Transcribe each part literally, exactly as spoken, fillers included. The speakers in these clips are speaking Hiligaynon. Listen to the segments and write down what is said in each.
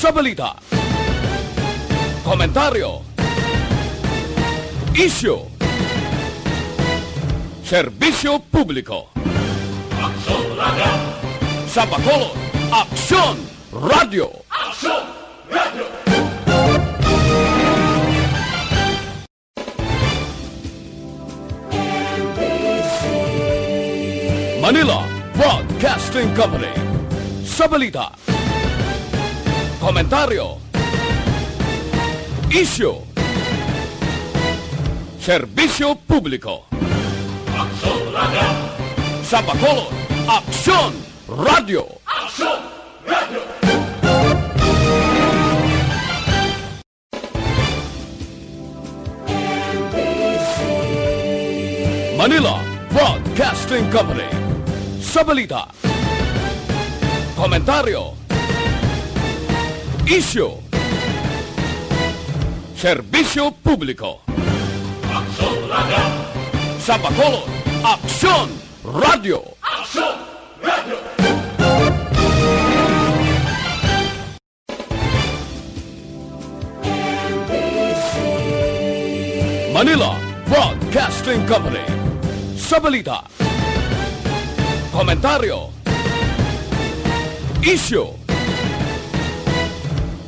Sa balita, komentaryo, isyu, serbisyo publiko. Aksyon Radio. Sa Bacolod, Aksyon Radio. Aksyon Radio. Manila Broadcasting Company. Sa balita, komentaryo, isyu, serbisyo publiko. Aksyon Radio. Sa Bacolod, Aksyon Radio. Aksyon Radio. Manila Broadcasting Company. Sa balita, komentaryo, isyu, serbisyo publiko. Aksyon Radio. Sa Bacolod, Aksyon Radio. Aksyon Radio. Manila Broadcasting Company. Sa balita, komentaryo, isyu,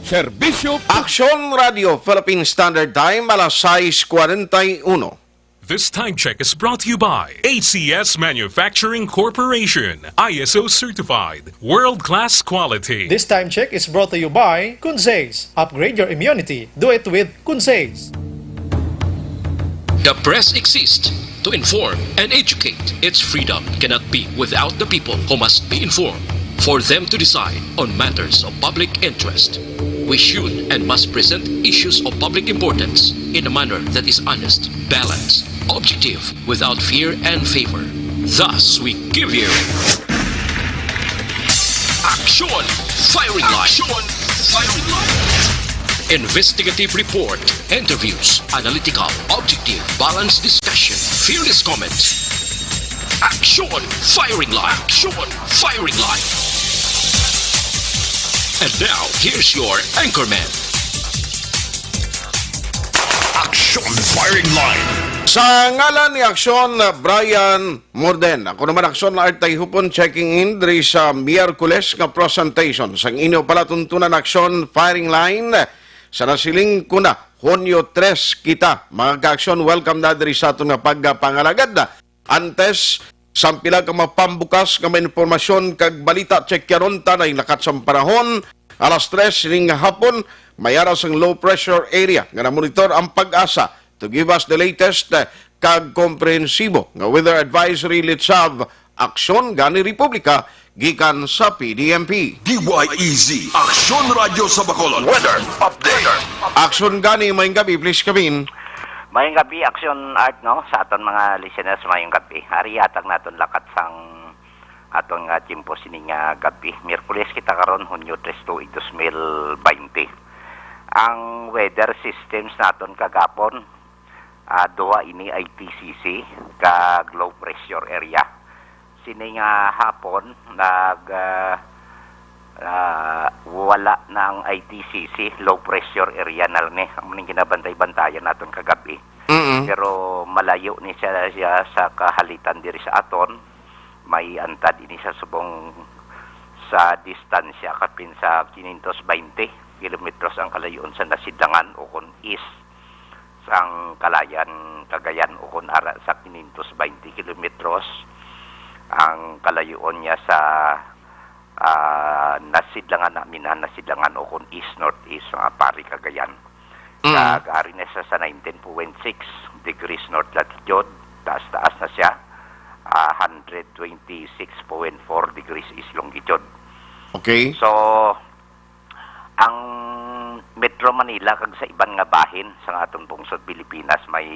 serbisyo. Aksyon Radio Philippine Standard Time, alas sais kwarenta y uno. This time check is brought to you by A C S Manufacturing Corporation, I S O certified, world-class quality. This time check is brought to you by Kunsays. Upgrade your immunity. Do it with Kunsays. The press exists to inform and educate. Its freedom cannot be without the people who must be informed for them to decide on matters of public interest. We should and must present issues of public importance in a manner that is honest, balanced, objective, without fear and favor. Thus, we give you Aksyon Firing Line. Aksyon Firing Line. Investigative report, interviews, analytical, objective, balanced discussion, fearless comments. Aksyon Firing Line. Aksyon Firing Line. And now, here's your anchorman. Aksyon Firing Line. Sa ngalan ni Aksyon, Brian Morden. Ako naman, Aksyon Art Tayhupon, checking in diri sa Miyerkules nga presentation sang inyo palatuntunan, Aksyon Firing Line. Sa nasiling ko na, Hunyo tres kita. Mga ka-Aksyon, welcome na diri sa aton nga pagpangalagad. Antes, sang pila ka mapambukas nga mga impormasyon kag balita, tsekaron ta na ang lakat sang panahon. Alas tres ning hapon, may ara sang low pressure area nga namonitor ang PAGASA to give us the latest, eh, kag komprehensibo nga weather advisory. Litsav, Aksyon gani Republika, gikan sa P D M P. D Y E Z, Aksyon Radyo sa Bacolod. Weather update. Aksyon gani, maayong gabi, please come in. Maayong gabi, Aksyon Art, no? Sa aton mga listeners, maayong gabi. Ari hatag naton lakat sang aton nga tiyempo sini nga gabi. Miyerkules kita karon, Hunyo tres, tuig dos mil baynte. Ang weather systems naton kagapon, ah, duha ini, I T C C kag low pressure area. Sini nga hapon, nag, ah, ah, wala na ang I T C C, low pressure area na lang ni. Amo ning ginabantay-bantayan naton kagab-i. Mm-mm. Pero malayo ni siya, siya sa kahalitan diri sa aton. May antad ini sa subong sa distansya kapin sa quinientos baynte kilometros ang kalayo-on sa nasidlangan o kon east sang Kalayan, Cagayan, o kon ara sa quinientos baynte kilometros ang kalayo-on niya sa, ah, nasidlangan, naminhan nasidlangan o kon east-northeast nga pari Cagayan. Mm. Kag ari na sa, sa nineteen point six degrees north latitude, taas-taas na siya, ah, hundred twenty-six point four degrees east longitude. Okay. So, ang Metro Manila kag sa iban nga bahin sang aton pungsod Pilipinas may,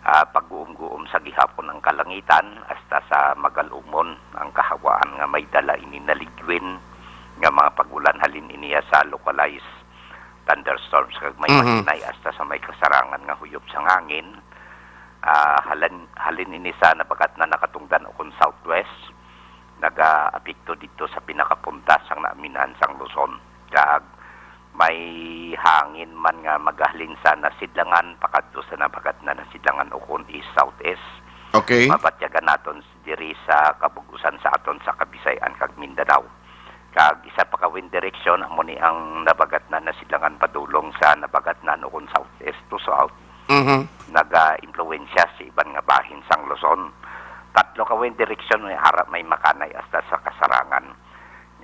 ah, pag-uom-guom sa gihapon ang kalangitan hasta sa magal-umon ang kahawaan nga may dala ini naligwin nga mga pag-ulan halin iniya sa localized thunderstorms kag may Mhm. mahinay hasta sa may kasarangan nga huyop sang hangin. Ah, halin, halin ini sa nabagat na nakatungdan o kon southwest, nagaapekto didto sa pinakapunta sang naminhan sang Luzon. Kag may hangin man nga magahalin sa nasidlangan pakadto sa nabagatnan nasidlangan ukon east-southeast. Okay. Mabatyagan naton diri sa kabug-usan sa aton sa Kabisayan kag Mindanao. Kag isa pa ka wind direction, amo ni ang nabagatnan nasidlangan padulong sa nabagatnan ukon southeast to south. Mhm. Naga-impluwensya sa iban nga bahin sang Luzon. Tatlo ka wind direction may ara may makanay hasta sa kasarangan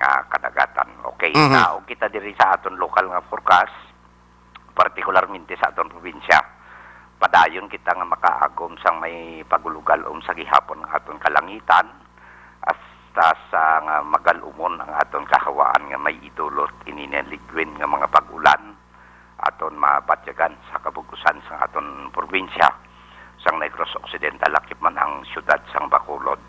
nga kadagatan. Okay, Mhm. naog kita diri sa aton lokal nga forecast, partikularmente sa aton probinsya. Padayon kita nga makaagom sang may pagulugalom sa gihapon nga aton kalangitan, hasta sa nga magalumon ang aton kahawaan nga may idulot ini nga ligwin nga mga pag-ulan aton mabatyagan sa kabug-usan sang aton probinsya sang Negros Occidental, lakip man ang siyudad sang Bacolod.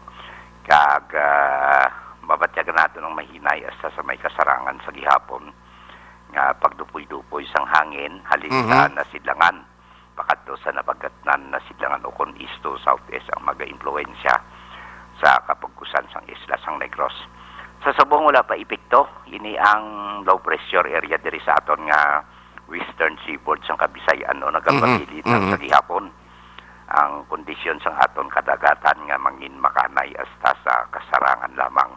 Kag, ah, mabatyagan naton ang mahinay hasta sa may kasarangan sa gihapon nga pagdupoy-dupoy sang hangin halin sa Mhm. nasidlangan pakadto sa nabagatnan nasidlangan ukon east to southeast ang magaimpluwensya sa kabug-usan sang isla sang Negros. Sa subong wala pa epekto ini ang low pressure area diri sa aton nga western seaboard sang Kabisayan, no, nagapabilin Mhm, lang mhm. sa gihapon ang kondisyon sang aton kadagatan nga mangin makanay hasta sa kasarangan lamang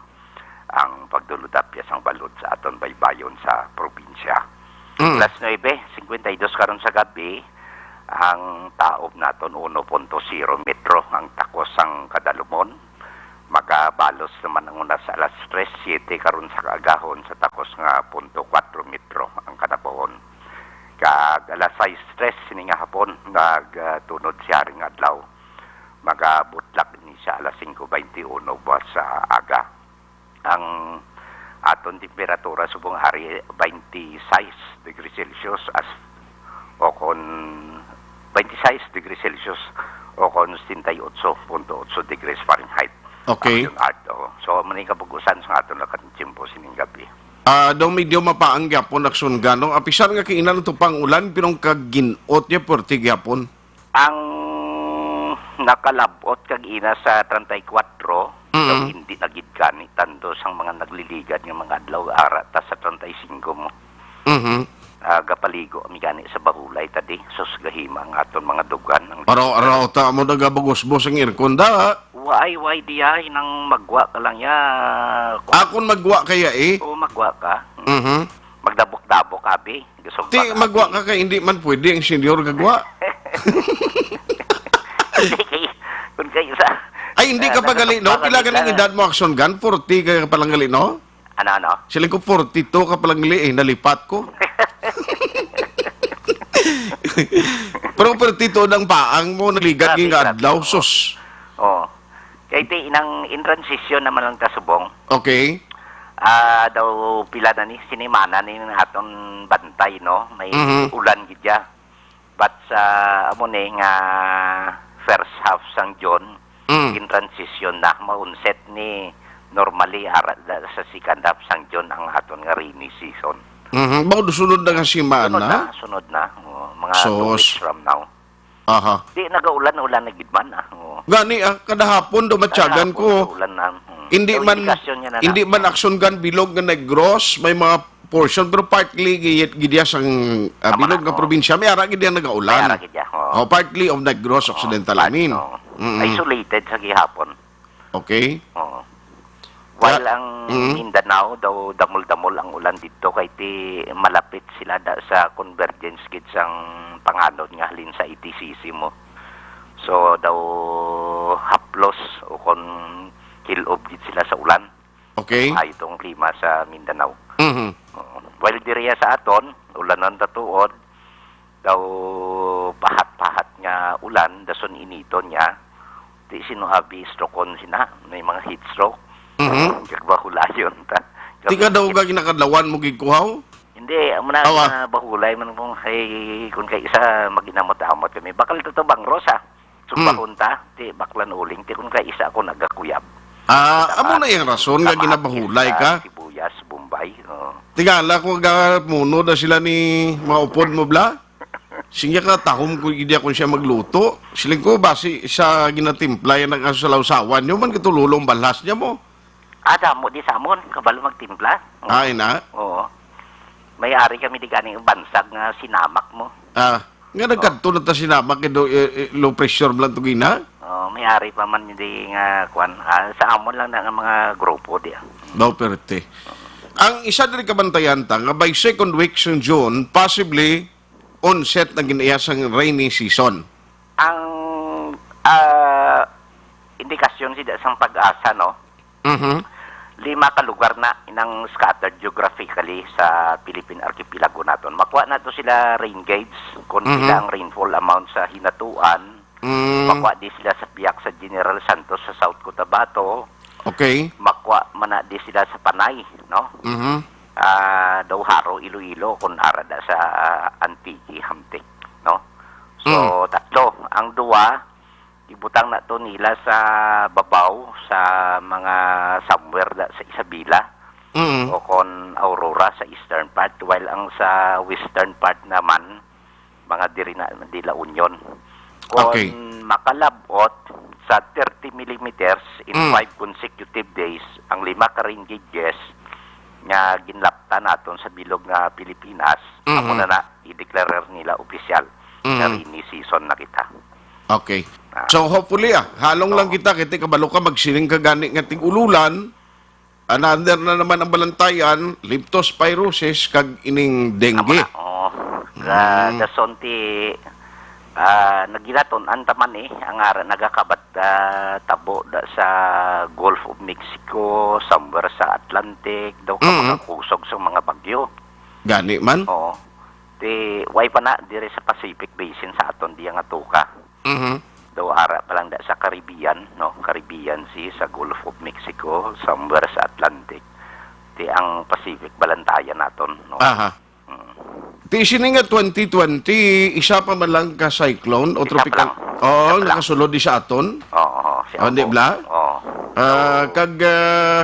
ang pagduludapya sang balod sa aton baybayon sa probinsya. Mm. Alas nuebe cincuenta y dos karon sa gabi, ang taob naton uno punto zero metro ang takos sang kadalumon. Magabalos naman ang una sa alas tres siete karon sa kaagahon sa takos nga punto kwatro metro ang kanapuhon. Kag alas sais tres sini nga hapon, nagtunod siya ring adlaw. Magabutlak ni siya alas singko baynte uno buwas sa aga. Ang aton temperatura subong ari baynte sais degrees Celsius as o kon baynte sais degrees Celsius o kon setenta y ocho punto ocho degrees Fahrenheit. Okay. Ang yun, Art, oh. So, mani kabug-usan sa aton lakat ng tiyempo sining gabi. Ah, daw medyo mapaang gyapon, Aksyon Gano. Apisar nga kainan to pang ulan, pero ang kagin-ot niya, puwerte gyapon. Ang nakalabot kag ina sa treinta y cuatro, Mm. daw hindi na gid gani tanto sang mga nagliligad nga mga adlaw ara ta sa treinta y cinco mo. Mhm. Ah, gapaligo kami gani sa bahulay ta di. Sus, gahima ang aton mga dugan. Ang Araw-araw ta mo nagabagusbos ang aircon da. Why, why di ay nang magwa ka lang ya? Akon magwa kaya eh. Oo, magwa ka. Mm. Mhm. Magdabok-dabok, abi. Gusto Ti, ba, magwa abi? Ka kay hindi man pwede ang senior gagwa. Hindi kay, kung kayo sa, Ay, hindi ah, ka pa gali, no? Pila ka ning edad mo, Aksyon Gano? Forty ka pa lang gali, no? Ano, ano? Sila ko forty-two ka pa lang gali, eh. Nalipat ko. Pero forty-two ang paang mo, naligat Grabe, nga grabe, adlaw, oo. Sus. Oo. Kay ti, inang in transition naman lang ta subong. Okay. Ah, daw pila na ni sinimana ni aton bantay, no? May Mhm. ulan gid ya. But sa amo ni nga first half sang June, Mm. in transition na, maunset ni normally ara da sa second half sang June ang aton nga rainy season. Mhm. Mao sunod na nga semana? Sunod na, sunod na. Oh, mga two Sos. weeks from now. Aha. Di nagaulan-ulan na gid man, ah. Oo. Gani, ah, kada hapon daw matyagan Kada hapon ko. Ulan na. Hmm. Hindi So, man, indikasyon niya na hindi lang. Man Aksyon Gano bilog nga Negros, may mga portion, pero partly gid, gid ya sang, ah, Tama bilog na, nga oo. Probinsya, may ara gid ya nagaulan. May ara gid ya, oo. Oh, partly of Negros Oo, Occidental, part, I mean. Oo. Mm-mm. Isolated sa gihapon. Okay. Oo. While Ka-, ang mm. Mindanao daw damol-damol ang ulan didto kay ti malapit sila da sa convergence gid sang panganod nga halin sa A T C C mo. So daw haplos o kon kilob gid sila sa ulan. Okay. Ay itong klima sa Mindanao. Mhm. Oo. While diriya sa aton, ulanon ta tuod, daw pahat-pahat nga ulan, dason initon niya. Di sino abi strokon sina, may mga heat stroke. Mhm. Kag bahulayon ta. Di ka daw ga ginakadlawan mo gid kuhaw? Hindi, amo na Awa. Nga bahulay man kung kay, kung kay isa maginamot-amot kami. Bakal to to bang Rosa. Hmm. Sumbahon ta, ti baklan uling, ti kung kay isa ako nagakuyab. Ah, Saka, amo na yung rason nga kamatis, ginabahulay ah, ka? Sibuyas, Bombay, oo. Tingala ko ga muno na sila ni mga upod mo, bla? Sige ka, tahom ko, hindi ako siya magluto. Siling ko, basi sa ginatimpla yan ang sa lawsawan nyo, man katululong balhas niya mo. Ah, damo di sa amon, kabalo magtimpla. Oo. Ay na? Oo. May ari kami di ganing bansag nga sinamak mo. Ah, nga nagkadto na ta sinamak, eh, do, eh, eh, low pressure lang to gina? Oh, may ari pa man di nga, kwan, ah, sa amon lang na nga mga grupo di, ah. Daw perte. Ang isa diri kabantayan ta nga by second week sa June, possibly onset na gid iya sang rainy season. Ang, ah, indikasyon sida sang PAGASA, no? Mhm. Lima ka lugar na inang scattered geographically sa Philippine Archipelago naton. Makuha nato sila rain gauge kung Mhm. pila ang rainfall amount sa Hinatuan. Mm. Makuha di sila sa piyak sa General Santos sa South Cotabato. Okay. Makuha man na di sila sa Panay, no? Mhm. Ah, daw Jaro, Iloilo, kung ara da sa Antique, Hamtic, no? So, Mm. tatlo. Ang duwa, ibutang na to nila sa babaw, sa mga somewhere da, sa Isabela, Mm. o kon Aurora sa eastern part, while ang sa western part naman, mga diri na, di La Union. Kon Okay. makalab-ot sa thirty millimeters in Mm. five consecutive days, ang lima ka rain gauges nga ginlapta naton sa bilog nga Pilipinas, Mhm. amo na na, i-declare nila opisyal nga Mhm. rainy season na kita. Okay. Ah. So, hopefully, ah, halong lang Oo. kita, kay kabalo ka, magsiling ka gani nga tig-ululan, another na naman ang balantayan, leptospirosis, kag ining dengue. Amo na, oo. Sa Mm. dason ti, ah, naginaton-an ta man eh, ang ara nagakabat, ah, tabo da sa Gulf of Mexico, somewhere sa Atlantic, daw ka Mm. makakusog sa mga bagyo. Gani man? Oo. Ti, way pa na, dire sa Pacific Basin sa aton diya nga tuka. Mhm. Daw ara pa lang da sa Caribbean, no? Caribbean Sea, sa Gulf of Mexico, somewhere sa Atlantic. Ti ang Pacific, balantayan naton, no? Aha. Mm. Ti sini nga twenty twenty, isa pa man lang ka cyclone o Isa pa tropical? lang. Oo, Isa pa lang. nakasulod di sa aton? Oo, si Oh, di Ambo. bla? Oo. Ah, So, kag, ah,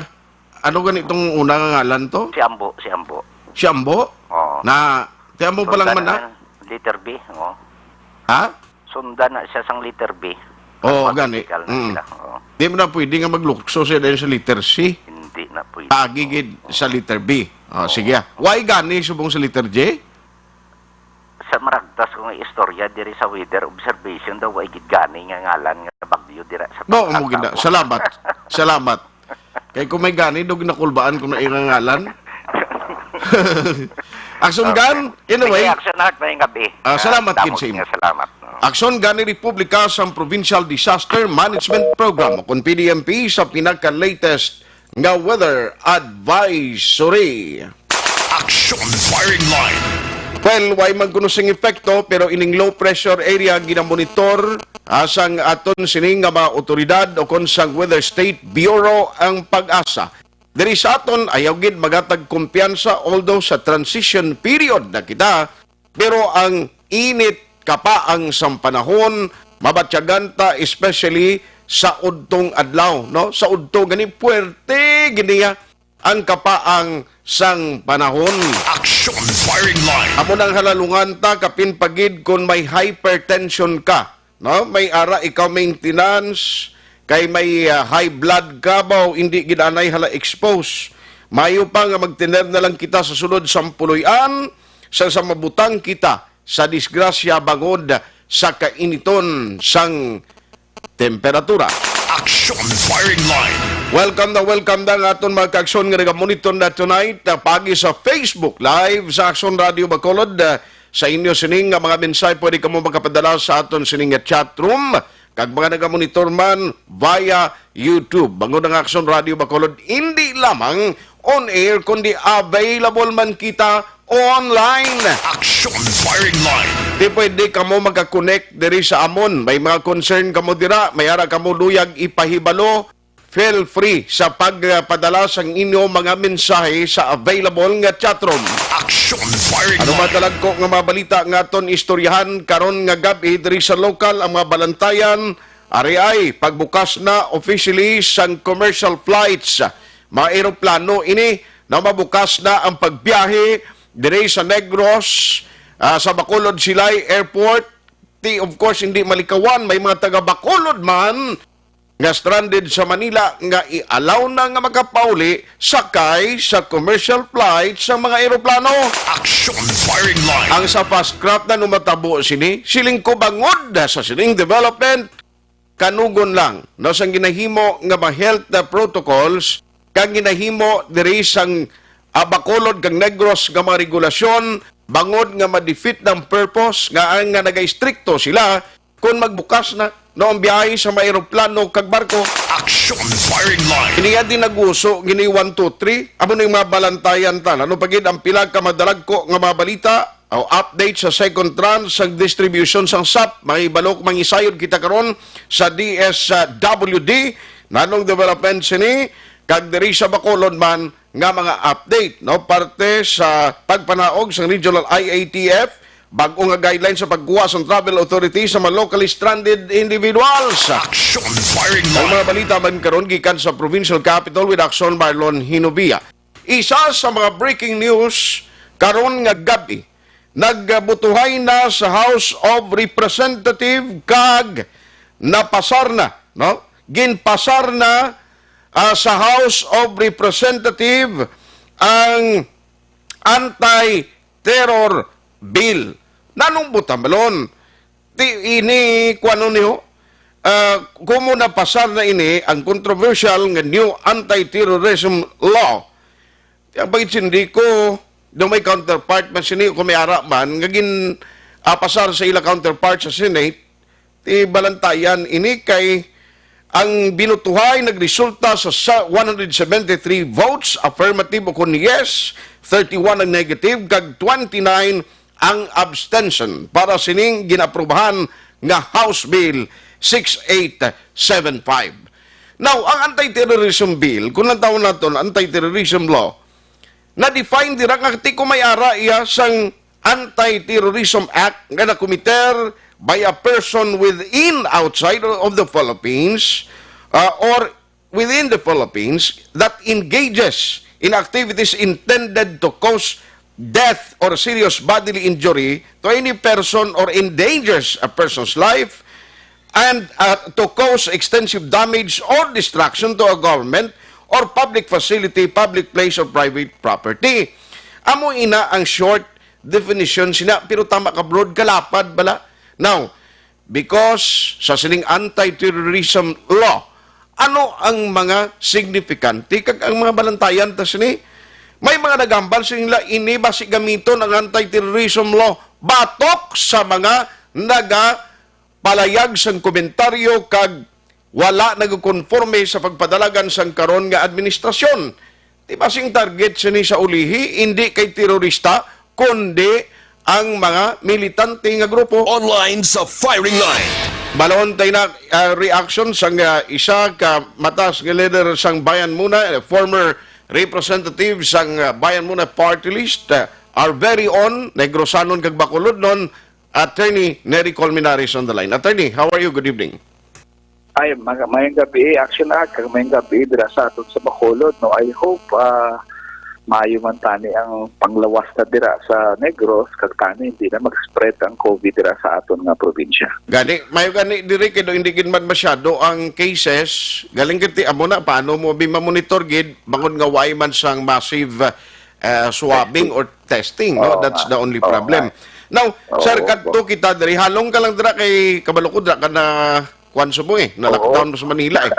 ano gani itong una nga ngalan to? Si Ambo, si Ambo. Si Ambo? Oo. Na, si Ambo pa lang Sundan man na na. Letter B, oo. Ha? Sundan na siya sang letter B. Oo, gani. Alphabetical na Mm. sila, oo. Di mo na pwede nga maglukso siya dahil sa letter C. Hindi na pwede. Agi gid sa letter B. Oh, Oo. sige, ah. Why gani subong sa letter J? Sa maragtas ko nga istorya diri sa weather observation daw, way gid gani nga ngalan nga bagyo dira sa No, mo gid na. Pagkatabo. Salamat. Salamat. Kay kung may gani, daw ginakulbaan ko na iyang ngalan. Action Okay. Gun, anyway. Sige, Action Heart, may gabi. Ah, salamat Ah, gid sa imo. nga salamat, no? Action Gani Republika sang Provincial Disaster Management Program o kon P D M P sa pinaka-latest nga weather advisory. Action Firing Line. Well, way man kuno sing epekto, pero ining low pressure area ginamonitor, ah, sang aton sini nga mga otoridad o kon sang Weather State Bureau ang PAGASA. Diri sa aton, ayaw gid magatag kumpiyansa, although sa transition period na kita, pero ang init kapaang sang panahon, mabatyagan ta, especially sa udtong adlaw, no? Sa udto gani, puwerte gid niya ang kapaang sang panahon. Action Firing Line. Amo nang halalungan ta, kapin pa gid kon may hypertension ka, no? May ara ikaw maintenance, kay may, ah, high blood ka ba o hindi gid anay hala expose. Mayo pa nga magtener na lang kita sa sulod sang puloy-an, sa, sa mabutang kita sa disgrasya bangod sa kainiton sang temperatura. Action Firing Line. Welcome na welcome na nga aton mga ka-aksyon nga nagamonitor na tonight, ah, pagi sa Facebook Live sa Action Radio Bacolod. Ah, sa inyo sining nga mga mensahe, pwede kamo makapadala sa aton sining nga chat room, kag mga nagamonitor man via YouTube. Bangod ang Action Radio Bacolod, hindi lamang on air, kundi available man kita online. Action Firing Line. Di pwede kamo makakonect diri sa amon. May mga concern kamo dira, may ara kamo luyag ipahibalo, feel free sa pagpadala sang inyo mga mensahe sa available nga chatroom. Action Firing Ano Line. Matalagko nga mga balita nga aton istoryahan karon nga gab-i diri sa lokal, ang mga balantayan, ari ay pagbukas na officially sang commercial flights. Mga eroplano ini na mabukas na ang pagbiyahe diri sa Negros, ah, sa Bacolod Silay Airport. Ti, of course, hindi malikawan, may mga taga Bacolod man nga stranded sa Manila nga i-allow na nga makapauli sakay sa commercial flight sa mga eroplano. Action Firing Line. Ang sa Fastcraft na numatabo sini, siling ko bangod sa sining development, kanugon lang, no, sang ginahimo nga mga health, uh, protocols kang ginahimo diri sang, uh, Bacolod kag Negros nga mga regulasyon, bangod nga ma-defeat ang purpose nga ang nga nagaistrikto sila kung magbukas na, no, ang biyahe sa mga eroplano kag barko. Action Firing Line. Iniya din naguso gini one two three, amo ning mga balantayan ta, ano pa gid ang pila ka madalagko nga mga balita o update sa second tranche sa distribution sang sap. May balok mangisayod kita karon sa D S W D. Nanong development sini, kag diri sa Bacolod man nga mga update, no, parte sa pagpanaog sang Regional I A T F, bag-o nga guidelines sa pagkuha sang travel authority sa mga locally stranded individuals. Action Firing Ang Line. Mga balita man karon gikan sa Provincial Capitol with Action Marlon Hinubia. Isa sa mga breaking news karon nga gab-i, nagbutuhay na sa House of Representative kag napasar na, no? Ginpasar na, ah, sa House of Representative ang anti-terror bill. Nanong butambalon? Ti ini, kuwanon niyo, ah, kumo napasar na ini ang controversial nga new anti-terrorism law. Ti ang pagitsindi ko, daw may counterpart man sini, kung may ara man, nga gin, ah, pasar sa ila counterpart sa Senate, ti balantayan ini kay ang binutuhay nagresulta sa, sa one hundred seventy-three votes affirmative o kun yes, thirty-one ang negative, kag twenty-nine ang abstention para sining ginaaprubahan nga House Bill six eight seven five. Now, ang anti-terrorism bill, kung ang tawon naton anti-terrorism law, na-define dira nga ti ko may ara iya sang Anti-Terrorism Act nga nakomiter by a person within, outside of the Philippines, uh, or within the Philippines that engages in activities intended to cause death or serious bodily injury to any person or endangers a person's life and, uh, to cause extensive damage or destruction to a government or public facility, public place, or private property. Amo ina ang short definition sina, pero tama ka, broad, kalapad bala. Now, because sa sining anti-terrorism law, ano ang mga signifikante kag ang mga balantayan ta sini? May mga nagambal sa nila, ini basi gamiton ang anti-terrorism law batok sa mga naga palayag sang komentaryo kag wala nagakonforme sa pagpadalagan sang karon nga administrasyon. Di ba sing target sini sa ulihi, indi kay terorista, kundi ang mga militante nga grupo? Online sa firing line. Balon tay na, ah, reaction sang, ah, isa ka mataas nga leader sang Bayan Muna, eh, former representative sang, ah, Bayan Muna Party List, ah, our very own Negrosanon kag Bacolodnon, Attorney Nery Colmenares on the line. Attorney, how are you? Good evening. Ay, mag-, mayong gabi, Action Act, kag mayong gabi dira sa aton sa Bacolod, no? I hope, ah, maayo man tani ang panglawas na dira sa Negros, kag tani hindi na mag-spread ang COVID dira sa aton nga probinsya. Gani, mayo gani diri kay do hindi gid man masyado ang cases. Galing kiti amo na, paano mo bi mamonitor gid bangod nga way man sang massive, uh, swabbing or testing, no? Oo. That's nga. The only problem. Oo. Now, sir, kadto kita diri, halong ka lang dira kay kabalo ko dira ka na kuan subong eh, na lockdown mo sa Manila eh.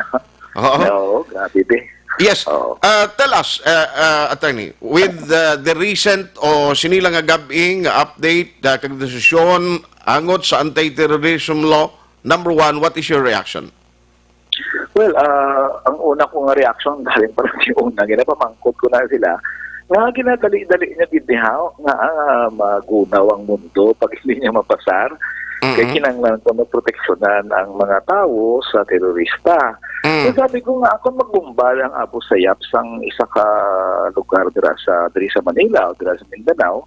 Oo. No, grabe, be. Yes. Oo. Uh, tell us, uh, uh, attorney, with, uh, the recent o sini lang nga gab-i nga update, uh, kag desisyon angot sa anti-terrorism law, number one, what is your reaction? Well, ah, ang una ko nga reaction, galing pa lang yung una, ginapamangkot ko na sila, nga ginadali-dali niya gid diha, nga, ah, magunaw ang mundo pag hindi niya mapasar. Mm-mm. Kay kinahanglan ko maproteksyonan ang mga tawo sa terorista. Mm. So, sabi ko nga, ako magbomba ang Abu Sayyaf sang isa ka lugar dira sa, diri sa Manila o dira sa Mindanao,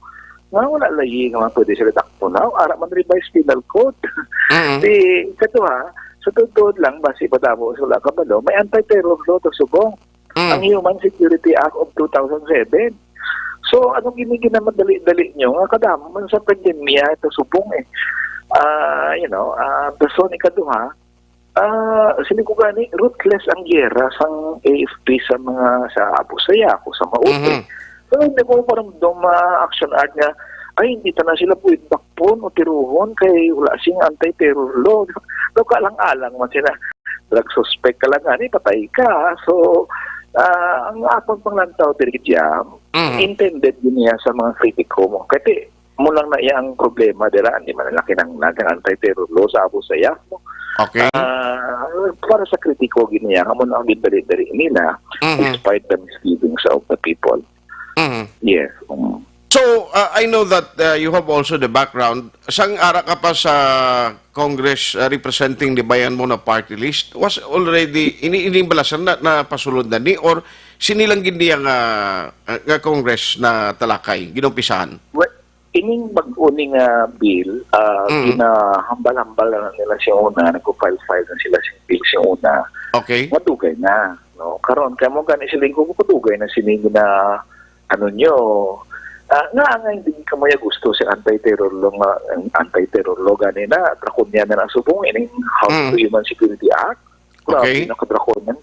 nga wala lagi nga man pwede sila dakpon. Aw, ara man revised penal code. Mm. Di, ikaduha, sa tuod lang, basi pa damo sa wala kabalo, may anti-terror law to subong. Mm. Ang Human Security Act of two thousand seven. So, anong gini ginamadali-dali nyo? Nga kadamo man sa pandemya ito subong eh. Ah, you know, ah, dason ikaduha, Ah, siling ko gani, ruthless ang giyera sang A F P sa mga, sa Abu Sayyaf o sa Maute. Mhm. So, hindi ko maramdam ma-action art nga, "Ay, hindi ta na sila pwede dakpon o tiruhon kay wala sing anti-terror law." Daw kaalang-alang man sila. Drug suspect ka lang gani, patay ka. So, ah, ang akon panglantaw diri, Jam, Mhm. intended yun niya sa mga kritiko mo. Kasi mo lang na iya ang problema dira, hindi man nila kinahanglan ang anti-terror law sa Abu Sayyaf, no? Okay. Ah, para sa kritiko gid niya, amo na ang gindali-dali nila, Mhm. despite the misgivings of the people. Mhm. Yes. Mm. So, uh, I know that, uh, you have also the background. Sang ara ka pa sa Congress, uh, representing the Bayan Mo na party list, was already, ini, ining balasan na, napasulod na ni, or sini lang gid niya nga, uh, nga Congress na talakay, ginumpisahan? Well, ining bag-o ni nga bill, ah, Mm. ginahambal-hambal na nila siya una, nagpa-file-file na sila sa bill siya una. Okay. Madugay na, no? Karon, kaya mo gani siling ko, madugay na sini na, ano nyo, ah, nga, nga hindi ka mo ya gusto sa anti-terror law, nga, ang anti-terror law gani na, draconian na ang subong, ining House Mm. to Human Security Act. Grabe, Okay. nakadrakonan.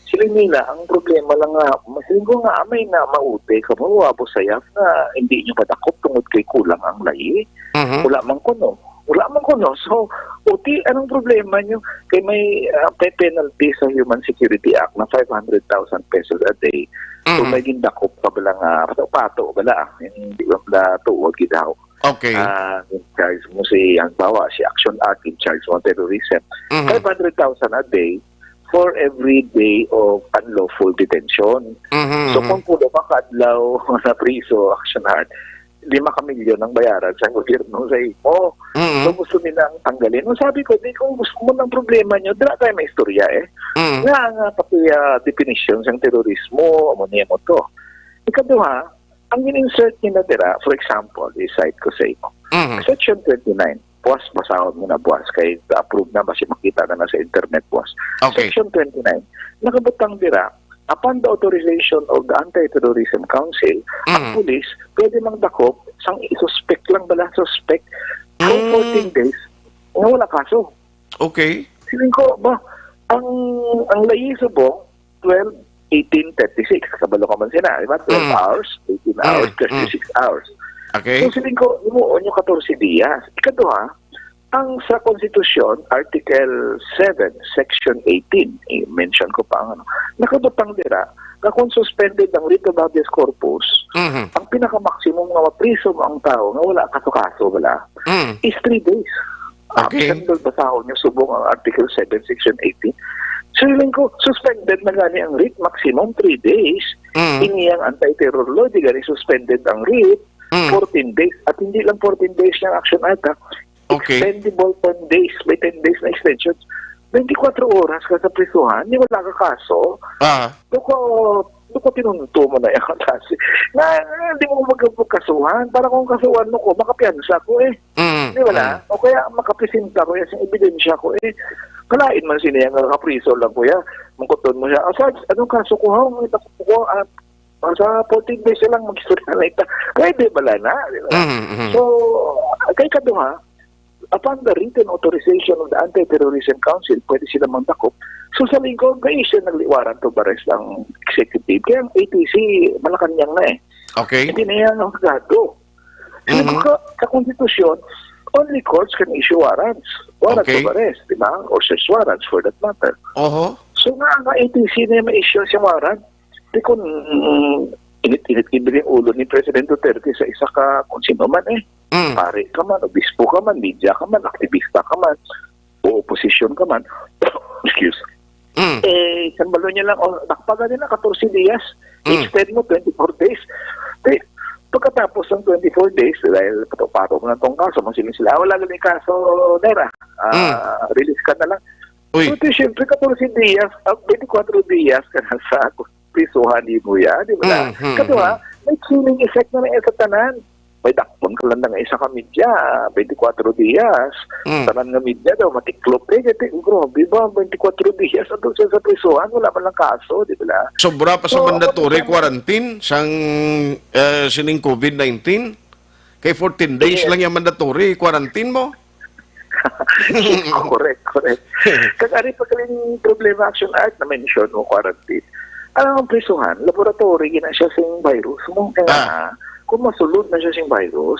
Sila nila, ang problema lang nga, masiling ko nga, may na Maute ka mo, Abu Sayyaf, nga hindi nyo madakop tungod kay kulang ang layi. Mhm. Wala man kuno. Wala man kuno. So, uti, anong problema nyo? Kay may, ah, may penalty sa Human Security Act na five hundred thousand pesos a day. Kung Mhm. may gindakop ka bala nga, pato-pato bala, hindi ba bala tuod gid daw. Okay. Ah, in charge mo si, halimbawa, si Action Act, in charge mo terrorism. Mhm. Five hundred thousand a day for every day of unlawful detention. Mhm, So, mhm. kung pulo ka ka adlaw na priso, Action Act, lima ka milyon ang bayaran sa gobyerno sa imo. Mhm. So, gusto nila ang tanggalin. No, sabi ko, di, kung gusto mo ng problema nyo, dira tayo may istorya eh. Mhm. Nga nga pati, ah, definition sang terorismo, amo niya mo to. Ikaduha, ang in-insert nila dira, for example, i-cite ko sa imo. Mhm. Section twenty-nine, buwas, basahon mo na buwas, kay approve na, basi makita na na sa internet buwas. Okay. Section twenty-nine, nakabutang dira, upon the authorization of the Anti-Terrorism Council, ang Mhm. pulis pwede mang dakop sang suspect lang bala, suspect, for Mm. fourteen days, nga wala kaso. Okay. Siling ko, ba, ang, ang layi subong, twelve, eighteen, thirty-six. Kabalo ka man sila, di ba? Twelve Mm. hours, eighteen hours, Mm, mm. thirty-six hours. Okay. So, siling ko, himuon nyo katorse dias. Ikaduha, ang sa Konstitusyon, Article seven, Section eighteen, i-mention ko pa ang ano, nakabutang dira, nga kung suspended ang writ of habeas corpus, Mhm. ang pinaka-maximum nga mapriso mo ang tao nga wala kaso-kaso, wala, Mm. is three days. Okay. Ang basahon nyo subong ang Article seven, Section eighteen. So, yun ko, suspended na gani ang writ, maximum three days. Mm. Ini ang anti-terror law, di gani suspended ang writ, Mm. fourteen days. At hindi lang fourteen days ng action ata. Okay. Extendable ten days. May ten days na extension. Twenty-four oras ka sa prisuhan, di wala ka kaso. Ah. Duko, duko tinunto mo na yung klase. Na, na, di mo magkasuhan. Para kung kasuhan mo ko, makapiyansa ko eh. Mm, Di ba na? mm. O kaya makapresenta ko yan sa ebidensya ko eh. Kalain man sila yung nakapriso lang ko ya. Mangkuton mo siya. Asa, anong kaso ko ha? Ang ita ko ko, ah, ah, sa fourteen days lang mag-istorya na ita. Pwede bala na? Di ba? Mm, mm. So, kay kaduha, upon the written authorization of the Anti-Terrorism Council, pwede sila mangdakop. So, sa lingkod, may siya nagliwaran to arrest ang executive. Kaya ang A T C, Malacanang na eh. Okay. Hindi na yan ang gado. Kasi Mhm. ka, sa konstitusyon, only courts can issue warrants. Warrant Okay. of arrest, di ba? Or search warrants for that matter. Oho. So nga, ang A T C na may issue sa warrant, di kung, mm, init-init gid yung ulo ni President Duterte sa isa ka kung sino man eh. Mm. Pare ka man, obispo ka man, media ka man, aktivista ka man, o oposisyon ka man. Excuse. Mm. Eh, sambalo niya lang, oh, dakpagan nila katorse dias. Mm. Extend mo twenty-four days. Eh, pagkatapos ng twenty-four days, dahil pato-pato mo na tong kaso, mo sila sila, "Ah, wala galing kaso, Nera. Ah, Mm. release ka na lang." Uy. So, ito, siyempre, katorse dias, ah, twenty-four dias ka na sa prisuhan, di mo yan, di ba? Mm, mm, Kaduha, mm. may chilling effect na na sa tanan. May dakpon ka lang nga isa ka media, twenty-four dias. Mm. Tanan nga media daw, matiklop eh. Kasi, grabe ba, twenty-four dias, ato siya sa prisuhan, wala man lang kaso, di ba? Sobra pa sa So, mandatory ako, quarantine, sang, eh, sining covid nineteen. Kay fourteen days Yes. lang yung mandatory quarantine mo. Correct, correct. Kag ari pa galing problema, Action Art, na mention mo, quarantine. Ang prisuhan, laboratory gina siya sing virus mo. Kaya Ah. Kung masulod na siya sing virus,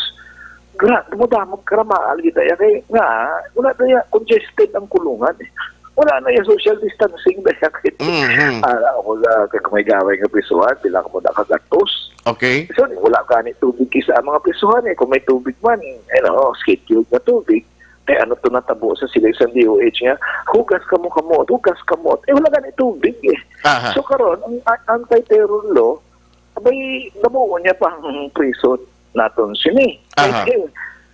gra-, dumudamog karamaal gid ya kay nga, wala na ya, congested ang kulungan eh. Wala na ya social distancing na ya kay Mhm. Ah, ako sa kag may gaway nga prisuhan, pila ka mo nakagatos. Okay. So, wala gani tubig sa mga prisuhan eh. Kung may tubig man, you know, scheduled na tubig, kay ano to natabo sa sila sa D O H nga, "Hugas kamo, kamo, hugas kamo." Eh, wala gani tubig eh. Aha. So, karon, ang a-, anti-terror law, abay, nabuo niya pang prison naton sini. Aha. Kay,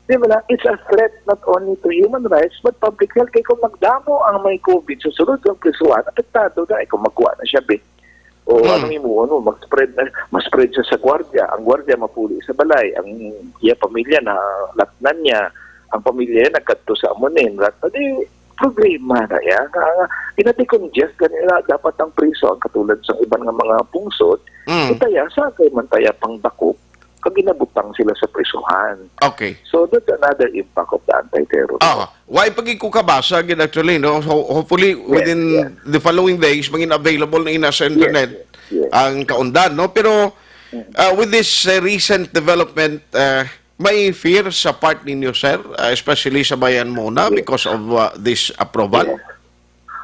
di ba lang, it's a threat not only to human rights, but public health. Kay kung magdamo ang may covid sa sulod sa prisuhan, apektado na. Eh, kung magkuha na siya, be. O Hmm. anong imuon mo? Mag-spread na, ma-spread siya sa gwardiya. Ang gwardiya mapuli sa balay. Ang iya pamilya na latnan niya. Ang pamilya niya nagkadto sa amo ni. Rat-, di, problema na yan. Nga, nga, gina-decongest na nila dapat ang prison katulad sa iban nga mga pungsod. Hmm. Itaya sa kay man taya pang dakop, kag ginabutang sila sa prisuhan. Okay. So, that's another impact of the anti-terror law. Ah, why pag ko kabasa gid actually, no? So, hopefully, Yes, within yes. the following days, maging available na ina sa Yes, internet yes, yes. ang kaundan, no? Pero, Mm. uh, with this uh, recent development, uh, may fear sa part ninyo, sir, uh, especially sa Bayan Muna Yes. because of uh, this approval? Yes.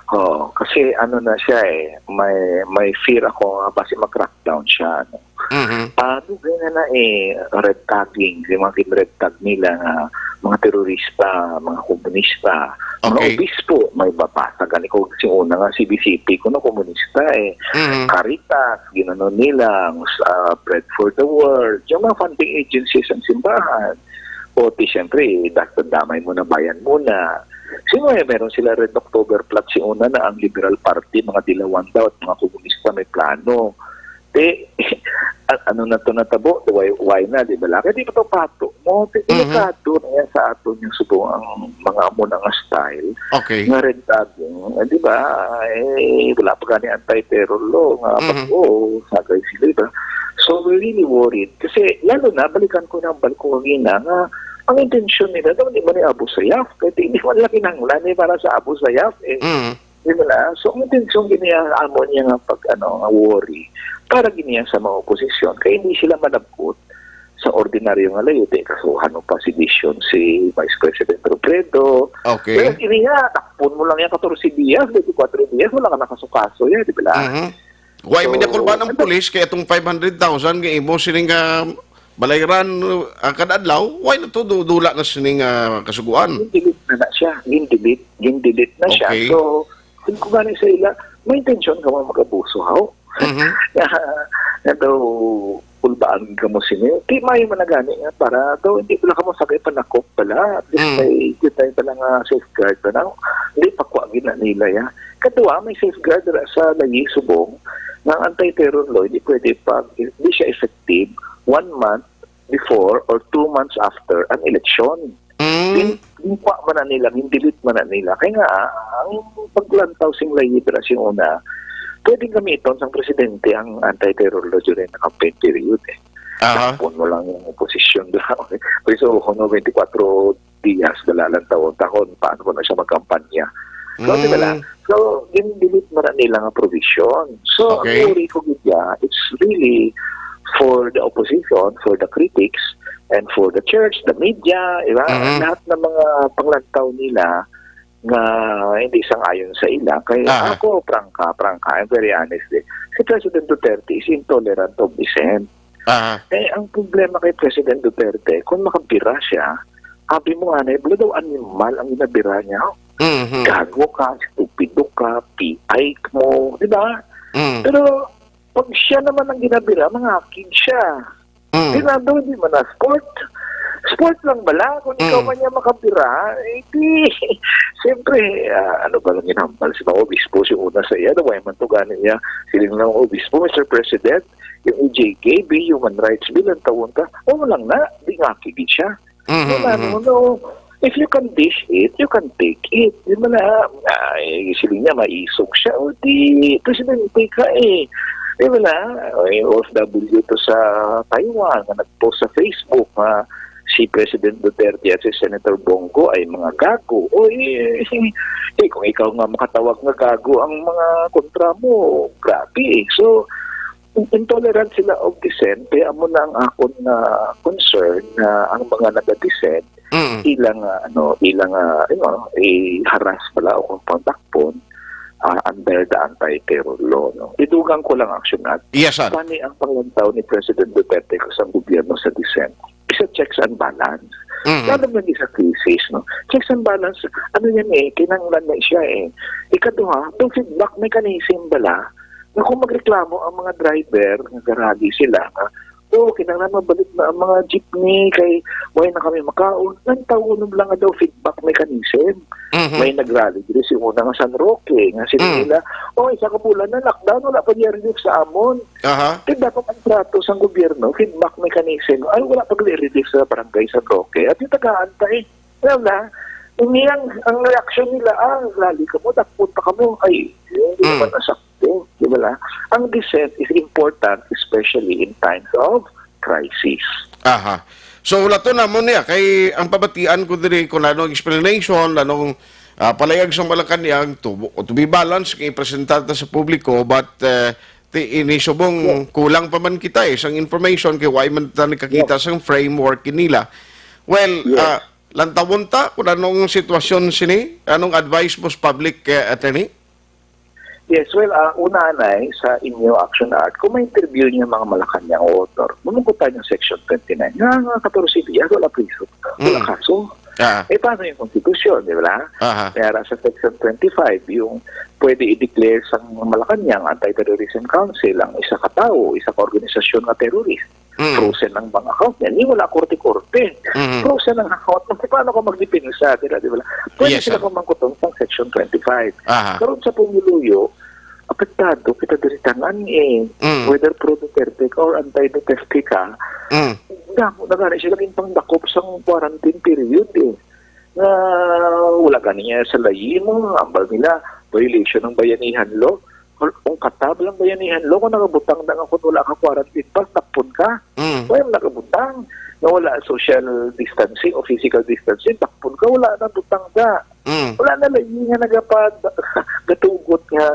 Oo, kasi ano na siya eh, may, may fear ako nga basi mag-crackdown siya. Ano. Mhm. Ah, dugay na na eh, red tagging, yung mga gin-red tag nila nga mga terorista, mga komunista, mga Okay. obispo, may babasa gani ko si una nga C B C P, kuno komunista eh. Mhm. Caritas, ginano nila, ang, ah, Bread for the World, yung mga funding agencies ang simbahan. O ti, siyempre, da-, damay mo na, bayan mo na. Sino eh, meron sila Red October plot si una na ang Liberal Party, mga dilawan daw at mga komunista may plano. Ti, a-, ano na to natabo? Why, why na, di ba? Kaya di ba to pato mo? Ti, Mhm. delikado na yan sa aton yung subong ang mga amo na nga style Okay. nga red tagging. Eh, di ba? Eh, wala pa gani anti-terror law nga Mhm. pag, oo, sagay sila, di ba? So, we're really worried. Kasi, lalo na, balikan ko na ang balik ko kanina nga ang intensyon nila daw, di man ni Abu Sayyaf. Kaya di man lang kinahanglan eh, para sa Abu Sayyaf eh. Mm. Di ba na? So, ang intensyon gini ang amo niya nga pag, ano, nga worry para gini sa mga oposisyon. Kaya hindi sila malabot sa ordinaryo nga layo. Di, kasuhan mo pa si Dizon, si Vice President Robredo. Okay. Pero ini nga, takpon mo lang yan katorse dias, twenty-four dias, wala ka nakasukaso yan, di ba? Mhm. Why man So, niya kulban ang ano? Pulis kay atong five hundred thousand nga imo sining, ah, balayran, ah, kada adlaw? Why na to du-, dula na sining, ah, kasuguan? Gin-delete na na siya. Gin-delete. Gin-delete na siya. Okay. So, kung ko gani sa ila, may intensyon ka mo mag-abuso, haw? Mhm. Nga, nga daw, kulbaan ka mo sini. Di may man na gani nga para daw hindi pala ka mo sakay panakop pala. At least Mm. may, di tayo pala nga safeguard pa na. Hindi pa kwa gina nila ya. Kadua, may safeguard ra sa layi subong nga ang anti-terror law, hindi pwede pag, hindi siya effective one month before or two months after an election. Mm. Gin-, ginkuha man na nila, gin-delete man na nila. Kaya nga, ang paglantaw sing layi dira sing una, pwedeng gamiton sang presidente ang anti-terror law during the campaign period eh. Aha. Tapon mo lang yung oposisyon daw. Kaya so, kuno twenty-four dias, wala lang taon, takon, paano ko na siya magkampanya? So, Mm. di ba lang? So, gin-delete man na nila nga provision. So, Okay. ang worry ko gid ya, it's really for the opposition, for the critics, and for the church, the media, di ba? Mhm. Lahat ng mga panglantaw nila nga hindi sang-ayon sa ila. Kay Aha. ako, prangka, prangka, I'm very honest eh. Si President Duterte is intolerant of dissent. Aha. Eh, ang problema kay President Duterte, kung makabira siya, abi mo nga na, wala daw animal ang ginabira niya. Mhm. Gago ka, stupido ka, P I mo, di ba? Mm. Pero, pag siya naman ang ginabira, mangakig siya. Mm. Di na daw, hindi man na sport. Sport lang bala. Kung ikaw Mm. man niya makabira, eh, di, siyempre, ah, ano ba lang ginhambal si mga obispo, si una sa iya, why man to gani niya, siling ng obispo, Mister President, yung E J K, be human rights bill, ang tawon ka, oh, lang na, di nga kigid siya. Mhm, Wala mhm. naman, no. If you can dish it, you can take it. Di ba na, ay, siling niya, maisog siya, o di, presidente ka eh. Di ba na, ay, O F W to sa Taiwan, na nag-post sa Facebook, nga, si President Duterte at si Senator Bong Go ay mga gago. O, eh, eh, kung ikaw nga makatawag nga gago ang mga kontra mo, grabe, eh. So, intolerant sila of dissent. Kaya amo na ang akon nga concern na ang mga naga-dissent, Mm. ilang, ah, ano, ilang, ah, you know, i-harass pala o kung pangdakpon, ah, under the anti-terror law, no? Idugang ko lang, Action Art. Yes, sir. Kani ang panglantaw ni President Duterte sa gobyerno sa dissent? Isa, checks and balance. Mhm. Lalo na sa cases, no? Checks and balance, ano yan eh, kinanglan na siya eh. Ikaduha, itong feedback mechanism bala, na kung magreklamo ang mga driver, nga garali sila, nga, "Oh, kinanglan mabalik na ang mga jeepney kay way na kami makaon." Nang tawon lang nga daw feedback mechanism. Mhm. May nagrally diri si una nga San Roque, nga sila Mm. nila, "Oh, isa ka bulan na lockdown, wala pa niya relief sa amon." Aha. Kaya dapat ang trato sang gobyerno, feedback mechanism. Ay, wala pa gali relief sa barangay San Roque. At yung tagaan pa eh. Alam na, ang, ang reaksyon nila, "Ah, rally ka mo, dakpon pa ka mo." Ay, hindi Mm. naman nasakto. Di ba la? Ang dissent is important, especially in times of crisis. Aha. So, lato na mo niya, kay ang pabatian ko diri kung ano ang explanation, anong ah, palayag sa Malacañang to, to be balanced kay presentar ta sa publiko, but uh, ti ini subong kulang pa man kita eh sang information kay why man ta nakakita sang framework nila. Well, Yes. ah, lantawon ta kung anong sitwasyon sini, anong advice mo sa public, eh, attorney? Yes, well, ah, una anay sa inyo Action Art, kung may interview niyo mga Malacañang author, mamungkot tayo ng Section twenty-nine. Nga, nga katorse dias, wala priso, wala Mm. kaso. Ah. Eh, paano yung konstitusyon, di ba? Aha. Kaya ra sa Section twenty-five, yung pwede i-declare sa Malacañang Anti-Terrorism Council ang isa ka tawo, isa ka organisasyon nga terrorist. Mm. Frozen ang bank account niya. Ni wala korte-korte. Mm. Frozen ang account. Paano ka magdepensa, di ba? Di ba? Pwede Yes, sila sir. pamangkuton sa Section twenty-five. Aha. Karon sa pumuluyo, apektado kita diri tanan eh. Mm. Whether pro Duterte ka or anti Duterte ka, Mm. damo na gani sila ginpangdakop sa quarantine period eh. Nga wala gani niya sa layi mo, ambal nila, violation ng bayanihan law. Kung, kung katab lang bayanihan law, kung nakabutang na nga kung wala ka quarantine pass, dakpon ka. Mm. Wala mo nakabutang. Nga wala social distancing o physical distancing, dakpon ka, wala na butang ka. Mm. Wala na lagi nga nagapad-, gatugot nga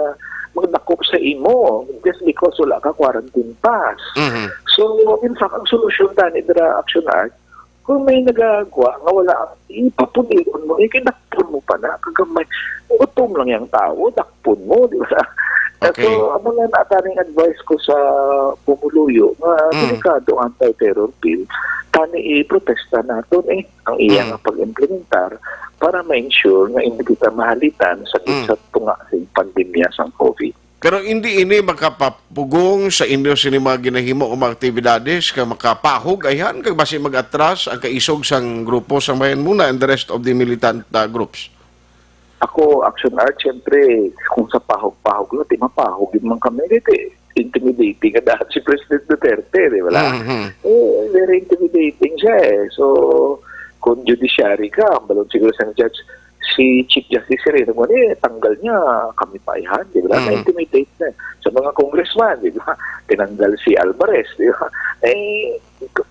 magdakop sa imo just because wala ka quarantine pass. Mhm. So, in fact, ang solusyon tani dira, Action Art, kung may nagagwa nga wala, ipapulion mo, eh, kay dakpon mo pa na, kagamay. Utom lang yung tao, dakpon mo, di ba? Okay. So, amo na na taning advice ko sa pumuluyo, nga Mm. delikado ang anti-terror bill, tani iprotesta naton eh, ang iya Mm. nga pag-implementar para ma-ensure nga hindi kita mahalitan sa, Mm. sa tunga sa pandemya sang COVID. Pero hindi ini makapapugong sa inyo sini mga ginahimo o mga aktibidades nga makapahog ayhan kag basi mag-atras ang kaisog sang grupo sang Bayan Muna and the rest of the militant, uh, groups? Ako, Action Art, siyempre, kung sa pahog-pahog lang, di mapahog yun man kami. Di, di, intimidating nga dahil si President Duterte, di ba? Mhm. Eh, very intimidating siya eh. So, kung judiciary ka, ang balon siguro sa judge, si Chief Justice Sereno mo ni, tanggal niya kami pa ihan, di ba? Mm. Na-intimidate na. Sa mga congressman, di ba? Tinanggal si Alvarez, di ba? Eh,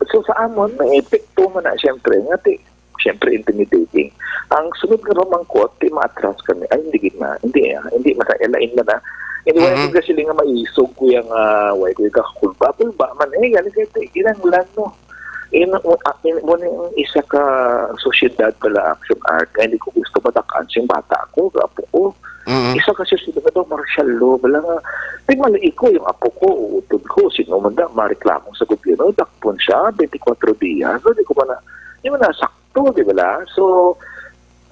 so sa amon, may epekto man na, siyempre, nga ti, siyempre, intimidating. Ang sunod nga pamangkot, ti maatras kami. Ay, hindi gid na. Hindi, ah, hindi masaya. Lain man na. Hindi, wala Mhm. ko kasi nga maisog ko yung, ah, wala ko yung kakulba-kulba man. Eh, gani kaya, ti, ilang lang, no? In, uh, in, mo na yung isa ka sosyedad pala, Action Art, nga hindi ko gusto matakan siyang bata ko, apo ko. Mhm. Isa ka sosyedad na daw, martial law, wala nga. Di mali ko, yung apo ko, utod ko, sino man da, mareklamo sa gobyerno, dakpon siya, twenty-four dias, so di ko man na, di man na sakto, di ba la? So,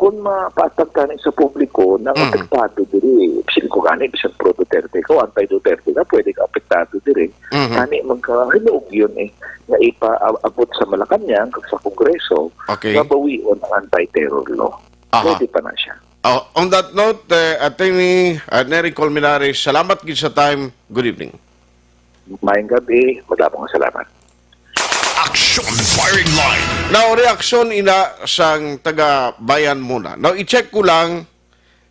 kung mapatag ka na sa publiko na Mm. apektado diri, bisan ko gani, bisan pro Duterte ka o anti Duterte ka, pwede ka apektado diri. Mhm. Gani, magkahinog yun eh, na ipaabot sa Malacañang kag sa Kongreso Okay. nga bawion ang anti-terror law. Aha. Pwede pa na siya. Oh, on that note, eh, Attorney, uh, Nery Colmenares, salamat gid sa time. Good evening. Maayong gabi, madamo nga salamat. Action Firing Line. Now, reaksyon ina sang taga Bayan Muna. Now, i-check ko lang,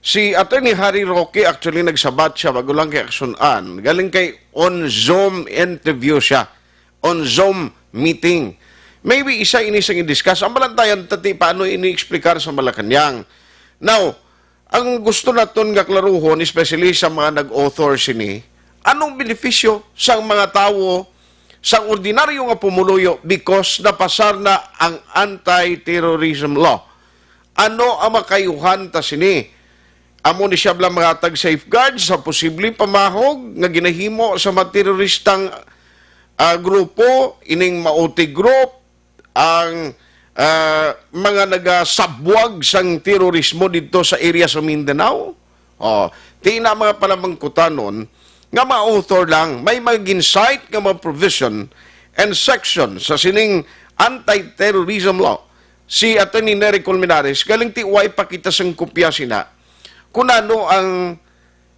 si Attorney Harry Roque, actually, nagsabat siya bago lang kay Action An. Galing kay on Zoom interview siya. On Zoom meeting. Maybe isa ini sing i-discuss. Ang balantayan, tati, paano ini explicar sa Malacañang? Now, ang gusto naton nga klaruhon, especially sa mga nag-author sini, anong benepisyo sang mga tawo, sang ordinaryo nga pumuluyo, because napasar na ang anti-terrorism law? Ano ang makayuhan ta sini? Amo ni siya bala maghatag safeguard sa posibleng pamahog nga ginahimo sa mga teroristang, ah, grupo, ining Maute Group, ang, ah, mga nagasabwag sang terorismo didto sa area sa Mindanao? Oh, ti na mga palamangkutanon nga ma-author lang, may mga gin-cite nga mga provision and section sa sining anti-terrorism law si Attorney Nery Colmenares, galing ti wa ipakita sang kopya sina. Kung ano ang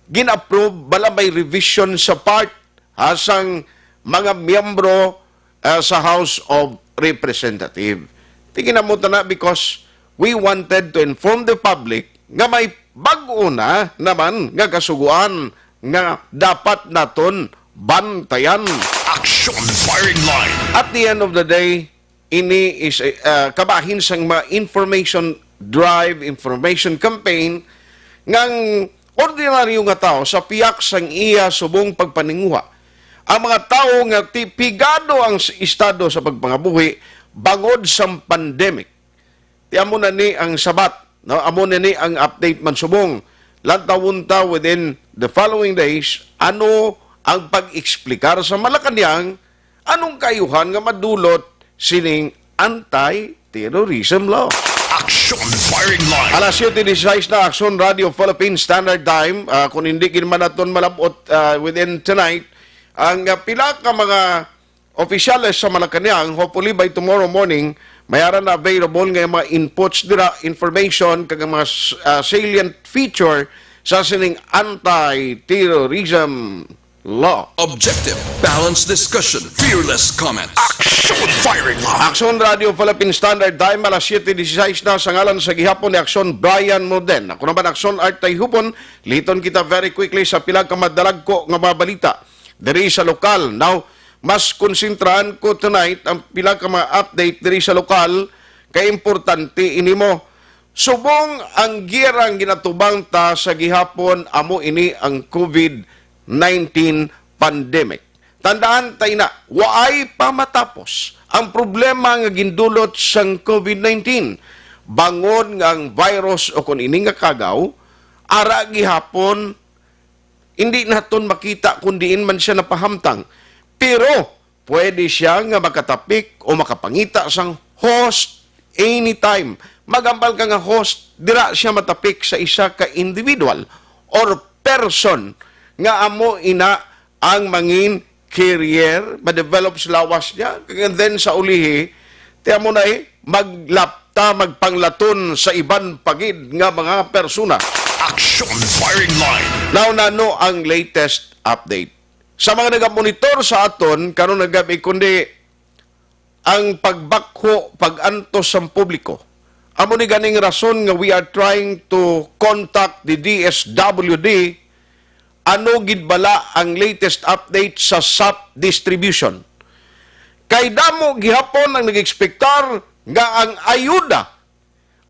gin-approve, bala may revision sa part, ha, sang mga miyembro, ah, sa House of Representative. Tingin na mo tana, because we wanted to inform the public nga may bag-o na naman nga kasugoan nga dapat naton bantayan. Action Firing Line. At the end of the day, ini is, uh, kabahin sang mga information drive, information campaign, ngang ordinaryo nga tawo sa piyak sang iya subong pagpaninguha. Ang mga tawo nga ti-, pigado ang s-, estado sa pagpangabuhi bangod sang pandemic. Ti amo na ni ang sabat, no? Amo na ni ang update man subong. Lantawon ta within the following days, ano ang pag-explicar sa Malacañang, anong kaayuhan nga madulot sining anti-terrorism law. Action Firing Line. Alas siyete dieciséis na, Aksyon Radio Philippine Standard Time. Ah, kung hindi gid man naton malabot, ah, within tonight, ang, ah, pila ka mga opisyales sa Malacañang, hopefully by tomorrow morning, may ara na available nga mga inputs dira, information, kag mga s-, ah, salient feature sa sining anti-terrorism law. Objective, balanced discussion, fearless comments. Action Firing Line. Aksyon Radio Philippine Standard Time, alas siyete dieciséis na. Sa ngalan sa gihapon ni Aksyon Brian Moden, ako naman Aksyon Art Tayhupon, liton kita very quickly sa pila ka madalagko nga mga balita diri sa lokal. Now, mas konsentrahan ko tonight ang pila ka mga update diri sa lokal, kay importante ini mo. Subong ang giyera ang ginatubang ta sa gihapon, amo ini ang COVID nineteen pandemic. Tandaan ta ina, waay pa matapos ang problema nga gindulot sang COVID nineteen. Bangod nga ang virus o kon ini nga kagaw, ara gihapon, hindi naton makita kung diin man siya napahamtang. Pero pwede siya nga makatapik o makapangita sang host anytime. Magambal ka nga host, dira siya matapik sa isa ka individual or person nga amo ina ang mangin carrier, ma-develop sa lawas niya, and then sa ulihi, ti amo na, eh, maglapta, magpanglaton sa iban pa gid nga mga persona. Action Firing Line. Now, nano ang latest update? Sa mga nagamonitor sa aton karon nga gab-i, kundi ang pagbakho, pag-antos sang publiko. Amo ni ganing rason nga we are trying to contact the D S W D, ano gid bala ang latest update sa sap distribution. Kay damo gihapon ang nag-ekspektar nga ang ayuda,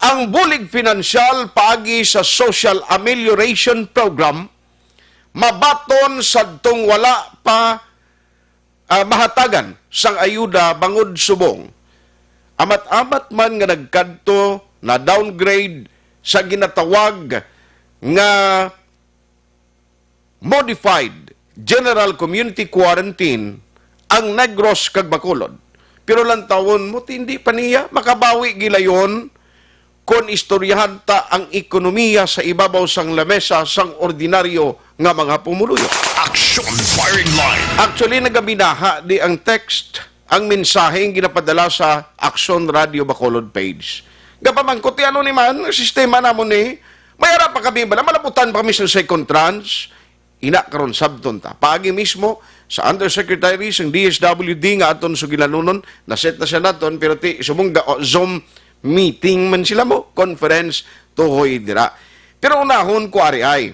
ang bulig pinansyal paagi sa Social Amelioration Program, mabaton sadtong wala pa, ah, mahatagan sang ayuda bangod subong amat-amat man nga nagkadto na downgrade sa ginatawag nga modified general community quarantine ang Negros kag Bacolod. Pero lantawon mo, ti hindi pa niya makabawi gilayon kon istoryahan ta ang ekonomiya sa ibabaw sang lamesa sang ordinaryo nga mga pumuluyo. Action Firing Line. Actually, nagabinaha di ang text, ang mensahe nga ginapadala sa Aksyon Radio Bacolod page. Gapamangkot, ti ano ni man, ang sistema namon ni, may ara pa kami bala, malabutan pa kami sa second tranche. Ina karon sabton ta. Paagi mismo sa undersecretary sang D S W D nga aton sugilanunon, naset na siya naton, pero ti subong ga-, o, Zoom meeting man sila mo, conference, tuhoy dira. Pero unahon ko ari ay,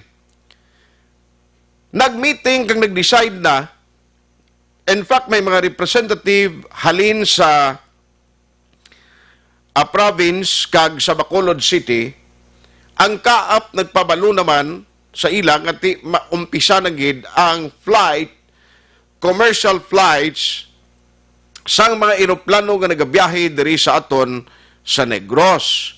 nag-meeting kag nag-decide na. In fact, may mga representative halin sa ah, Province kag sa Bacolod City, ang kaap nagpabalo naman sa ila nga ti maumpisa na gid ang flight, commercial flights sang mga eroplano nga nagabiyahe diri sa aton sa Negros.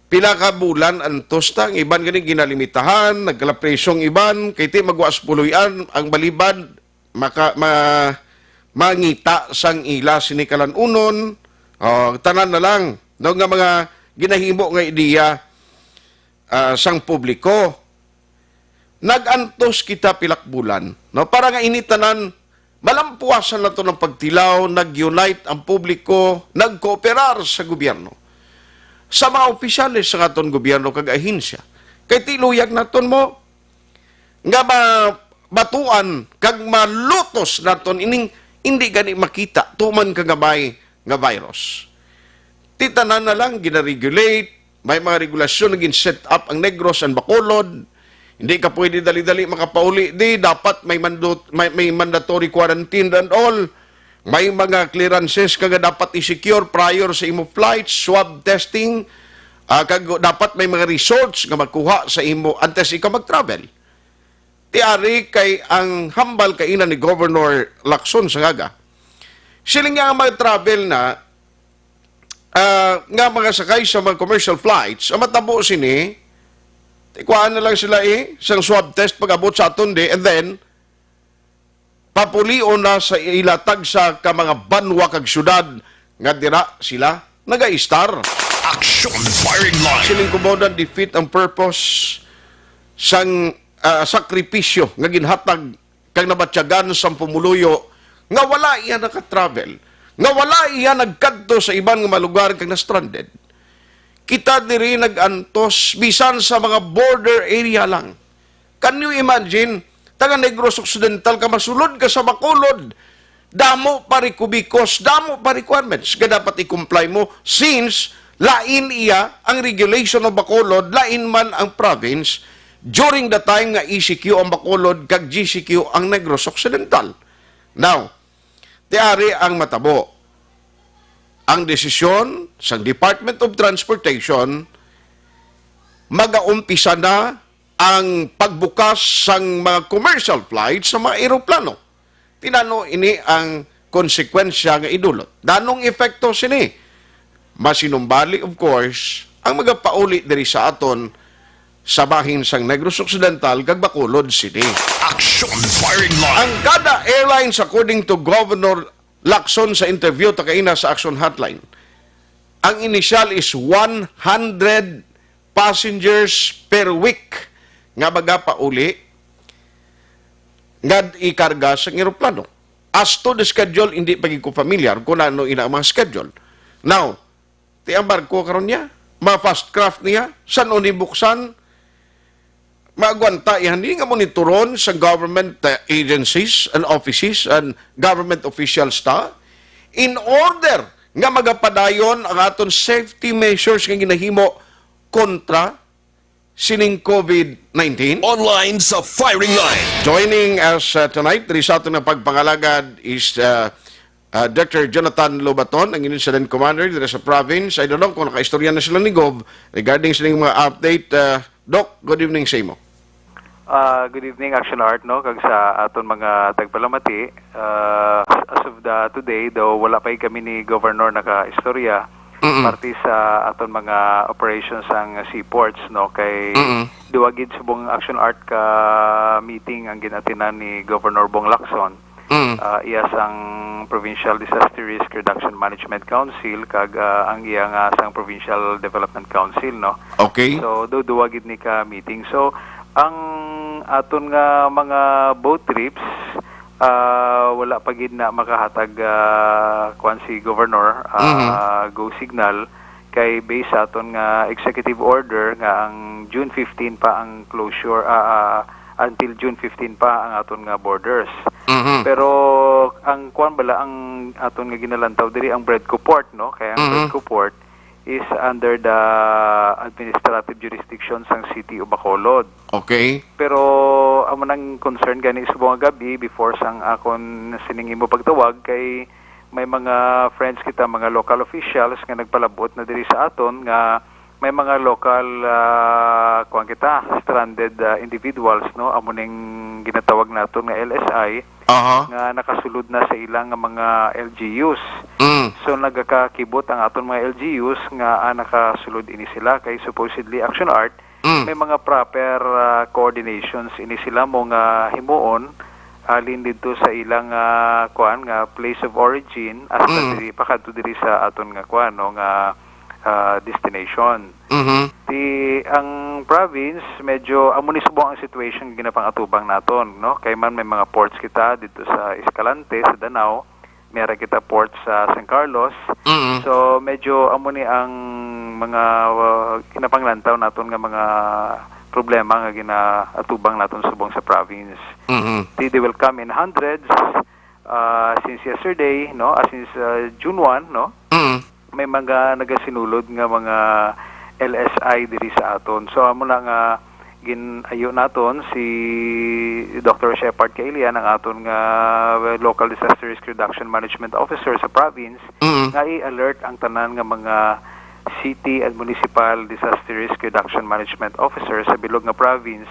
Pila ka bulan antos ta, ang iban gani ginalimitahan, nagkalapresyo ang iban, kay ti magwaas puloy-an ang balibad, maka, ma, mangita sang ila sini kalan-unon, o, tanan na lang, no, nga mga ginahimo nga ideya, ah, sang publiko. Nag-antos kita pilak bulan, no, para nga ini tanan malampuasan nato ng pagtilaw, nag-unite ang publiko, nagkooperar sa gobyerno, sa mga opisyales sa aton gobyerno kag ahensya. Kay tiluyag naton mo nga mabatuan kag malutos naton ining hindi gani makita tuman ka gamay nga virus. Ti tanan na lang ginaregulate, may mga regulasyon na gin-set up ang Negros and Bacolod. Hindi ka pwede dali-dali makapauli di, dapat may mandut-, may, may mandatory quarantine and all. May mga clearances ka nga dapat i-secure prior sa imo flight, swab testing, ah, kag dapat may mga results nga makuha sa imo antes ikaw mag-travel. Ti ari kay ang hambal kaina ni Governor Lacson sa Naga. Siling niya ang mga travel na, ah, nga mga sakay sa mga commercial flights, ang matabo sini, ti kuhaan na lang sila, eh, sang swab test pag-abot sa aton di, and then papulion na sa ila tagsa ka mga banwa kag syudad nga dira sila nagaistar. Action Firing Line. Siling ko, mao na defeat ang purpose sang, ah, sakripisyo nga ginhatag kag nabatyagan sang pumuluyo nga wala iya naka-travel, nga wala iya nagkadto sa iban nga mga lugar kag na-stranded. Kita diri nag-antos bisan sa mga border area lang. Can you imagine? Taga Negros Occidental ka, masulod ka sa Bacolod, damo pa requisitos, damo pa requirements nga dapat i-comply mo, since lain iya ang regulation of Bacolod, lain man ang province during the time nga E C Q ang Bacolod kag G C Q ang Negros Occidental. Now, ti ari ang matabo. Ang desisyon sang Department of Transportation, magaumpisa na ang pagbukas sang mga commercial flights sa mga eroplano. Ti ano ini ang konsekwensya nga idulot? Danong epekto sini? Masinumbali, of course, ang magapauli diri sa aton sa bahin sang Negros Occidental kag Bacolod City. Action Firing Line. Ang kada airlines, according to Governor Lacson sa interview ta kaina sa Action Hotline, ang initial is one hundred passengers per week nga magapauli nga ikarga sa eroplano. As to the schedule, hindi pa gid ko familiar kung ano ina ang mga schedule. Now, ti ang barko karon niya, mga fast craft niya, san-o ni buksan, maagwanta iya ni nga monitoron sa government, uh, agencies and offices and government officials ta in order nga magapadayon ang aton safety measures nga ginahimo kontra sining COVID nineteen. Online sa Firing Line. Joining us, uh, tonight, diri sa aton nga pagpangalagad is, uh, uh, Doctor Jonathan Lobaton, ang incident commander diri sa province. I don't know kung nakaistorya na sila ni Gov regarding sa ining mga update. Uh, Doc, good evening sa imo. Ah, good evening, Action Art, no, kag sa aton mga tagpalamati. Ah, as of the today, daw wala pa kami ni Governor nakaistorya Mm-mm. parte sa aton mga operations sang seaports, no, kay Mm-mm. duwa gid subong Action Art ka meeting ang gin-atinan ni Governor Bong Lacson. Mm. Ah, iya sang Provincial Disaster Risk Reduction Management Council kag, ah, ang iya nga sang Provincial Development Council, no? Okay. So, du-, duwa gid ni ka meeting. So, ang aton nga mga boat trips, ah, wala pa gid na makahatag, ah, kuwan si Governor, ah, Mhm. go signal. Kay based sa aton nga executive order nga ang June fifteen pa ang closure, ah, ah, until June fifteen pa ang aton nga borders. Mhm. Pero ang kuwan bala, ang aton nga ginalantaw diri ang Bredco Port, no? Kay ang Mhm. Bredco Port is under the administrative jurisdiction sang City of Bacolod. Okay. Pero amo nang concern gani subong nga gab-i before sang akon sining imo pagtawag kay may mga friends kita, mga local officials nga nagpalabot na diri sa aton nga may mga local, ah, kuwan kita, stranded, ah, individuals, no? Amo ning ginatawag naton nga L S I Aha. nga nakasulod na sa ilang nga mga L G Us. Mm. So, nagakakibot ang aton mga L G Us nga, ah, nakasulod ini sila kay supposedly Action Art, Mm. may mga proper, ah, coordinations ini sila mo nga himuon, halin didto sa ilang, ah, kuan nga place of origin hasta Mm. diri, pakadto diri sa aton nga kuan, no, nga, ah, destination. Mhm. Ti ang province, medyo amo ni subong ang situation nga ginapang-atubang naton, no? Kay man may mga ports kita didto sa Escalante, sa Danao, may ara kita port sa San Carlos. Mm. So, medyo amo ni ang mga, uh, kinapanglantaw naton nga mga problema nga ginaatubang naton subong sa province. Mhm. They, they will come in hundreds, uh, since yesterday, no? Ah, since, uh, June one, no? Mm. May mga nagasinulod nga mga L S I diri sa aton. So, amo na nga gin-ayo naton si Doctor Shepard Kailian, ang aton nga local disaster risk reduction management officer sa province, Mm. nga i-alert ang tanan nga mga city and municipal disaster risk reduction management officer sa bilog nga province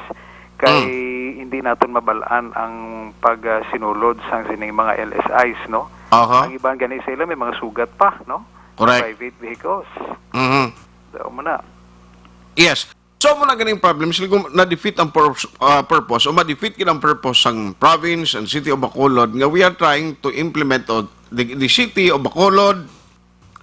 kay Mm. hindi naton mabal-an ang pagsinulod sang sining mga L S Is, no? Aha. Ang iban gani sa ila may mga sugat pa, no? Correct. Private vehicles. Mhm. So, amo na. Yes. So, amo na ganing problem. Sila kung na-defeat ang pur-, ah, purpose o ma-defeat gid ang purpose sang province and city of Bacolod nga we are trying to implement o the, the city of Bacolod,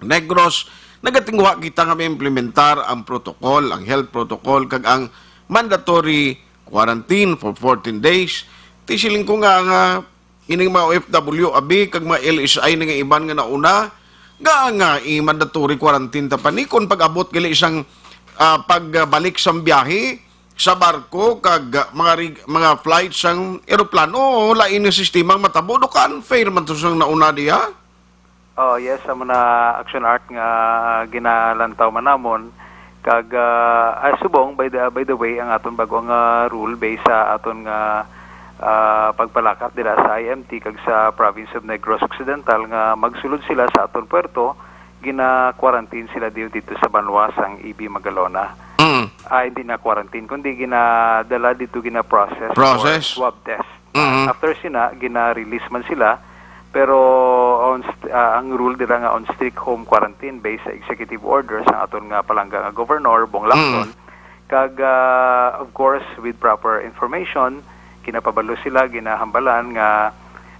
Negros, nagatinguha kita nga ma-implementar ang protocol, ang health protocol, kag ang mandatory quarantine for fourteen days. Ti siling ko nga, nga ining mga O F W, abi, kag mga L S I na nga iban nga nauna, nga, nga i-mandatory quarantine ta pa ni kon pag-abot gali sang, ah, pagbalik sang biyahe sa barko kag, ah, mga rig-, mga flight sang eroplano, lain nga sistema ang matabo. Do ka unfair man to sang nauna diha? Oh, yes, amo na, Action Art, nga ginalantaw man namon. Kag, ah, ah, subong, by the, by the way, ang aton bag-o nga rule based sa aton nga, ah, pagpalakat dira sa I M T kag sa Province of Negros Occidental nga magsulod sila sa aton puerto, gina-quarantine sila di-, dito sa banwa sang E B Magalona. Mm. Ah, hindi na quarantine, kundi ginadala dito, gina-process for Process. Swab test. Mhm. After sina, gina-release man sila, pero on st-, ah, ang rule dira nga on strict home quarantine based sa executive order sa aton nga palangga nga governor, Bong Lacson. Mm. Kag, ah, of course, with proper information, kinapabalo sila, ginahambalan nga,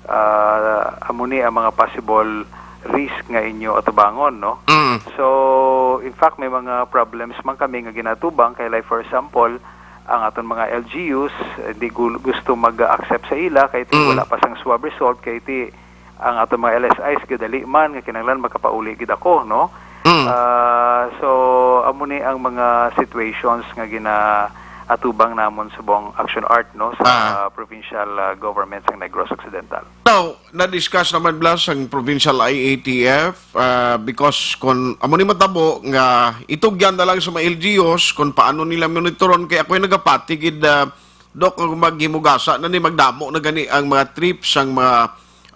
ah, amo ni ang mga possible risk nga inyo atubangon, no? Mm. So, in fact, may mga problems man kami nga ginatubang kay, like, for example, ang aton mga L G Us, eh, di gu-, gusto mag-accept sa ila kay ti Mm. wala pa sang swab result, kay ti ang aton mga L S Is gadali man nga kinahanglan makapauli gid ako, no? Mm. Ah, so, amo ni ang mga situations nga ginaatubang namon subong Action Art, no, sa Ah. provincial, ah, government sang Negros Occidental. Now, na-discuss naman bala sang provincial I A T F, ah, because kung amo ni matabo nga itugyan na lang sa mga L G Us kung paano nila monitoron, kay ako'y nagapati gid, ah, Dok, kung maghimugasa na ni, magdamo na gani ang mga trips, ang mga,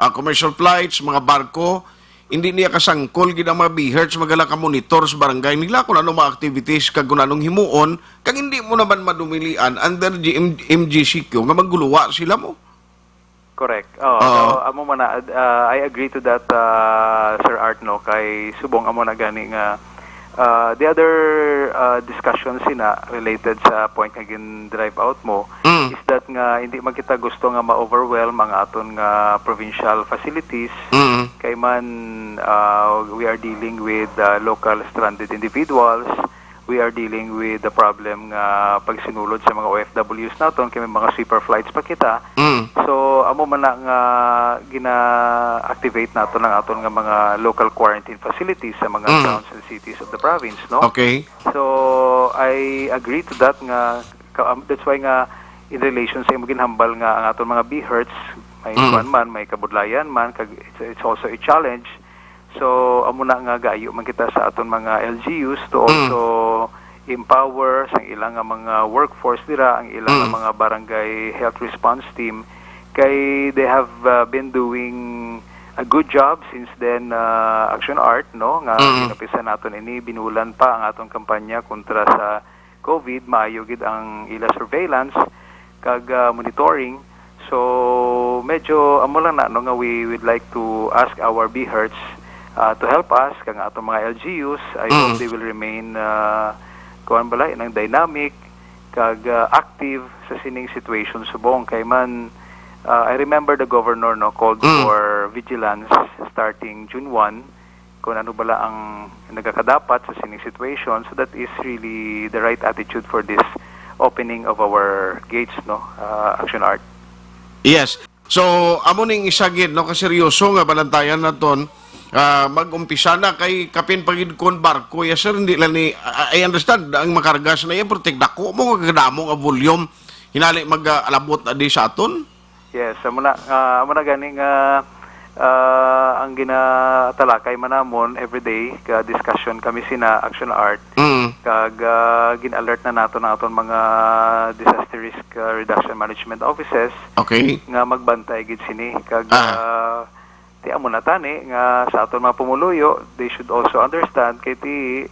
ah, commercial flights, mga barko, hindi niya kasangkol gid ang mga BHERTs, magala ka monitor sa barangay nila kung ano mga activities kag kung anong himuon, kag hindi mo naman madumilian under G M, M G C Q nga magguluwa sila mo. Correct. Oh, Oo. So, amo man na, uh, I agree to that, uh, Sir Art, no, kay subong amo na gani nga, uh, the other, uh, discussion sina related sa point nga gin-drive out mo Mm. is that nga hindi man kita gusto nga ma-overwhelm ang aton nga provincial facilities. Mm. Kay man, uh, we are dealing with, uh, local stranded individuals, we are dealing with the problem nga pagsinulod sa mga O F Ws naton, kay may mga sweeper flights pa kita. Mm. So, amo man na nga gina-activate naton ang aton nga mga local quarantine facilities sa mga Mm. towns and cities of the province, no? Okay. So, I agree to that nga, ka-, um, that's why nga in relation sa imo ginhambal nga ang aton mga BHERTs, may Mm. kuwan man, may kabudlayan man, kag it's, it's also a challenge. So, amo na nga gaayo man kita sa aton mga L G Us to Mm. also empower sang ilang nga mga workforce dira, ang ilang nga Mm. mga barangay health response team, kay they have, uh, been doing a good job since then, uh, Action Art, no, nga Mm. ginumpisan naton ini, binulan pa ang aton kampanya kontra sa COVID, maayo gid ang ila surveillance kag, uh, monitoring. So, medyo amo lang na, no, nga we would like to ask our BHERTs, uh, to help us, kag ang aton mga L G Us. I Mm. hope they will remain, uh, kuwan bala, inang dynamic, kag, uh, active sa sining situation subong. Kay man, uh, I remember the governor, no, called Mm. for vigilance starting June one, kung ano bala ang nagakadapat sa sining situation. So that is really the right attitude for this opening of our gates, no, uh, Action Art. Yes. So, amo ning isa gid, no, kaseryoso nga balantayan naton, ah, mag-umpisa na kay kapin pa gid kon barko, yes, sir, hindi lang ni, I, I understand, ang makarga sa na yan, pero tigdako mo, nga kadamo nga volume, hinali mag, ah, alabot na di sa aton? Yes, amo na, ah, amo na gani nga, ah, ang ginatalakay man namon everyday, ka discussion kami sina Action Art, Mm. kag, ah, gin-alert na nato ang aton mga disaster risk, ah, reduction management offices Okay. nga magbantay gid sini. Kag, Ah. ah, ti amo na tani nga sa aton mga pumuluyo, they should also understand kay ti,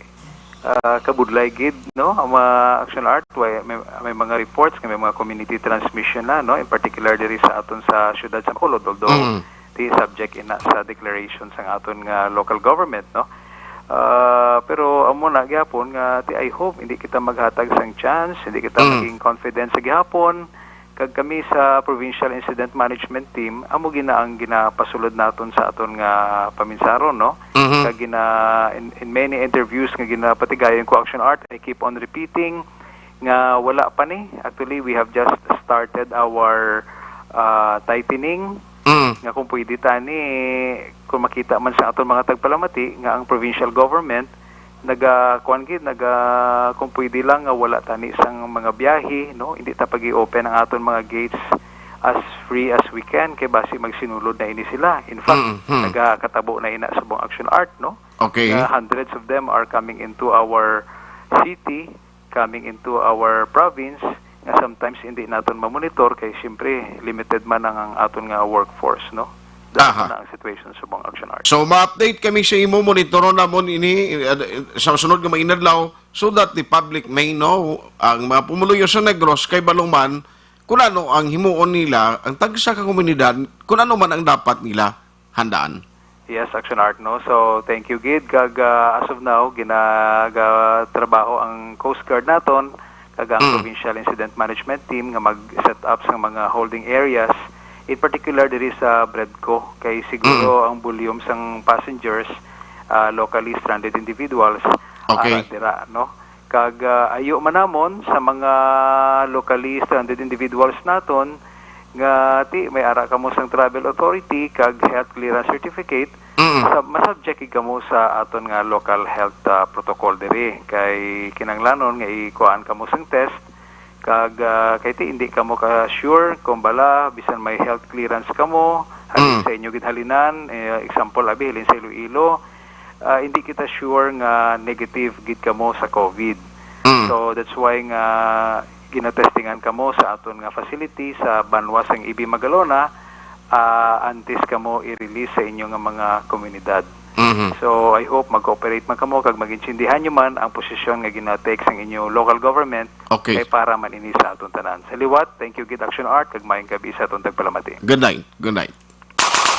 ah, kabudlay gid, no, ang mga Action Art, way, may, may mga reports nga may mga community transmission na, no, in particular diri sa aton sa siyudad sa Bacolod, although Mm. ti subject ina sa declaration sang aton nga local government, no. Ah, pero amo na gyapon nga ti, I hope hindi kita maghatag sang chance, hindi kita Mm. maging confident sa gihapon, kag kami sa Provincial Incident Management Team, amo gina ang ginapasulod naton sa aton nga paminsaron, no? Mhm. Kag gina, in, in many interviews nga ginapatigayon ko, Action Art, I keep on repeating nga wala pa ni. Actually, we have just started our, ah, tightening. Mm. Nga kung pwede tani, kung makita man sa aton mga tagpalamati nga ang provincial government naga, kuwan gid, naga, kung pwede lang nga wala tani sang mga biyahe, no? Hindi ta pag-i-open ang aton mga gates as free as we can, kay basi magsinulod na ini sila. In fact, Mm, hmm. nagakatabo na ina subong Action Art, no? Okay. Nga hundreds of them are coming into our city, coming into our province, nga sometimes hindi naton mamonitor kay siyempre limited man ang, ang aton nga workforce, no? Dahil Aha. na ang situation subong Action Art. So, ma-update kami sa imo, monitoron namon ini, uh, sa sunod nga mga inadlaw, so that the public may know, ang mga pumuluyo sa Negros, kay balo man, kung ano ang himuon nila, ang tagsa ka komunidad, kung ano man ang dapat nila handaan. Yes, Action Art, no? So, thank you gid. Kag, ah, as of now, ginagatrabaho ang Coast Guard naton, kag ang Mm. Provincial Incident Management Team nga mag-set up sang mga holding areas, in particular diri sa BREDCO, kay siguro Mm. ang volume sang passengers, ah, locally stranded individuals, Okay. ara dira, no? Kag, ah, ayo man namon sa mga locally stranded individuals naton nga ti may ara kamo sang travel authority kag health clearance certificate, Mm. sa, masubject gid kamo sa aton nga local health, ah, protocol diri. Kay kinahanglanon nga ikuhaan kamo sang test kag, ah, kay ti hindi kamo ka sure kung bala bisan may health clearance kamo, halin Mm. sa inyo ginhalinan, eh, example abi halin sa Iloilo, ah, hindi kita sure nga negative gid kamo sa COVID. Mm. So, that's why nga ginatestingan kamo sa aton nga facility sa banwa sang E B Magalona, ah, antes kamo i-release sa inyo nga mga komunidad. Mhm. So, I hope mag-cooperate man kamo kag maintindihan nyo man ang posisyon nga gina-take sang inyo local government Okay. kay para man ini sa aton tanan. Sa liwat, thank you gid Action Art kag maayong gabi sa aton tagpalamati. Good night. Good night.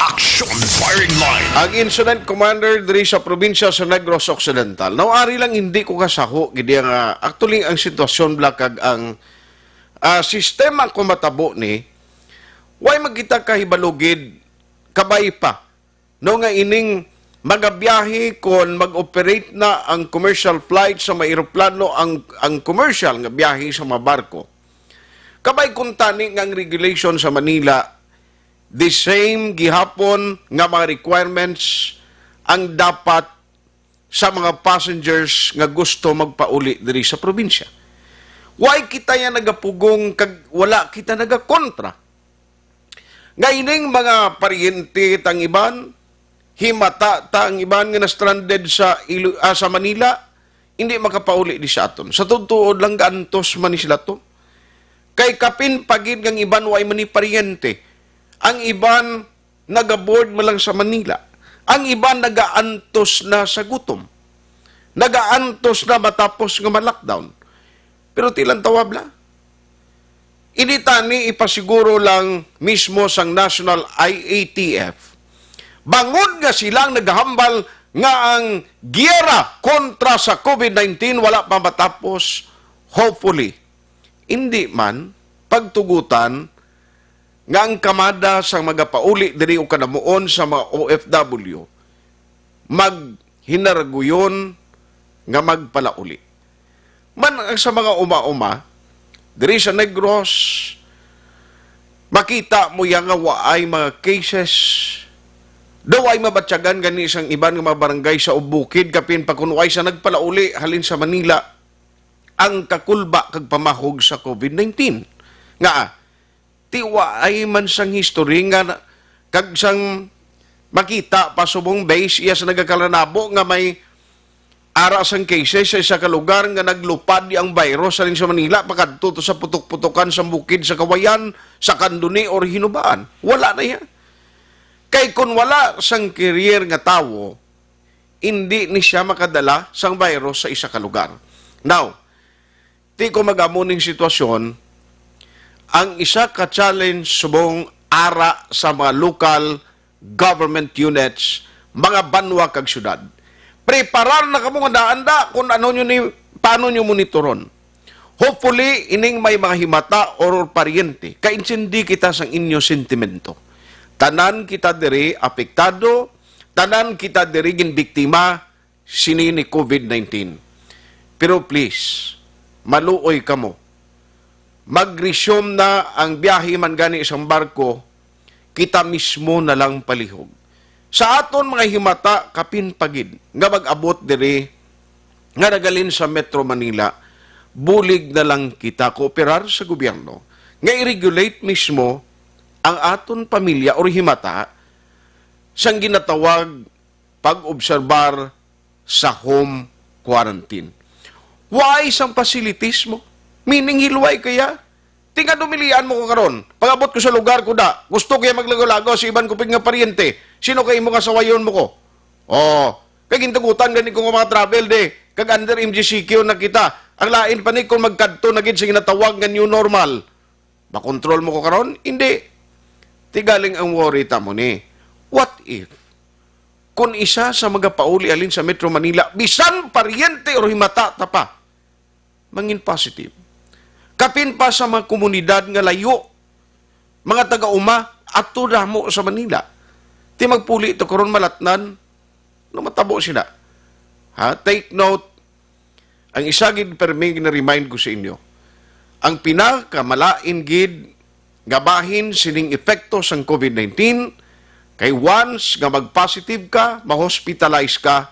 Action Firing Line. Ang incident commander diri sa probinsya sa Negros Occidental. Now, ari lang hindi ko kasaho, gid nga, actually, ang sitwasyon bala kag ang, ah, sistema kung matabo ni, way magkita kahibalo gid, kabay pa. No, nga ining magabiyahe kon mag-operate na ang commercial flight sa mga eroplano, ang, ang commercial nga biyahe sa mga barko. Kabay kuntani nga ang regulation sa Manila, the same gihapon nga mga requirements ang dapat sa mga passengers nga gusto magpauli diri sa probinsya. Why kita ya nagapugong kag wala kita nagakontra? Nga ining mga paryente tang iban, himata ta ang iban nga na-stranded sa Ilo-, ah, sa Manila, hindi makapauli di sa aton. Sa tuod-tuod lang, gaantos man ni sila to. Kay kapin pa gid nga ang iban way man ni paryente. Ang iban Nagabored man lang sa Manila. Ang iban nagaantos na sa gutom. Nagaantos na matapos nga ma-lockdown. Pero tilang tawab na. Ini tani ipasiguro lang mismo sang National I A T F. Bangod nga sila ang naghambal nga ang giyera kontra sa COVID nineteen wala pa matapos, hopefully. Indi man pagtugutan nga ang kamada sang magapauli diri o kanamuon sa mga O F W maghinarguyon nga magpalauli. Man ang sa mga uma-uma, diri sa Negros, makita mo ya nga waay mga cases. Daw ay mabatyagan gani sang iban nga mga barangay sa Bukid, kapin pa kun waay sa nagpalauli halin sa Manila ang kakulba kag pamahog sa COVID nineteen. Nga, ti waay man sang history nga na-, kag sang makita pa subong base iya sa nagakalanabo nga may ara sang cases sa isa ka lugar nga naglupad ang virus halin sa Manila pakadto to sa putok-putokan sa bukid sa Kawayan, sa Candoni or Hinubaan. Wala na iya. Kay kun wala sang carrier nga tawo, indi ni siya makadala sang virus sa isa ka lugar. Now, ti ko mag-amo ning sitwasyon, ang isa ka challenge subong ara sa mga local government units, mga banwa kag syudad. Preparar na kamo nga daan da kung ano nyo ni, paano nyo monitoron. Hopefully, ining may mga himata or paryente, kaintindi kita sang inyo sentimento. Tanan kita diri apektado, tanan kita diri ginbiktima sini ni COVID nineteen. Pero please, maluoy kamo. Mag-resume na ang biyahe man gani sang barko, kita mismo na lang palihog. Sa aton mga himata, kapin pa gid nga mag-abot diri nga nagalin sa Metro Manila, bulig na lang kita kooperar sa gobyerno nga i-regulate mismo ang aton pamilya or himata sang ginatawag pag-obserbar sa home quarantine. Why sang facilities mo? Meaning, hilway kaya? Tinga dumilian mo ko karon. Pag-abot ko sa lugar ko da, gusto ko ya maglagaw-lagaw sa iban ko pig nga paryente. Sino kay imo nga sawayon mo ko? Oh, kay gintugutan gani ko nga mga travel de, kag under M G C Q na kita. Ang lain pa ni kung magkadto na gid sa ginatawag nga new normal. Makontrol mo ko karon? Hindi. Ti galing ang worry ta mo ni. What if? Kung isa sa magapauli alin sa Metro Manila, bisan paryente o himata ta pa, mangin positive. Kapin pa sa mga komunidad nga layo, mga taga-uma, ato damo sa Manila. Ti magpuli to karon malatnan, no matabo sila. Ha? Take note, ang isa gid permi gina-remind ko sa inyo. Ang pinakamalain gid nga bahin sining epekto sang COVID nineteen kay once nga mag-positive ka, ma-hospitalize ka,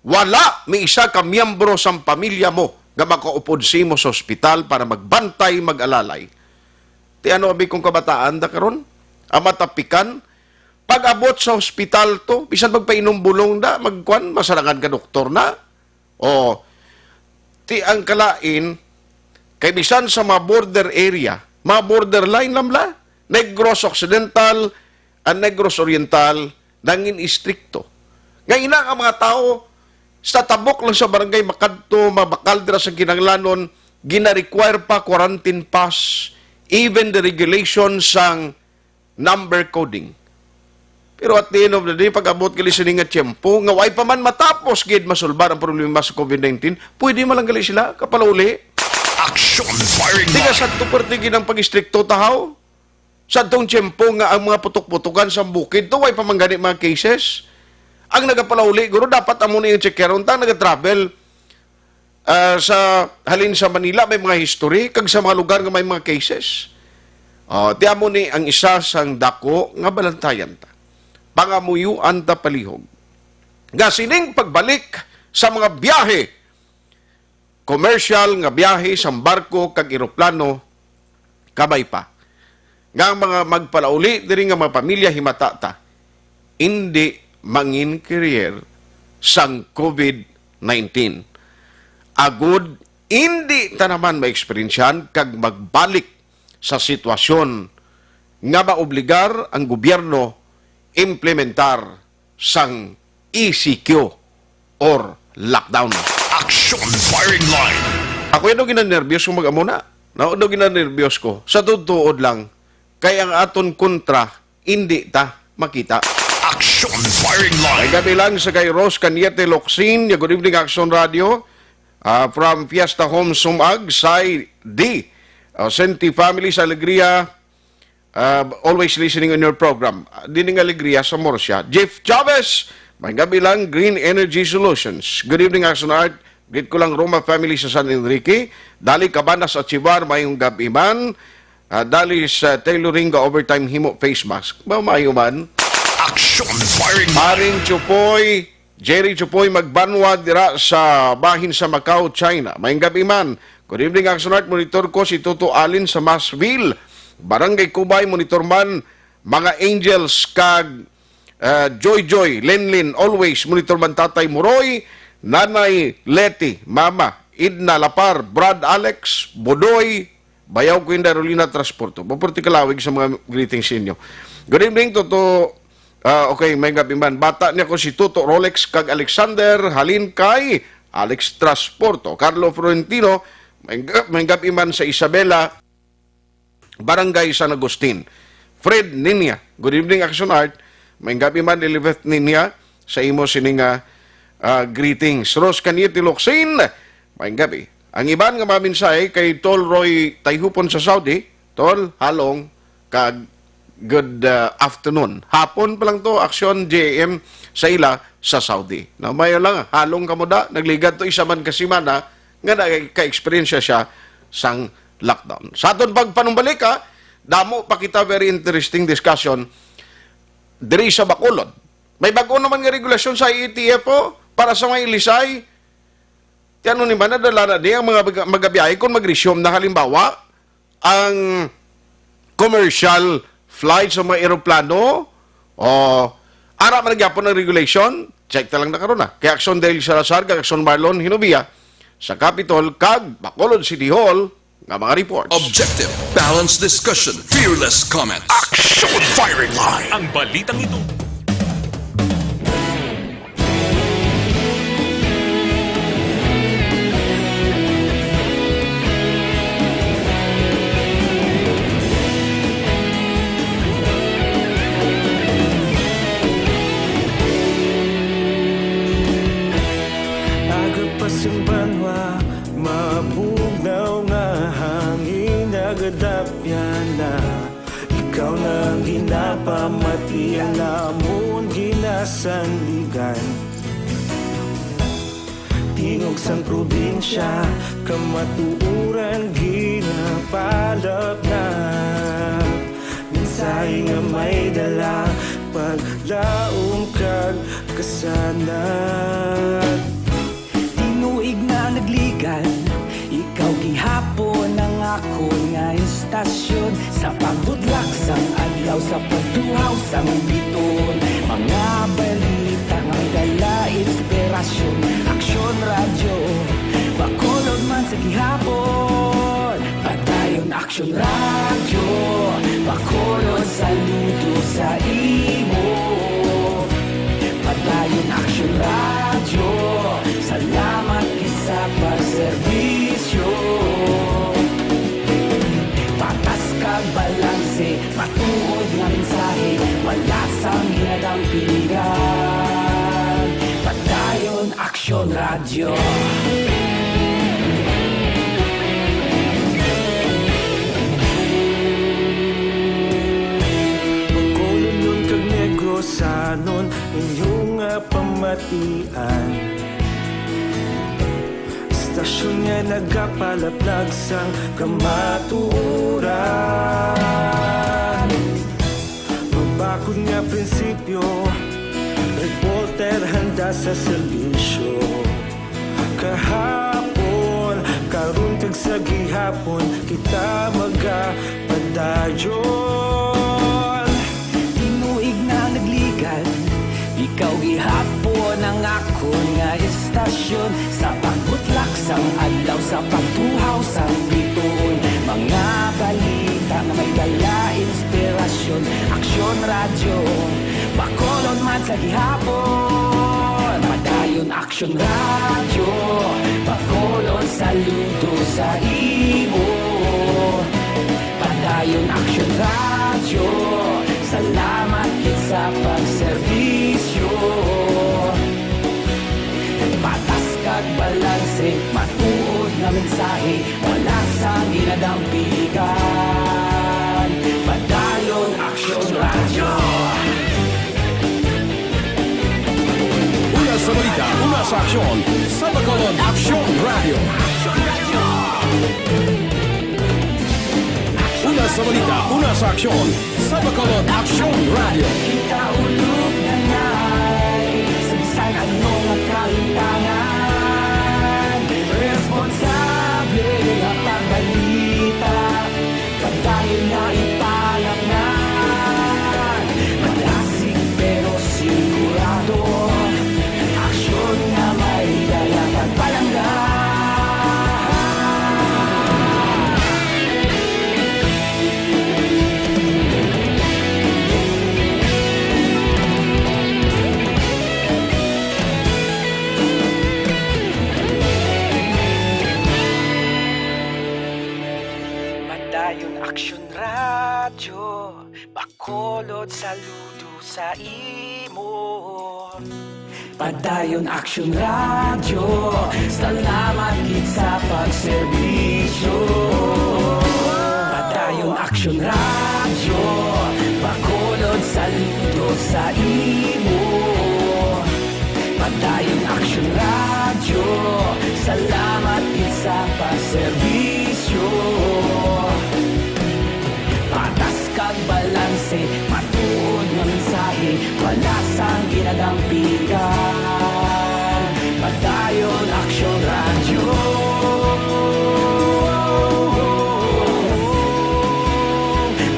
wala may isa ka miyembro sang pamilya mo nga makaupod sa imo sa ospital para magbantay, mag-alalay. Ti ano abi kung kabataan da karon? Ang matapikan, pag-abot sa ospital to, bisan magpainom bulong da, magkuan, masarangan ka doktor na. O, ti ang kalain, kay bisan sa mga border area, mga borderline lang la, Negros Occidental and Negros Oriental, nangin istrikto. Nga ina ang mga tao, sa tabok lang sa barangay makadto, mabakal dira sa kinahanglanon, gina-require pa quarantine pass, even the regulation sang number coding. Pero at the end of the day, pag-abot gali sini nga tiyempo, nga way pa man matapos gid masulbar ang problema sa COVID nineteen, pwede man lang gali sila kapalauli. Action Firing Di ka Line. Sa tukar tigin ang pag-istrikto tahaw? Sa tong tiyempo nga ang mga putok-putukan sa bukid to, way pa man gani mga cases. Ang nagapalauli, guro, dapat amo ni yung checker, unta nag-travel ah, sa halin sa Manila may mga history, kag sa mga lugar nga may mga cases. Ah, ti amo ni ang isa sang dako nga balantayan ta. Pangamuyuan ta palihog nga sining pagbalik sa mga biyahe, commercial nga biyahe sang barko kag eroplano, kabay pa nga ang mga magpalauli diri nga mga pamilya himata ta, indi mangin carrier sang COVID nineteen. Agud indi ta naman maeksperiensyahan kag magbalik sa sitwasyon nga maobligar ang gobyerno implementar sang E C Q or lockdown. Action Firing Line. Ako daw ginanerbyos kung mag-amo na. Ako daw ginanerbyos ko. Sa tuod lang, kay ang aton kontra, hindi ta makita. Action Firing Line. May gabi lang sa kay Rose Cañete Locsin. Good evening, Action Radio. Ah, from Fiesta Home, Sumag, Sai D. Ah, Senti family sa Alegria. Ah, always listening on your program. Ah, dining Alegria sa Murcia. Jeff Chavez, may gabi lang, Green Energy Solutions. Good evening, Action Art. Greet ko lang Roma family sa San Enrique. Dali Cabanas at Chivar, mayong gabi man. Ah, dali sa tailoring ga overtime himo face mask. Ba, maayo man. Action Firing Line. Paring Chupoy, Jerry Chupoy Magbanwa dira sa bahin sa Macau, China. Mayong gabi man. Good evening, Action Art. Monitor ko si Toto Alin sa Masville, Barangay Cubay. Monitor man, mga Angels, kag, ah, Joy Joy, Lenlin, always. Monitor man, Tatay Muroy, Nanay Leti, Mama Idna Lapar, Brad Alex, Bodoy, Bayaw Queen Darolina Transporto. Maputi kalawig sa mga greetings sa inyo. Good evening, Toto. Ah, okay, may gabi man. Bata niya ko si Toto Rolex kag Alexander, halin kay Alex Transporto. Carlo Florentino, may, ga- may gabi man sa Isabela, Barangay San Agustin. Fred Ninia, good evening, Action Art. May gabi man, Elizabeth Ninia, sa imo sini nga, ah, greetings. Rose Cañete Locsin, may gabi. Ang iban nga mga mensahe kay Tol Roy Tayhupon sa Saudi, Tol, halong, kag good, ah, afternoon. Hapon pa lang to, Action J M sa ila sa Saudi. Na mayo lang, halong kamo da, nagligad to isa man ka semana, nga nagka-eksperyensya siya sang lockdown. Sa aton pagpanumbalik, ha, damo pa kita very interesting discussion diri sa Bacolod. May bag-o naman nga regulasyon sa I A T F O para sa mga ilisay. Ti ano ni man, nadala na di ang mga baga-, magabiyahe kung mag-resume na, halimbawa, ang commercial flight sa mga eroplano, o ara man gyapon ang regulation, check ta lang na karon na. Kay Action Dale Salazar, kag Action Marlon Hinubia sa Capitol kag Bacolod City Hall nga mga reports. Objective, balanced discussion, fearless comment. Action Firing Line. Ang balitang ito. Aga pa sing banwa, mabugnaw nga hangin, nagadapyan na. Ikaw na ang ginapamatian namon, ginasandigan. Tingog sang probinsya, kamatuoran ginapalapnap. Mensahe nga may dala, paglaom kag kasanag. Tinuig na nagligad, ikaw gihapon ang akon nga istasyon. Sa pagbudlak sang adlaw, sa pagtuhaw sang bituon, mga balita nga may dala inspirasyon. Aksyon Radyo, Bacolod man sa gihapon. Padayon Aksyon Radyo, Bacolod, saludo sa imo. Padayon Aksyon Radyo, salamat gid sa pagserbisyo. Patas kag balanse, matuod nga mensahe, wala sang ginadampigan. Padayon Aksyon Radyo. Bacolodnon kag Negrosanon, inyo nga pamatian. Istasyon nga nagapalaplag sang kamatuoran. Mabakod nga prinsipyo, reporter handa sa serbisyo. Kahapon, karon kag sa gihapon, kita magapadayon. Tinuig na nagligad, ikaw gihapon ang akon nga istasyon. Sa pagbutlak sang adlaw, sa pagtuhaw sang bituon, mga balita nga may dala inspirasyon. Aksyon Radyo, Sa gihapon, Padayon Aksyon Radyo, Bacolod, saludo sa imo. Padayon Aksyon Radyo, salamat gid sa pagserbisyo. Patas kag balanse, matuod nga mensahe, wala sang ginadampigan. Padayon Aksyon Radyo. Una sa balita, una sa aksyon, sa Bacolod Aksyon Radyo. Una sa balita, una sa aksyon, sa Bacolod Aksyon Radyo. Kita ulog na ngay, sa bisan ano nga kalintangan, responsable nga pagbalita, padayon nga ipalangnan. Madasig pero sigurado, aksyon nga may dala kag palangga. Padayon Aksyon Radyo, Bacolod, saludo sa imo. Padayon Aksyon Radyo, salamat gid sa pagserbisyo. Padayon Aksyon Radyo, Bacolod, saludo sa imo. Padayon Aksyon Radyo, salamat gid sa pagserbisyo. Patas kag balanse, matuod nga mensahe, wala sang ginadampigan. Padayon Aksyon Radyo.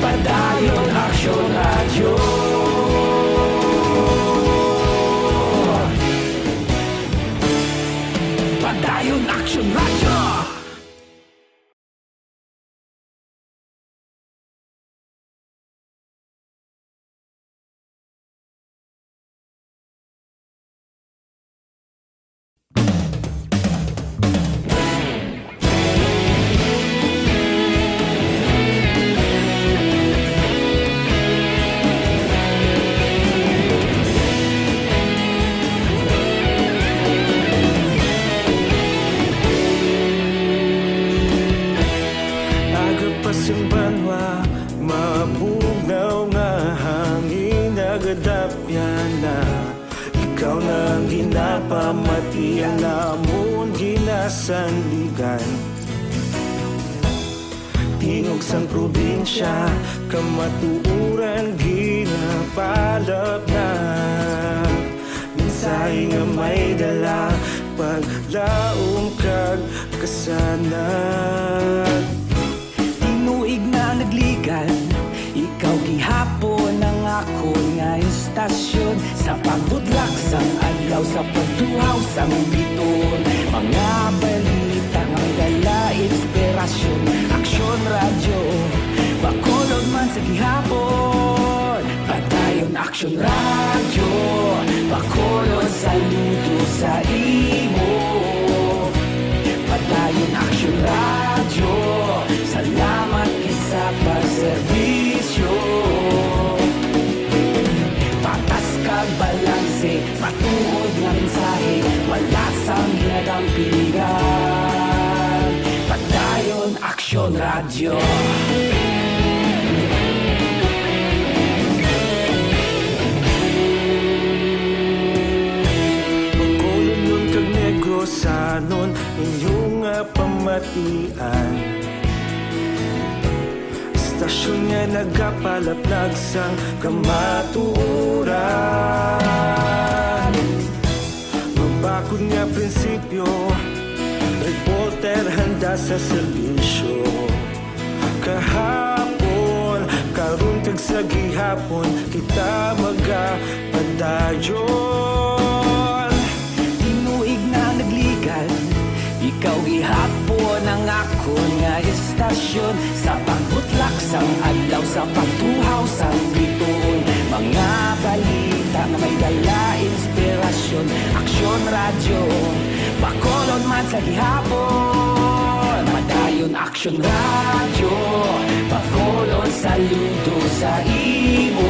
Padayon Aksyon Radyo. Padayon Aksyon Radyo. Aga pa sing banwa, mabugnaw nga hangin, nagadapyan na. Ikaw na ang ginapamati, ang amon ginasandigan. Tingog sang probinsya, kamatuoran ginapalapnag. Mensahe nga may dala, paglaom kag kasanag. Tinuig na nagligan, ikaw gihapon ang akon nga istasyon. Sa pagbutlak sang adlaw, sa pagtuhaw sang biton, mga balita nga may dala inspirasyon. Aksyon Radyo Bacolod man sa gihapon. Padayon Aksyon Radyo Bacolod, saludo sa imo. Padayon Aksyon Radyo, salamat gid sa pagserbisyo. Patas kag balanse, matuod nga mensahe, wala sang ginadampigan. Padayon Aksyon Radyo. Bacolodnon kag Negrosanon, inyo nga pamatian. Istasyon nga nagapalaplag sang kamatuoran. Mabakod nga prinsipyo, reporter handa sa serbisyo. Kahapon, karon kag sa gihapon, kita magapadayon. Tinuig na nagligan, ikaw gihapon Ang akon nga istasyon, sa pagbutlak sang adlaw, sa pagtuhaw sang bituon, mga balita nga may dala inspirasyon. Aksyon Radyo, Bacolod man sa gihapon. Padayon Aksyon Radyo, Bacolod saludo sa imo.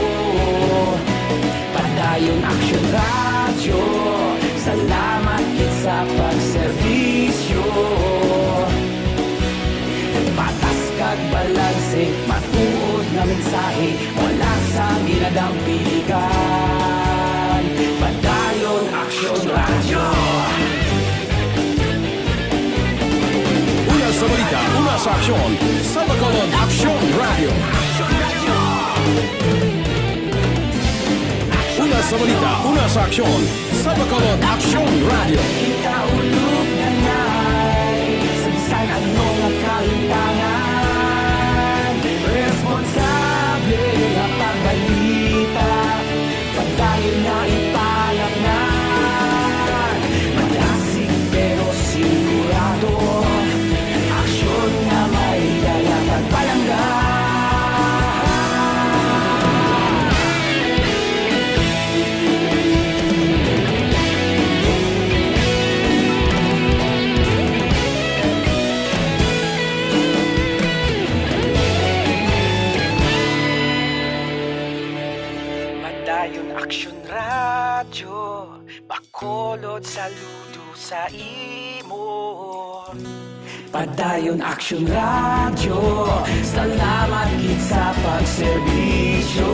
Padayon Aksyon Radyo, salamat gid sa pagserbisyo. Patas kag balanse, matuod nga mensahe, wala sang ginadampigan. Padayon Aksyon Radyo. Una sa balita, una sa aksyon, sa Bacolod Aksyon Radyo. Una sa balita, una sa aksyon, sa Bacolod Aksyon Radyo. Kita ulog na nay, sa bisan ano nga kahintangan, responsable nga pagbalita, padayon nga ipalatngan. Malasig pero sigurado, aksyon nga may dala kag palangga. Padayon Aksyon Radyo, Bacolod saludo sa imo. Padayon Aksyon Radyo, salamat gid sa pagserbisyo.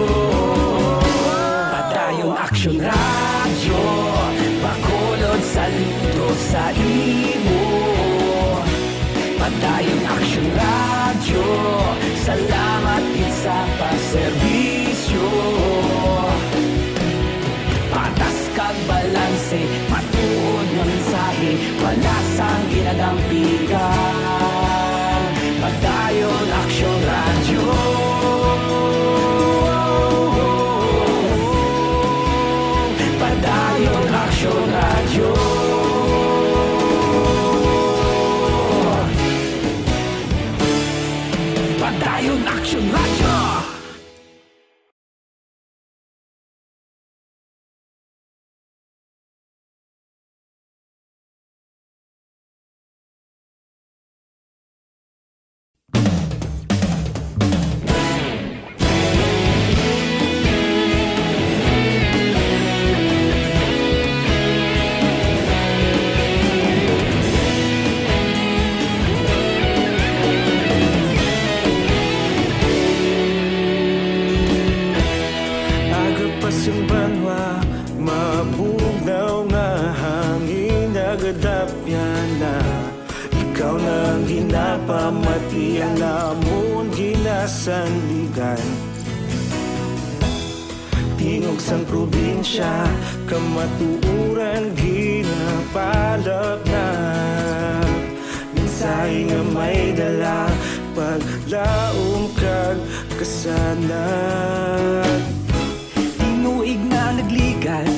Padayon Aksyon Radyo, Bacolod saludo sa imo. Padayon Aksyon Radyo, salamat gid sa pagserbisyo. Patas kag balanse, matuod nga mensahe, wala sang ginadampigan. Padayon Aksyon Radyo. Padayon Aksyon Radyo. Padayon Aksyon Radyo. Aga pa sing banwa, mabugnaw nga hangin nagadapyan na. Ikaw na ang ginapamati, ang amon ginasandigan. Tingog sang probinsya, kamatuoran ginapalapnap. Mensahe nga may dala, paglaom kag kasanag. Tinuig na nagligan,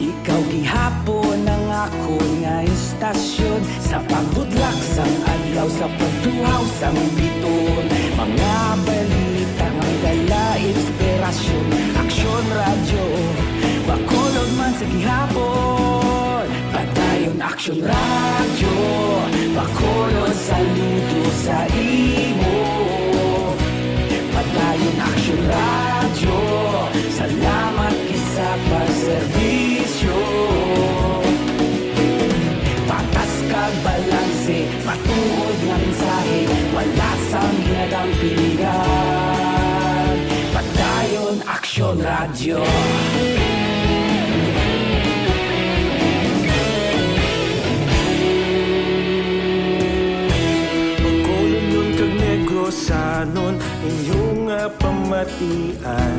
ikaw gihapon ang akon nga istasyon. Sa pagbutlak sang adlaw, sa pagtuhaw sang biton, mga balita nga may dala inspirasyon. Aksyon Radyo, Bacolod man sa gihapon. Padayon Aksyon Radyo, Bacolod saludo sa imo. Padayon Aksyon Radyo, salamat gid sa pagserbisyo. Patas kag balanse, matuod nga mensahe, wala sang ginadampigan. Padayon Aksyon Radyo. Bacolodnon kag Negrosanon, inyo nga pamatian.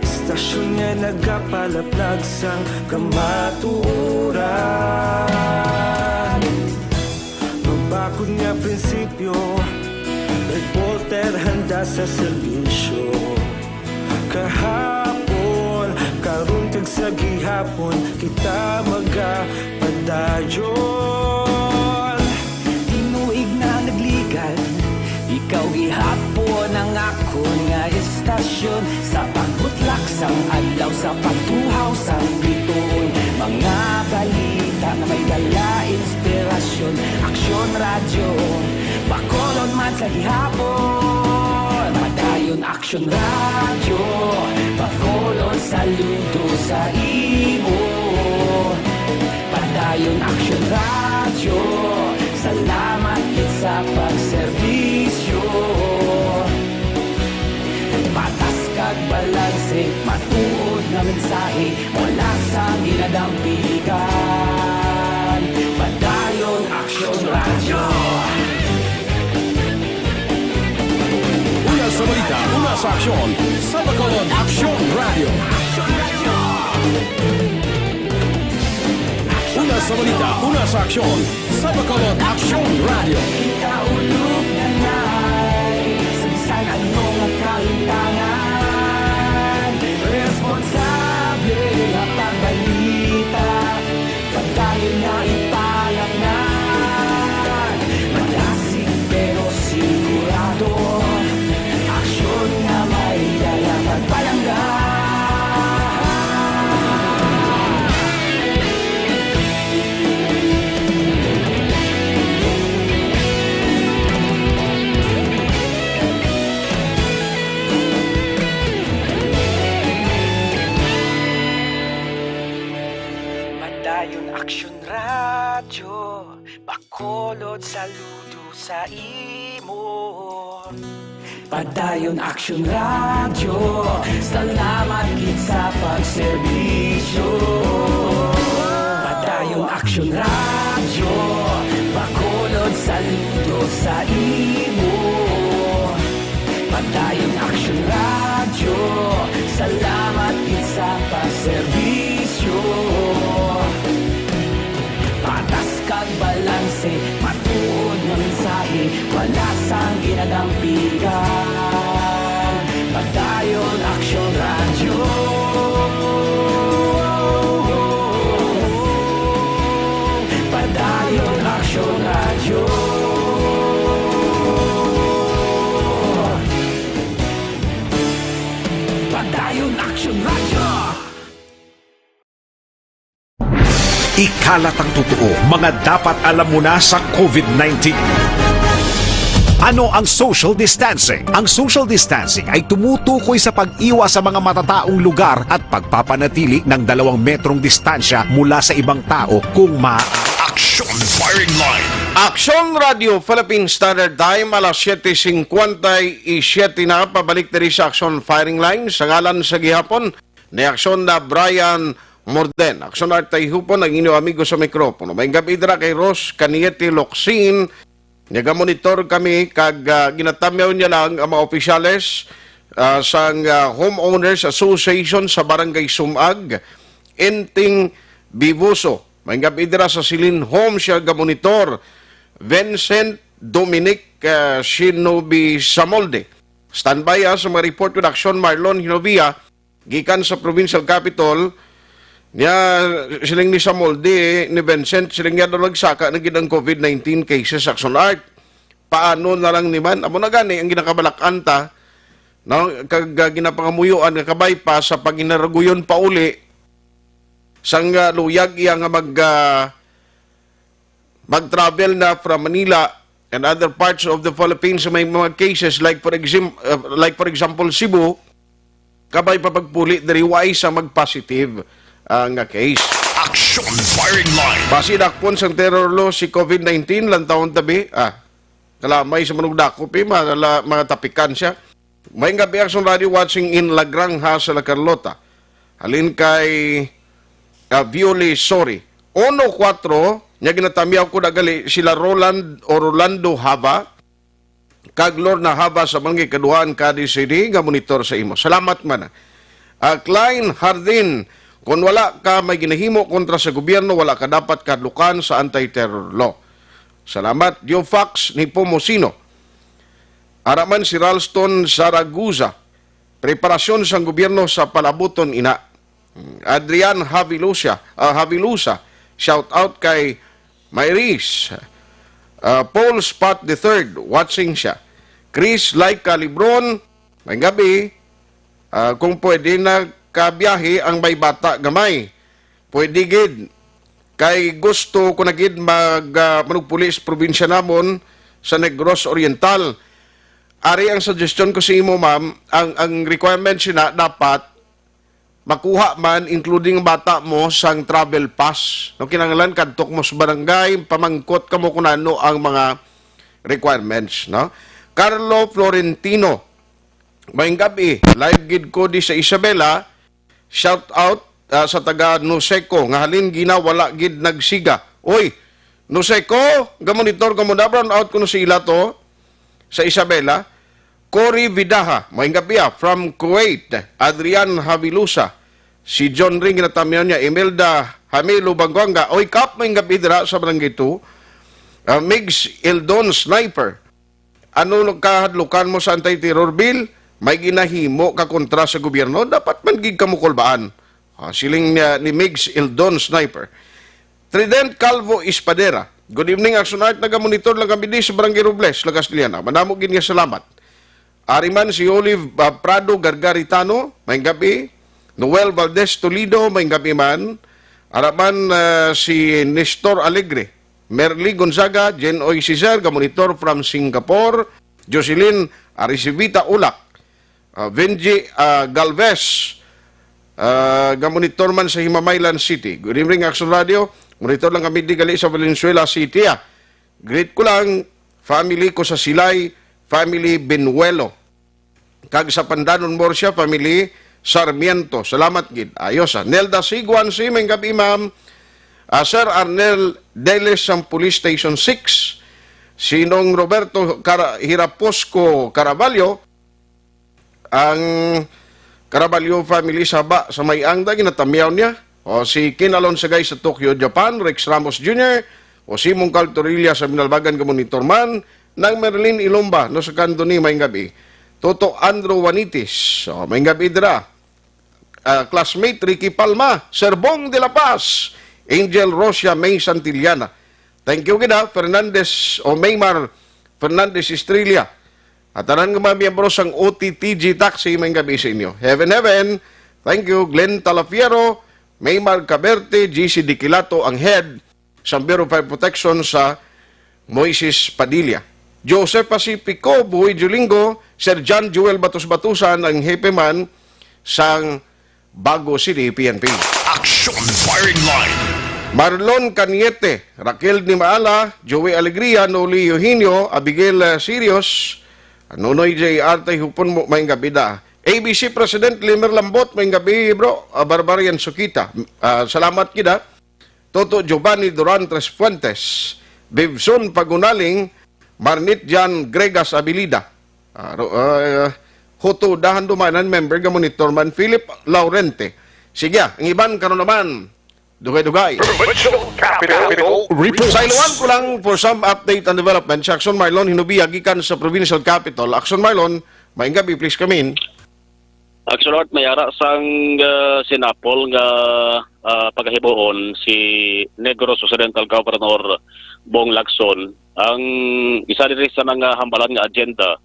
Istasyon nga nagapalaplag sang kamatuoran. Mabakod nga prinsipyo, reporter handa sa serbisyo. Kahapon, karon kag sa gihapon, kita magapadayon. Sa pagbutlak sang adlaw, sa pagtuhaw sang bituon, mga balita nga may dala inspirasyon. Aksyon Radyo, Bacolod man sa gihapon. Padayon Aksyon Radyo, Bacolod, saludo sa imo. Padayon Aksyon Radyo, salamat gid sa pagserbisyo. Patas kag balanse, matuod nga mensahe, wala sang ginadampigan. Padayon Aksyon Radyo. Una sa balita, una sa aksyon, sa Bacolod Aksyon Radyo. Una sa balita, una sa aksyon, sa Bacolod Aksyon Radyo. Ikaulog na na'y sa bisan ano nga kahitangan. Responsable nga pagbalita, padayon nga ipalaknag. Madasig pero sigurado, aksyon nga may dala pagpalangga. Padayon Aksyon Radyo, Bacolod, saludo sa imo. Padayon Aksyon Radyo, salamat gid sa pagserbisyo. Padayon Aksyon Radyo, Bacolod, saludo sa imo. Padayon Aksyon Radyo, salamat gid sa pagserbisyo. Patas kag balanse, matuod nga mensahe, wala sang ginadampigan. Padayon Aksyon Radyo. Padayon Aksyon Radyo. Padayon Aksyon Radyo. Ikalat ang totoo, mga dapat alam mo na sa COVID nineteen. Ano ang social distancing? Ang social distancing ay tumutukoy sa pag-iwas sa mga matataong lugar at pagpapanatili ng dalawang metrong distansya mula sa ibang tao kung maaari. Aksyon Firing Line. Aksyon Radio Philippine Standard Time, alas siyete cincuenta y siete na. Pabalik diri sa Aksyon Firing Line. Sa ngalan sa gihapon, ni Aksyon na Brian Morden. Aksyon Art Tayhupon, ang inyo amigo sa mikropono. May gabi dira kay Ros Caniete Locsin, nyaga-monitor kami kag, ah, ginatamyaw niya lang ang mga opisyales, ah, sang, ah, Homeowners Association sa Barangay Sumag, Enteng Bibuso. May gabi dira sa Silin Home siya ga-monitor. Vincent Dominic, ah, Shinobi Samolde. Standby, ah, sa mga report with Aksyon Marlon Hinovia. Gikan sa Provincial Capitol, niya, siling ni Samolde, ni Vincent, siling niya daw nagsaka na gid ang COVID nineteen cases sa Aksyon Art. Paano na lang ni man? Amo na gani ang ginakabalak-an ta, no? Kag, ah, ginapangamuyoan nga kabay pa sa paginaruguyon pauli sang, ah, luyag iya nga mag, ah, mag-travel na from Manila and other parts of the Philippines sa may mga cases, like for exam-, uh, like for example, Cebu, kabay pa pagpuli diri, wa isa mag-positive, ah, nga case. Action Firing Line. Basi dakpon sang terror law si COVID nineteen, lantawon tabi. Ah, kalamay sa manugdakop, eh, mga, mga tapikan siya. May nga Action Radio watching in La Granja sa La Carlota. Halin kay, ah, Violi Sori. Uno kuatro, niya ginatamyaw ko na gali sila Roland o Rolando Hava, kag Lorna Hava sa Barangay Kaduhaan, Cadiz City, nga monitor sa imo. Salamat man. Ah, Klein Hardin, kung wala ka may ginahimo kontra sa gobyerno, wala ka dapat kadlukan sa anti-terror law. Salamat. Diofax ni Pomosino. Ara man si Ralston Zaragoza, preparasyon sang gobyerno sa palabuton ina. Adrian Havilusa, ah, Havilusa, shout out kay Myris. Ah, Paul Spot the third, watching siya. Chris Laika Libron, may gabi. Ah, kung pwede, nakabiyahe ang may bata gamay. Pwede gid. Kay gusto ko na gid mag, ah, manugpuli sa probinsya namon sa Negros Oriental. Ari ang suggestion ko sa imo, ma'am, ang, ang requirements na dapat makuha man, including bata mo, sang travel pass. No, kinahanglan kadto mo sa barangay, pamangkot kamo kung ano ang mga requirements, no? Carlo Florentino, maayong gabi. Live gid ko di sa Isabela. Shout out, ah, sa taga Nuseco nga halin gina wala gid nagsiga. Oy, Nuseco, gamonitor ko mo na, brown out kuno sa ila to sa Isabela. Cory Vidaha, maayong gabi, ah, from Kuwait. Adrian Havilusa, si John Ring, ginatamyaw niya, Imelda Hamilo Banguanga. Oy, Kap, maayong gabi dira sa Barangay two. Ah, Migs Eldon Sniper, ano kahadlukan mo sa anti-terror bill? May ginahimo ka kontra sa gobyerno? Dapat man gid kamo kulbaan. Ah, siling niya ni Migs Eldon Sniper. Trident Calvo Espadera, "Good evening, Action Art. Nagamonitor lang kami di sa Barangay Robles, La Castellana. Manamo gid nga salamat." Ari man si Olive, ah, Prado Gargaritano, maayong gabi. Noel Valdez Toledo, maayong gabi man. Ara man, ah, si Nestor Alegre, Merly Gonzaga, Jen Oy Cesar, gamonitor from Singapore. Jocelyn Aricivita Ulak, ah, Venji, ah, Galvez, ah, gamonitor man sa Himamaylan City. "Good evening, Action Radio. Monitor lang kami di gali sa Valenzuela City, ah. Greet ko lang, family ko sa Silay, family Benuelo. Kag sa Pandanon Murcia, family Sarmiento." Salamat gid. Ayos, ah. Nelda Siguan, si, maayong gabi, ma'am. Ah, Sir Arnel Deles sang Police Station six. Sinong Roberto Cara-, Hiraposco Caraballo, ang Caraballo family sa ba, sa may angda, ginatamyaw niya. O si Kinalon Sagay sa Tokyo, Japan, Rex Ramos Junior, o si Mungkal Torilla sa Binalbagan, gamonitor man, nang Merlin Ilumba, no, sa Candoni, maayong gabi. Toto Andrew Wanitis, o, maayong gabi dira. Ah, classmate Ricky Palma, Sir Bong de la Paz, Angel Rosia May Santillana. Thank you gid, ha, Fernandez o Maymar Fernandez Estrella. At tanan nga mga miyembro sang O T T G Taxi, maayong gabi sa inyo. Heaven, heaven. Thank you, Glenn Talafiero, Maymar Caberte, G C Diquilato, ang head sang Bureau of Fire Protection sa Moises Padilla. Joseph Pacifico, Buhoy Julingo, Sir John Joel Batos Batusan, ang hepe man sang Bago City P N P. Action Firing Line. Marlon Cañete, Raquel Nimaala, Joey Alegria, Noli Eugenio, Abigail, eh, Sirius, Nonoy J R, tay hupon mo, maayong gabi da. A B C President Limer Lambot, maayong gabi, bro. Ah, Barbarian Sukita. Ah, salamat gid, ha. Toto Giovanni Duran Tres Fuentes, Bibson Pagunaling, Marnit Jan Gregas Abilida. Ah, ro-, ah, Huto Dahan Dumanan, member nga monitor man, Philip Laurente. Sige, ah, ang iban karon naman, dugay-dugay. Provincial Capitol Report. Sa iluan ko lang for some update and development, si Action Marlon Hinubia gikan sa Provincial Capitol. Action Marlon, maayong gabi, please come in. Actually, Art, may ara sang, ah, sinapol nga, ah, pagahibuon si Negros Occidental Governor Bong Lacson. Ang isa diri sa mga hambalan nga agenda,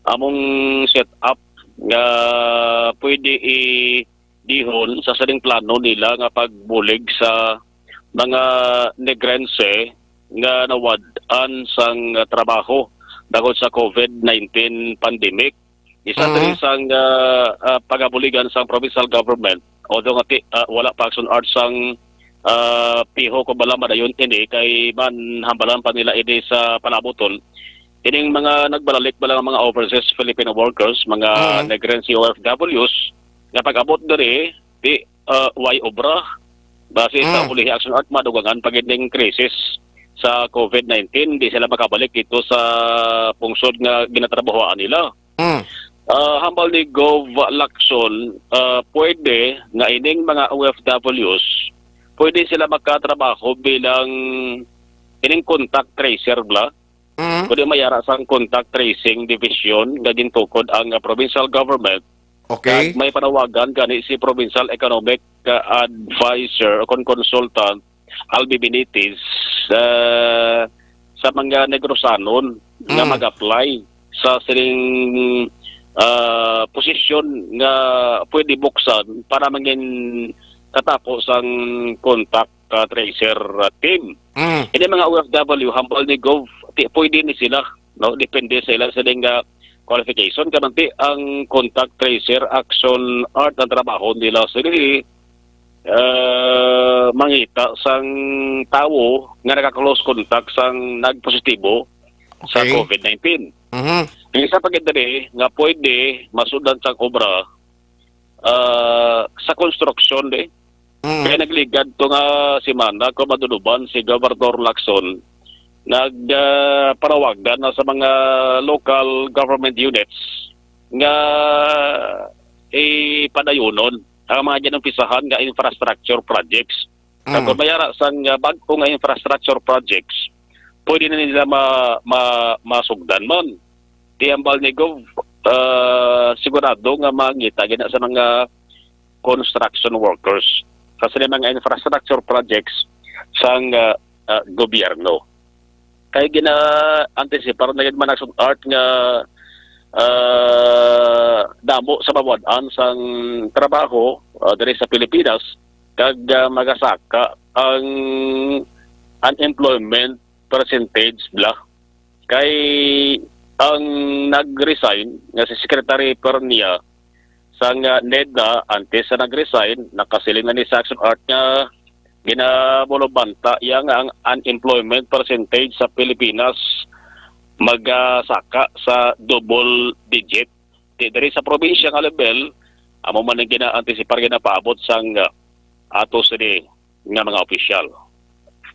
among set up nga pwede idihon sa sining plano nila nga pagbulig sa mga Negrense nga nawad-an sang trabaho tungod sa COVID nineteen pandemic. Isa Mhm. diri sang, ah, ah, pagabuligan sang provincial government, although nga ti-, ah, wala pa, Action Art, sang, ah, piho kung bala madayon ini, kay man hambalan pa nila ini sa palabuton. Ining mga nagbalalik bala nga mga overseas Filipino workers, mga Mhm. Negrense O F Ws, nga pag-abot diri, di, ah, way obra. Base sa Mhm. ulihi, Action Art, madugangan pa gid ning krisis sa COVID nineteen, di sila makabalik dito sa pungsod nga ginatrabahoan nila. Mm. Ah, hambal ni Gov Lacson, ah, pwede nga ining mga O F Ws, pwede sila makatrabaho bilang ining contact tracer bala. Mm. Pwede may ara sang contact tracing division nga gintukod ang, ah, provincial government. Okay. Kag may panawagan gani si provincial economic, ah, advisor o kon consultant, Albi Benitez, ah, sa mga Negrosanon nga Mm. mag-apply sa sining, ah, posisyon nga pwede buksan para mangin katapo sang contact, ah, tracer, ah, team. Mm. Ini mga O F W, hambal ni Gov, ti-, pwede ni sila, no? Depende sa ila sining, ah, qualification. Kanang ti ang contact tracer, Action Art, ang trabaho nila sila, ah, mangita sang tawo nga naka-close contact sang nagpositibo sa Okay. COVID nineteen. Mhm. Ang isa pa gid diri nga pwede masugdan sang obra, ah, sa construction di. Mm. Kaya nagligad to nga semana ko maduduban si Gobernador Lacson nag, ah, panawagan na sa mga local government units nga ipadayunon ang mga ginumpisahan nga infrastructure projects. Kag Mm. kung may ara sang, ah, bag-o nga infrastructure projects, pwede na nila ma-, ma-, masugdan man. Ti hambal ni Gov, ah, sigurado nga mangita gina sa mga construction workers sa sila mga infrastructure projects sang, ah, ah, gobyerno. Kay gina-antisipar na gid man, Action Art, nga, ah, damo sa mawad-an sang trabaho, ah, diri sa Pilipinas, kag, ah, magasaka ang unemployment percentage bala. Kay ang nag-resign nga si Secretary Pernia sang, ah, NEDA, antes sa nag-resign, nakasiling na ni sa Action Art nga ginabulubanta iya nga ang unemployment percentage sa Pilipinas magasaka sa double digit. Ti diri sa probinsya nga level, amo man ang gina-antisipar, ginapaabot sang, ah, ato sini nga mga opisyal.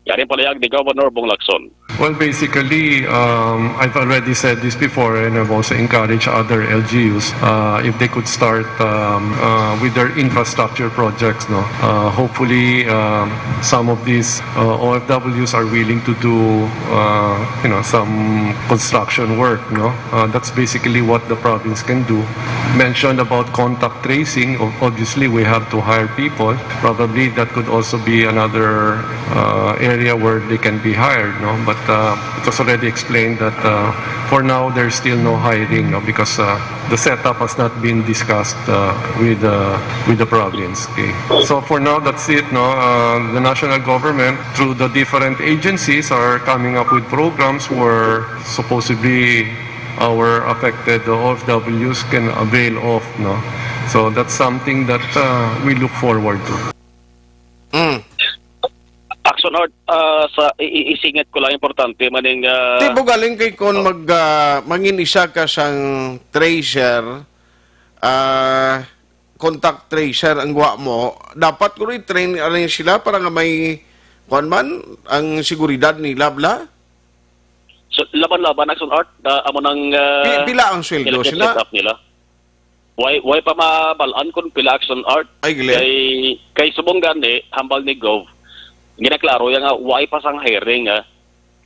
Yari ang palayag ni Governor Bong Lacson. Well, basically, um, I've already said this before, and I've also encouraged other L G Us, uh, if they could start, um, uh, with their infrastructure projects, no? Uh, hopefully, um, some of these, uh, O F Ws are willing to do, uh, you know, some construction work, no? Uh, that's basically what the province can do. Mentioned about contact tracing, o-, obviously, we have to hire people. Probably that could also be another, uh, area where they can be hired, no? But, uh, it was already explained that, uh, for now, there's still no hiring, no? Because, uh, the setup has not been discussed, uh, with, uh, with the province, okay? So for now, that's it, no? Uh, the national government, through the different agencies, are coming up with programs where supposedly our affected O F Ws can avail of, no? So that's something that, uh, we look forward to. Mm. Action Art, ah, sa i-, i-, isingit ko lang, importante man ning, ah, Ti, bugaling kay kon Oh. mag, ah, mangin isa ka sang tracer, ah, contact tracer ang guwa mo, dapat ko i-train ani sila para nga may, kuwan man, ang seguridad nila, bala? So, laban-laban, Action Art, ah, amo nang, ah, Pi-, pila ang sweldo nila sila? Set up nila. Way, way pa mabal-an kung pila, Action Art. Ay, gali. Kay, kay subong gani, hambal ni Gov, ginaklaro ya nga way pa sang hiring, ah.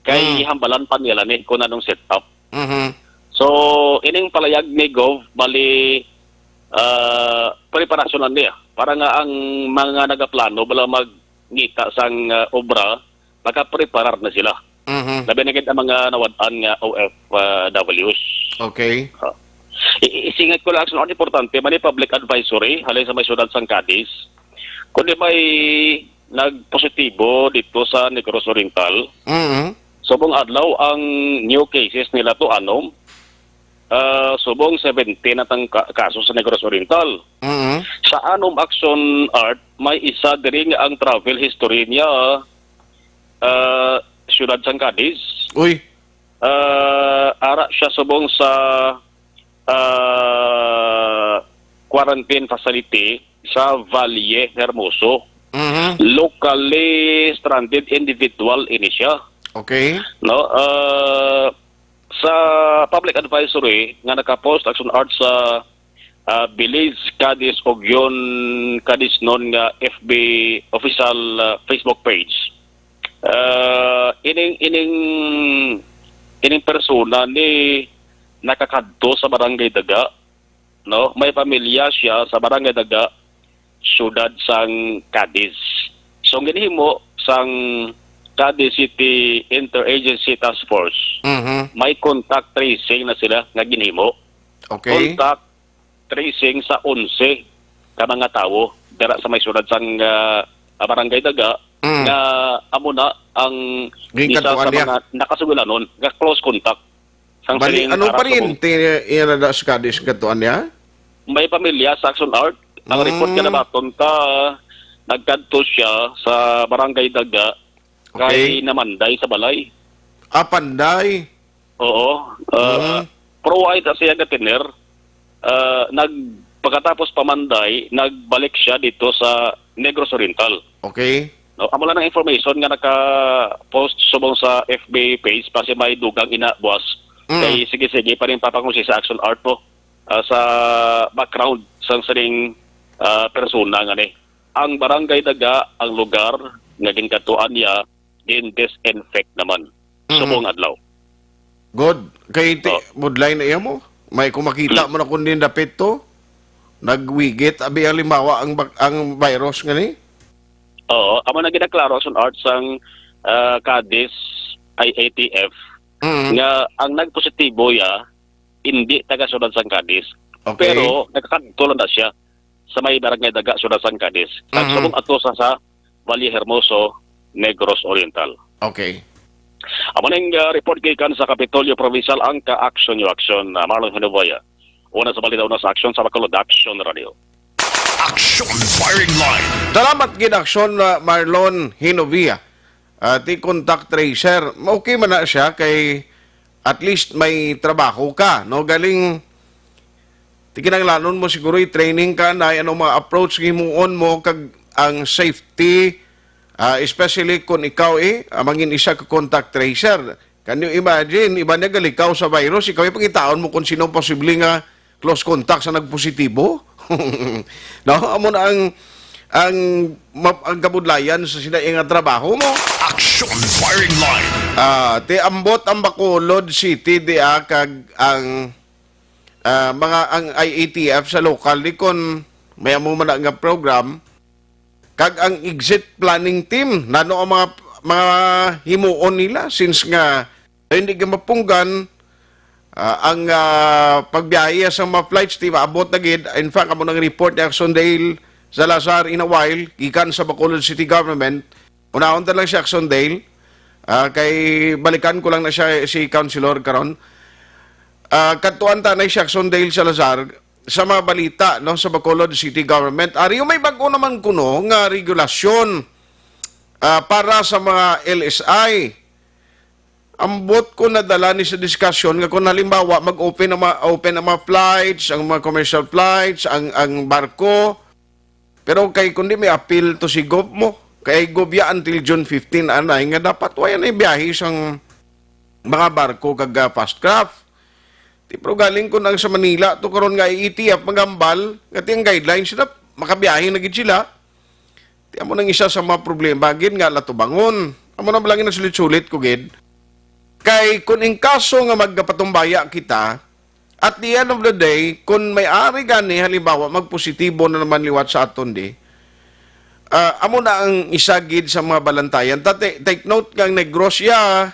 Kay Mm. hambalan pa nila ni kung anong setup. Mhm. So, ining palayag ni Gov, bali, ah, preparasyon na niya para nga ang mga nagaplano bala magngita sang, ah, obra, makapreparar na sila. Mhm. Labi na gid ang mga nawad-an nga O F Ws. Okay. Ah. I-, i-, isingit ko lang, ang importante man ni public advisory halin sa may siyudad sang Cadiz. Kundi may nagpositibo dito sa Negros Oriental. Mhm. Subong adlaw ang new cases nila to anom. Ah, subong seventeen na tang ka-, kaso sa Negros Oriental. Mhm. Sa anom, Action Art, may isa diri nga ang travel history niya, ah, siyudad sang Cadiz. Uy. Ah, ara siya subong sa, ah, quarantine facility sa Valle Hermoso. Mhm. Locally stranded individual ini siya. Okay. No, ah, sa public advisory nga nakapost, Action Art, sa, ah, Belize, Cadiz, Ugyon, Cadiz non nga F B official, ah, Facebook page. Ah, ining, ining, ining persona ni nakakadto sa Barangay Daga, no? May pamilya siya sa Barangay Daga, siyudad sang Cadiz. So, ang ginhimo sang Cadiz City Interagency Task Force, Mhm. may contact tracing na sila nga ginhimo. Okay. Contact tracing sa onse ka mga tawo dira sa may siyudad sang, ah, Barangay Daga, Mm. nga amo na ang isa sa niya mga nakasugulanon nga close contact sang Bali, sining anong Ara Subong. Pariente iya na da sa Cadiz kadtuan niya? May pamilya sa Action Art. Ang report nga Mm. nabaton ka, nagkadto siya sa Barangay Daga kay Okay. namanday sa balay. Ah, panday? Oo. Ah, Mm. pruway sa siya nga tener, ah, nag-, pagkatapos pamanday, nagbalik siya dito sa Negros Oriental. Okay. No, amo lang ang information nga naka-post subong sa F B page, basi may dugang ina, boss. Mm. Kay sige-sige pa rin papangusisa sa Action Art mo, ah, sa background sang sining, ah, persona nga ni. Ang Barangay Daga, ang lugar nga ginkadtuan niya, gin-disinfect naman. Mhm. Subong adlaw. Good. Kay ti-, Oh. budlay na iya mo. May kung makita Hmm. mo na kung din dapit to, nagwigit, abi, halimbawa, ang bak-, ang virus nga ni? Oo. Amo na ginaklaro sa Action Art sang, ah, Cadiz I A T F Mhm. nga ang nagpositibo ya, hindi taga siyudad sang Cadiz. Okay. Pero nakakadto lang na siya sa may Barangay Daga, siyudad sang Cadiz. Mhm. Nagsubong ato sa, sa Valle Hermoso, Negros Oriental. Okay. Amo ning, ah, report gikan sa Kapitolyo Provincial, ang ka-Action New Action, ah, Marlon Hinuboya. Una sa balita, una sa aksyon sa Bacolod Action Radio. Action Firing Line. Salamat gid, Action, ah, Marlon Hinovia. Ah, ti contact tracer, okay man na siya kay at least may trabaho ka, no? Galing, ti kinahanglanon mo siguro i-training ka na ano mga approach nga himuon mo kag ang safety, ah, especially kung ikaw, eh, ah, mangin isa ka contact tracer. Can you imagine, iba niya galikaw sa virus, ikaw yung pangitaon mo kung sino posible nga close contact sa nagpositibo? No? Amo na ang, ang, ma-, ang kabudlayan sa sila nga trabaho mo. Action Firing Line. Ah, ti ambot ang Bacolod City di, ah, kag ang, ah, mga, ang I A T F sa lokal di kon may amo man na nga program, kag ang exit planning team, nano ang mga, mga himuon nila since nga hindi ka mapunggan, ah, ang, ah, pagbiyahe sa mga flights, di maabot na gid. In fact, amo nang report ni Action Dale Salazar in a while, gikan sa Bacolod City Government. Unahon ta lang si Action Dale, ah, kay balikan ko lang na siya, si Councilor karon. Ah, kadtuan ta na si Action Dale Salazar sa mga balita, no, sa Bacolod City Government. Ari, may bag-o naman kuno nga regulasyon, ah, para sa mga L S I. Ambot ko nadala ni sa diskusyon nga kung halimbawa mag-open ang mga, open ang mga flights, ang mga commercial flights, ang, ang barko. Pero kay kundi may appeal to si Gov mo, kay Gov ya until June fifteen anay nga dapat wala na biyahe sang mga barko kag, ah, fast craft. Ti, pero galing kun ang sa Manila to karon nga I A T F magambal nga ti ang guidelines na makabiyahe na gid sila. Ti amo nang isa sa mga problema gid nga latubangon. Amo na lang ang sulit-sulit ko gid. Kay kun in kaso nga magpatumbaya kita, at the end of the day, kun may ari gani halimbawa magpositibo na naman liwat sa aton di, ah, amo na ang isa gid sa mga balantayan. Ta-, take note nga ang Negros ya,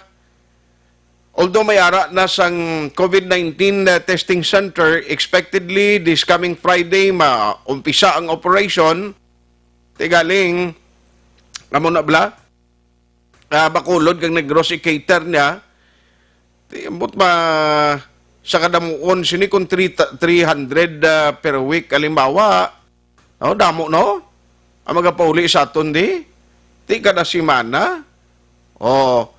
although may ara na sang COVID nineteen, uh, testing center, expectedly this coming Friday, maumpisa ang operation. Ti galing, amo na bala, ah, Bacolod kag Negros i-cater niya. Ti, ambot ma-, sa kadamuon, sini kung three ta-, three hundred, ah, per week, halimbawa, no, damo, no? Ang magapauli sa aton di, ti kada semana. Oh,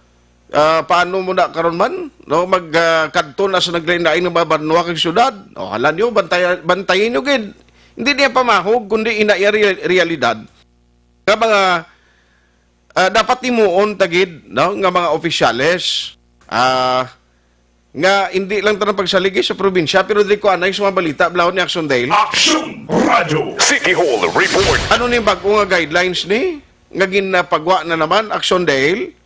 ah, paano mo na karon man, no? Mag, ah, kadto na sa naglain-lain nga mga banwa kag syudad. Oh, hala niyo, bantay-, bantayin niyo gid. Hindi niya pamahog, kundi ina iya real-, realidad. Nga mga, ah, dapat himuon ta gid, no, nga mga opisyales, ah, nga hindi lang tanang pagsaligi sa probinsya, pero diri ko anay sa mga balita, blahon ni Action Dale. Action Radio City Hall Report. Ano ni bag-o nga guidelines ni nga ginapagwa na naman, Action Dale?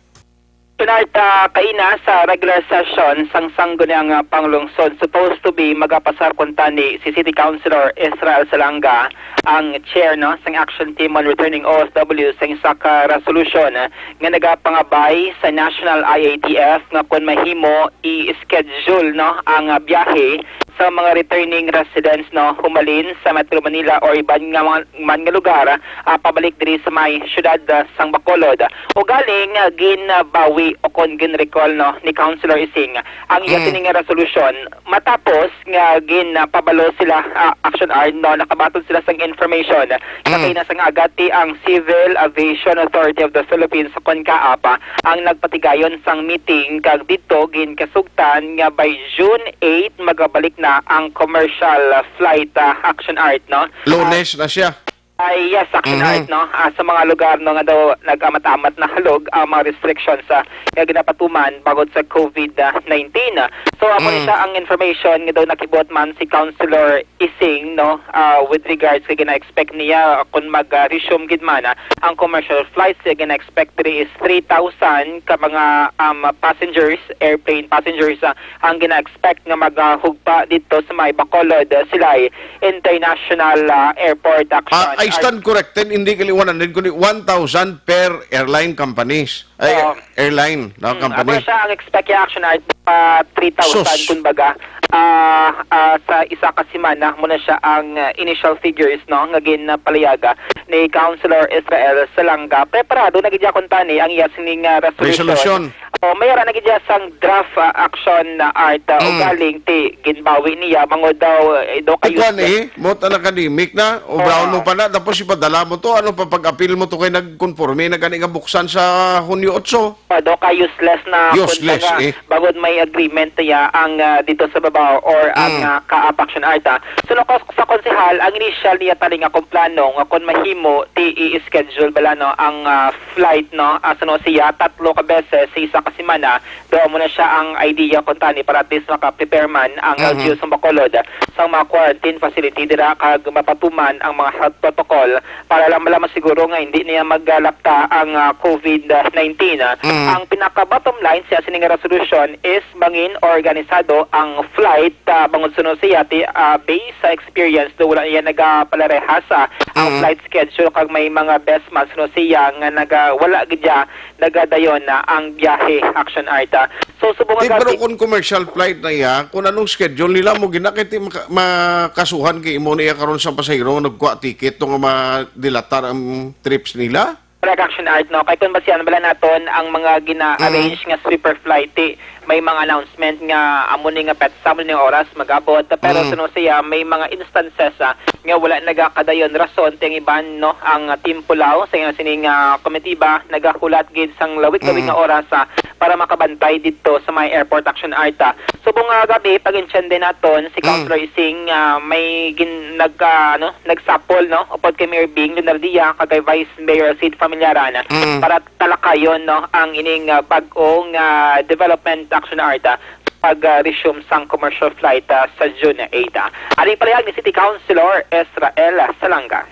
Tonight, ah, kaina sa regular session sang Sangguniang, ah, Panglungsod, supposed to be magapasar kuntani si City Councilor Israel Salanga, ang chair, no, sang Action Team on Returning O F W, sa isa ka resolution, ah, nga nagapangabay sa National I A T F nga kun mahimo i-schedule, no, ang, ah, biyahe sa mga returning residents, no, humalin sa Metro Manila or iban nga mga, man nga lugar, ah, pabalik diri sa may siyudad, ah, sang Bacolod. Ugaling, ah, ginbawi o kon gin-recall, no, ni Councilor Ising ang iya Mm. sini nga resolution matapos nga ginpabalo sila, ah, Action Art, no, nakabaton sila sang information sa Mm. kaina sang agati ang Civil Aviation Authority of the Philippines, kon CAAP, ang nagpatigayon sang meeting, kag didto ginkasugtan nga by June eight magabalik na ang commercial, ah, flight, ah, Action Art, no? Lunes na siya. Ay, yes, Action Mhm. Art, no? Ah, sa mga lugar, no, nga daw nag-amat-amat na halog ang mga restrictions, ah, nga ginapatuman bangod sa COVID nineteen. So, amo ni Mm. siya ang information nga daw nakibot man si Councilor Ising, no, ah, with regards kay gina-expect niya, ah, kung mag-resume gid man, ah, ang commercial flights, ah, gina-expect diri is three thousand ka mga, um, passengers, airplane passengers, ah, ang gina-expect nga maghugpa didto sa may Bacolod, ah, Silay International, ah, Airport. Action. Ah, I stand corrected, hindi gali one hundred, kundi one thousand per airline companies. Ay, Oo. airline, no, Mm, company. Amo siya ang expect niya, Action Art, pa three thousand, Sus. kumbaga. Ah, ah, sa isa ka semana, muna siya ang, ah, initial figures, no, nga ginpalayaga ni Councilor Israel Salanga. Preparado na gid niya kuntani ang iya sining, ah, resolution. Resolution. O, may ara na gid niya sang draft, ah, Action Art, ah, Mm. ugaling ti ginbawi niya, bangod daw, eh, daw kayo. Ikaw ni, mo ta academic na, o Oo. brown mo pa na, tapos ipadala mo to, ano pa pag-apil mo to kay nagkonforme na gani nga buksan sa Hunyo otso? Pado ka useless na Useless, kung baga, eh. bangod may agreement niya ang, ah, dito sa babaw or ang, Mm. ah, CAAP Action Art, ah. So, no, sa konsehal, ang initial niya tali nga kung plano nga kung mahimo, ti i-schedule bala, no, ang, ah, flight, no, ah, sa no siya, tatlo ka beses sa isa ka semana. Daw mo na siya ang idea kung tani para at least maka-prepare man ang Mhm. L G U sa Bacolod sa mga quarantine facility dira kag mapatuman ang mga health protocol para lang malaman siguro nga hindi niya maglapta ang, ah, COVID nineteen. Mm. Ang pinaka-bottom line sa sining resolution is mangin organisado ang flight, ah, bangod suno siya ti, ah, based sa experience do wala niya nagapalarehas, ah, ang Mm. flight schedule kag may mga best man suno siya nga naga, wala gid siya nagadayon na ang biyahe, Action Art. So, subong Di, nga pero gabi kung commercial flight na iya, kung anong schedule nila mo gina, kay ti maka-, makasuhan kay imo na iya karon sa pasahero nga nagkuha ticket to nga madilatar ang trips nila? Correct, Action Art, no? Kay kung basihan bala naton ang mga gina-arrange Mm. nga sweeper flight, ti, may mga announcement nga amo ni nga petsa, amo ni nga oras mag-abot. Pero Mm. suno siya, may mga instances, ah, nga wala nagakadayon rason ti ang iban, no, ang Team Pulao sa iyang sining, ah, komitiba nagahulat gid sang lawig-lawig Mm. nga oras, ah, para makabantay didto sa may airport, Action Art, ah. Subong nga gabi, pag-intiende naton si Mm. Councilor Ising, ah, may gin-, nag, ah, ano, nagsapol, no, upod kay Mayor Bing Lunardia kag kay Vice Mayor Sid Familiaran Mm. para talakayon, no, ang ining, ah, bag-ong, ah, development, Action Art, ah, pag, ah, resume sang commercial flight, ah, sa June eight, ah. Aning palihag ni City Councilor Israel Salanga.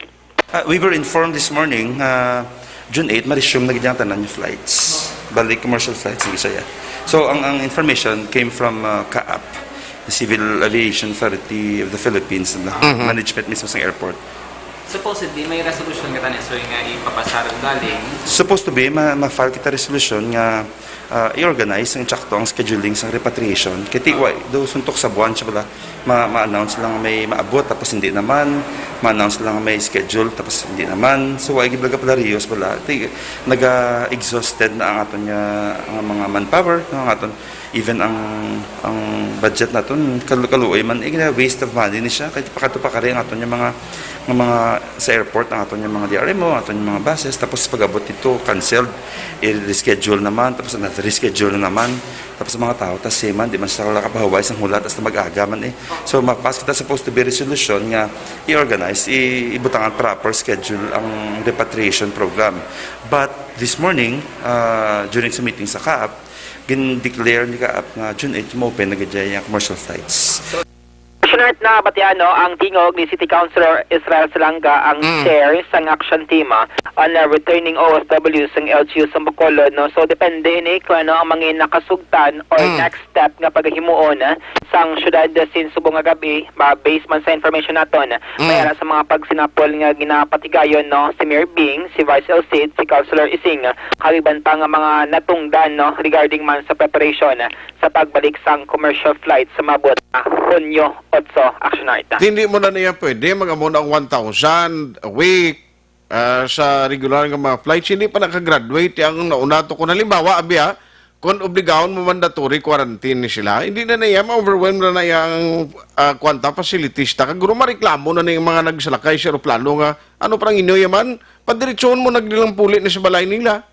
Ah, we were informed this morning, ah, June eight, ma-resume na gid ang tanan yung flights. Balik commercial flights sa Bisaya. So, ang, ang information came from, ah, CAAP, Civil Aviation Authority of the Philippines, na Mhm. management mismo sa airport. Supposedly, may resolution ka tani, sir, nga ipapasar galing. Supposed to be, ma-, ma-file kita resolution nga ah, i-organize ang tsakto ang scheduling sang repatriation. Kay ti-, wa, do suntok sa buwan siya bala, ma-, ma-announce lang may maabot tapos hindi naman, ma-announce lang may schedule tapos hindi naman. So, wa gid baga pala rios bala. Ti-, naga-exhausted na ang aton nga, ang mga manpower, no, ang aton, even ang, ang budget naton, kalu-, kaluoy man, eh, waste of money ni siya. Kay pakadto pa kari ang aton nga mga, nga mga sa airport, ang aton nga mga D R M O, ang aton nga mga buses, tapos pag-abot dito, canceled. I-reschedule naman, tapos na-reschedule na naman. Tapos ang mga tao, tas siya man, di man sila nakapahuway sang hula, tas na mag-aga man eh. So, mapas kita supposed to be resolution nga i-organize, i-, ibutang ang proper schedule ang repatriation program. But this morning, ah, during sa meeting sa CAAP, gin-declare ni CAAP nga June eight, ma-open na gid ang commercial flights. Commissioner, Nabatian, no, ang tingog ni City Councilor Israel Salanga, ang Mm. chair sang action team, ah, on, ah, returning O F W sang L G U sa Bacolod, no. So, depende ini kung ano ang mga nakasugtan or Mm. next step nga pagahimuon, ah, sang syudad, ah, since subong nga gab-i, ba, based man sa information naton, Mm. may ara sa mga pagsinapol nga ginapatigayon, no, si Mayor Bing, si Vice L C, si Councilor Ising, ah, kag iban pa nga mga natungdan, no, regarding man sa preparation, ah, sa pagbalik sang commercial flight sa maabot na Hunyo otso, Action Art. Hindi mo na niya pwede, mag-amo na ang one thousand a week, ah, sa regular nga mga flights. Hindi pa nakagraduate ang nauna to. Kung halimbawa, abi, ah, kung obligahon mo mandatory quarantine ni sila, hindi na niya ma-overwhelm na niya ang, ah, kwanta facilities ta. Kag guro mareklamo na ning mga nagsalakay sa eroplano nga, "Ano pa ang inyo yaman? Padiretsohon mo nagdilang puli na sa balay nila."